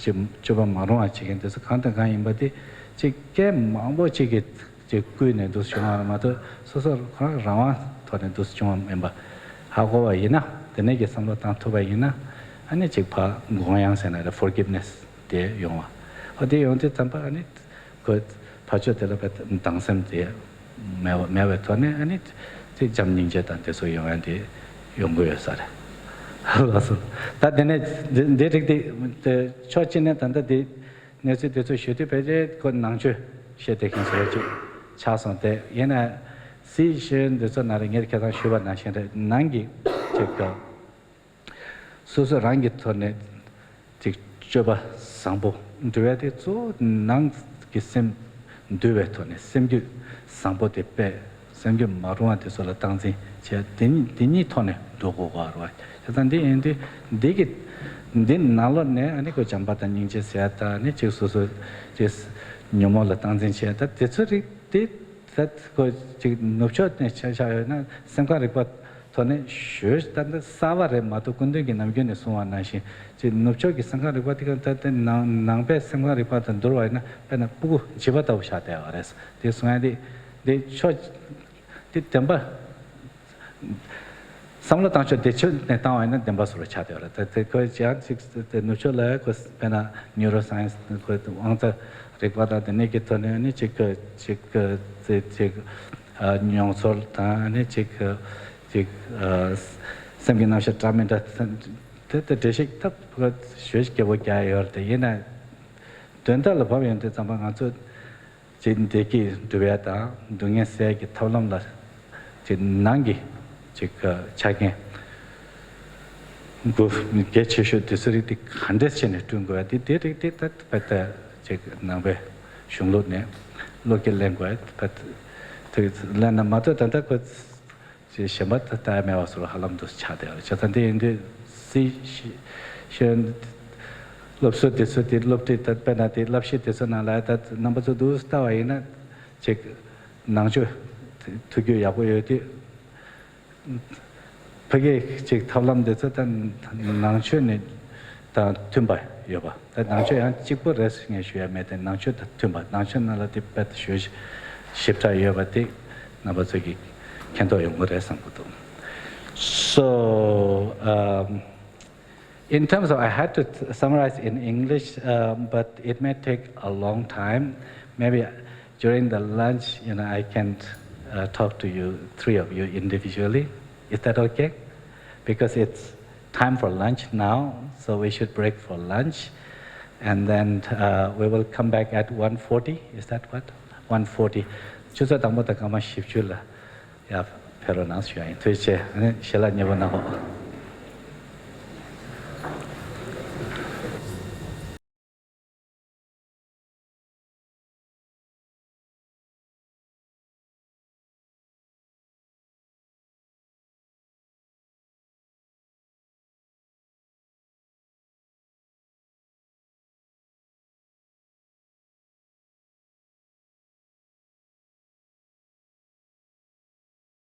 ཅིག་སྤྱོད་པ་མ་རུང་བ་བྱེད་མཁན་དེ་ཚོ་གང་དང་གང་ཡིན་པ་དེ་ཅིག་རྐྱེན་མང་པོ་ཅིག་གིས་ཅིག་བསྐུལ་ནས་འདུག་བྱུང་བ་མ་གཏོགས་སོ་སོ་ཁོ་རང་རང་དབང་ཐོག་ནས་འདུག་བྱུང་བ་མིན་པ། ཧ་གོ་བ་ཡིན་ན། དེ་ནས་ཀྱི་བསམ་བློ་བཏང་ཐུབ་པ་ཡིན་ན། ཨ་ནི་ཅིག་ཕར་དགོངས་ཡངས་ཟེར་ན་རེད། ཕོར་གིབ་ནེ་སི་དེ་ཡོང་བ། ཨོ་དེ་ཡོང་དུས་ཙམ་པ་ཨ་ནི་ཁོ་ཕར་ཕྱོགས་དེ་ལ་དཔེ་སྡང་སེམས་དེ་མེད་པ་མེད་པའི་ཐོག་ནས་ཨ་ནི་ཅིག་བྱམས་སྙིང་རྗེ་དང་དེ་ཚོ་ཡོང་ཡ་དེ་ཡོང་གི་ཡོད་ས་རེད། ལགས་སོ། ད་དེ་ནས་འདི་འདི་རིགས་དེ་ཕྱོགས་གཅིག་ནས་ད་ལྟ་དེ། གནས་ཚུལ་དེ་ཚོ་ཞུ་དུས་ཕལ་ཆེར་ཁོ་ནང་ཆོས་བཤད་བསྡད་མཁན་ཞིག་ཅིག་ཆགས་སོང་སྟེ། ཡིན་ན་སྲིད་ཤེས་ཡོན་འདི་ཚོ་ནང་ལ་ངས་ཁ་སང་ཞུས་པ་ནང་བཞིན་རེད། ནང་གི་ཅིག་ག་སོ་སོ་རང་གི་ཐོག་ནས་ཅིག་སྤྱོད་པ་བཟང་པོ་འགྲོ་བ་དེ་གཙོ་བོ་ནང་གི་སེམས་འདུལ་བའི་ཐོག་ནས་སེམས་རྒྱུད་བཟང་པོ་དེ་སྤེལ། སེམས་རྒྱུད་མ་རུང་བ་དེ་ཚོ་ལ་སྟངས་འཛིན་བྱས། དེ་གཉིས་དེ་གཉིས་ཐོག་ནས་འགྲོ་དགོས་གོ་ར་བ། བྱས་ཙང་འདི་ཡིན་དུས་འདི་གི་འདི་ནང་ལོགས་ནས་ཨ་ནི་ཁོ་བྱམས་པ་དང་སྙིང་རྗེ་ཟེར་ཡ་དང་ཨ་ནི་ཅིག་སོ་སོ་ཅིག་ཉོན་མོངས་ལ་སྟངས་འཛིན་བྱེད་ཡ་ད་དེ་ཚོ་རིགས་དེ་ད་ཁོ་ཅིག་ནུབ་ཕྱོགས་ནས་ཆ་བཞག་ཡོད་ན་སེམས་ཁམས་རིག་པ་ཐོག་ནས་ཞོལ་ད་ལྟ་གསར་པ་རེད་མ་གཏོགས་སྐུ་མདུན་གྱི་ནམ་རྒྱུན་ནས་གསུང་བ་ནང་བཞིན་ཅིག་ནུབ་ཕྱོགས་ཀྱི་སེམས་ཁམས་རིག་པ་དེ་ག་ད་ལྟ་ནང་ནང་པའི་སེམས་ཁམས་རིག་པ་དང་བསྡུར་བ་ཡིན་ན་དཔེར་ན་སྤུ་གུ་བྱིས་པ་ལྟ་བུ་ཆགས་བསྡད་པ་རེད། དེ་གསུང་ཡ་དེ་དེ་ཕྱོགས། དེ་བདེན་པ། བསམ་བློ་བཏང་ཕྱོགས་དེ་ཕྱོགས་ནས་བཏང་བ་ཡིན་ན་བདེན་པ་བཟོ་འདྲ་ཆགས་བསྡད་པ་རེད། ད་དེ་ཁོས་ཅང་ཅིག་དེ་ནུབ་ཕྱོགས་ལ་ཁོས་དཔེར་ན་ནིའུ་རོ་སའེན་སི་ཁོས་དབང་རྩ་རིག་པ་དང་དེ་ནས་ཀྱི་ཐོག་ནས་ནི་ཅིག་ཅིག་ཅིག་མྱོང་ཚོར་དང་ནི་ཅིག་ཅིག་སེམས་ཀྱི་རྣམ་གཞག་འདྲ་མི་འདྲ་དེ་དེ་འགྲེལ་བཤད་ཐབས་ཁོས་ཞོལ་སྐྱེ་བོ་རྒྱག་ཡོད་རེད། དེ་ཡིན་ན་དོན་དག་ལ་བབ་ཡོང་དུས་ཙམ་པ་ང་ཚོ། ཅིག་བདེ་སྐྱིད་སྒྲུབ་ཡ་དང་སྡུག་བསྔལ་སེལ་ཡ་གི་ཐབས་ལམ་ལ་ཅིག་ནང་གི་ཅིག་ཆ་རྐྱེན་དགུ་གལ་ཆེ་ཤོས་དེ་ཚོ་རིགས་དེ་ག་འདྲས་བྱས་ནས་བསྐྲུན་དགོས་ཡ་དེ་དེ་རིགས་དེ་ད་ཕ་ད་ཅིག་ནང་པའི་གཞུང་ལུགས་ནས་བློ་སྐྱེད་ལེན་དགོས་ཡ་ཕ་ད་ལེན་ན་མ་གཏོགས་ད་ལྟ་ཁོ། ཅེས་གཞན་པ་ད་ལྟ་མེད་པ་སོགས་ཧ་ལམ་དུ་ཆགས་བསྡད་པ་རེད། བྱས་ཙང་དེ་ཡིན་དུས་སྲིད་ཤེས་ཤེས་ཡོན་སློབ་གསོ་དེ་ཚོ་དེ་སློབ་ཁྲིད་ད་དཔེར་ན་དེ་བསླབ་གཞི་དེ་ཚོ་ནང་ལ་ད་རྣམ་པ་ཚོ་འདུག་ལྟ་བ་ཡིན་ན་ཅིག་ནང་ཆོས་ཐུགས་རྒྱུས་ཡག་པོ་ཡོད་དུས་ཕ་གིའི་ཅིག་ཐབས་ལམ་དེ་ཚོ་ད་ནང་ཆོས་ནི་དང་མཐུན་པ་ཡོད་པ། ད་ནང་ཆོས་ཡང་གཅིག་པུ་རེད་ངས་ཞུ་ཡ་མེད་དེ། ནང་ཆོས་དང་མཐུན་པ། ནང་ཆོས་ནང་ལ་དེ་དཔེ་ཞུ་ཞིབ་ཕྲ་ཡོད་པ་དེ་རྣམ་པ་ཚོ་གིས་མཁྱེན་རྟོགས་ཡོང་གི་རེད་བསམ་གྱི་འདུག So, um, in terms of, I had to summarize in English, um, but it may take a long time. Maybe during the lunch, you know, I can uh, talk to you, three of you individually. Is that okay? Because it's time for lunch now, so we should break for lunch. And then uh, we will come back at one forty. Is that what? one forty. ཆུ་ཚོད་དང་པོ་དང་སྐར་མ་བཞི་བཅུ་ལ་ཡར་ཕེབས་རོགས་གནང་ཞུ་ཡ་ཡིན། ཐུགས་རྗེ་ཆེ། ཨ་ནི་ཞལ་ལག་མཉེས་པོ་གནང་རོགས།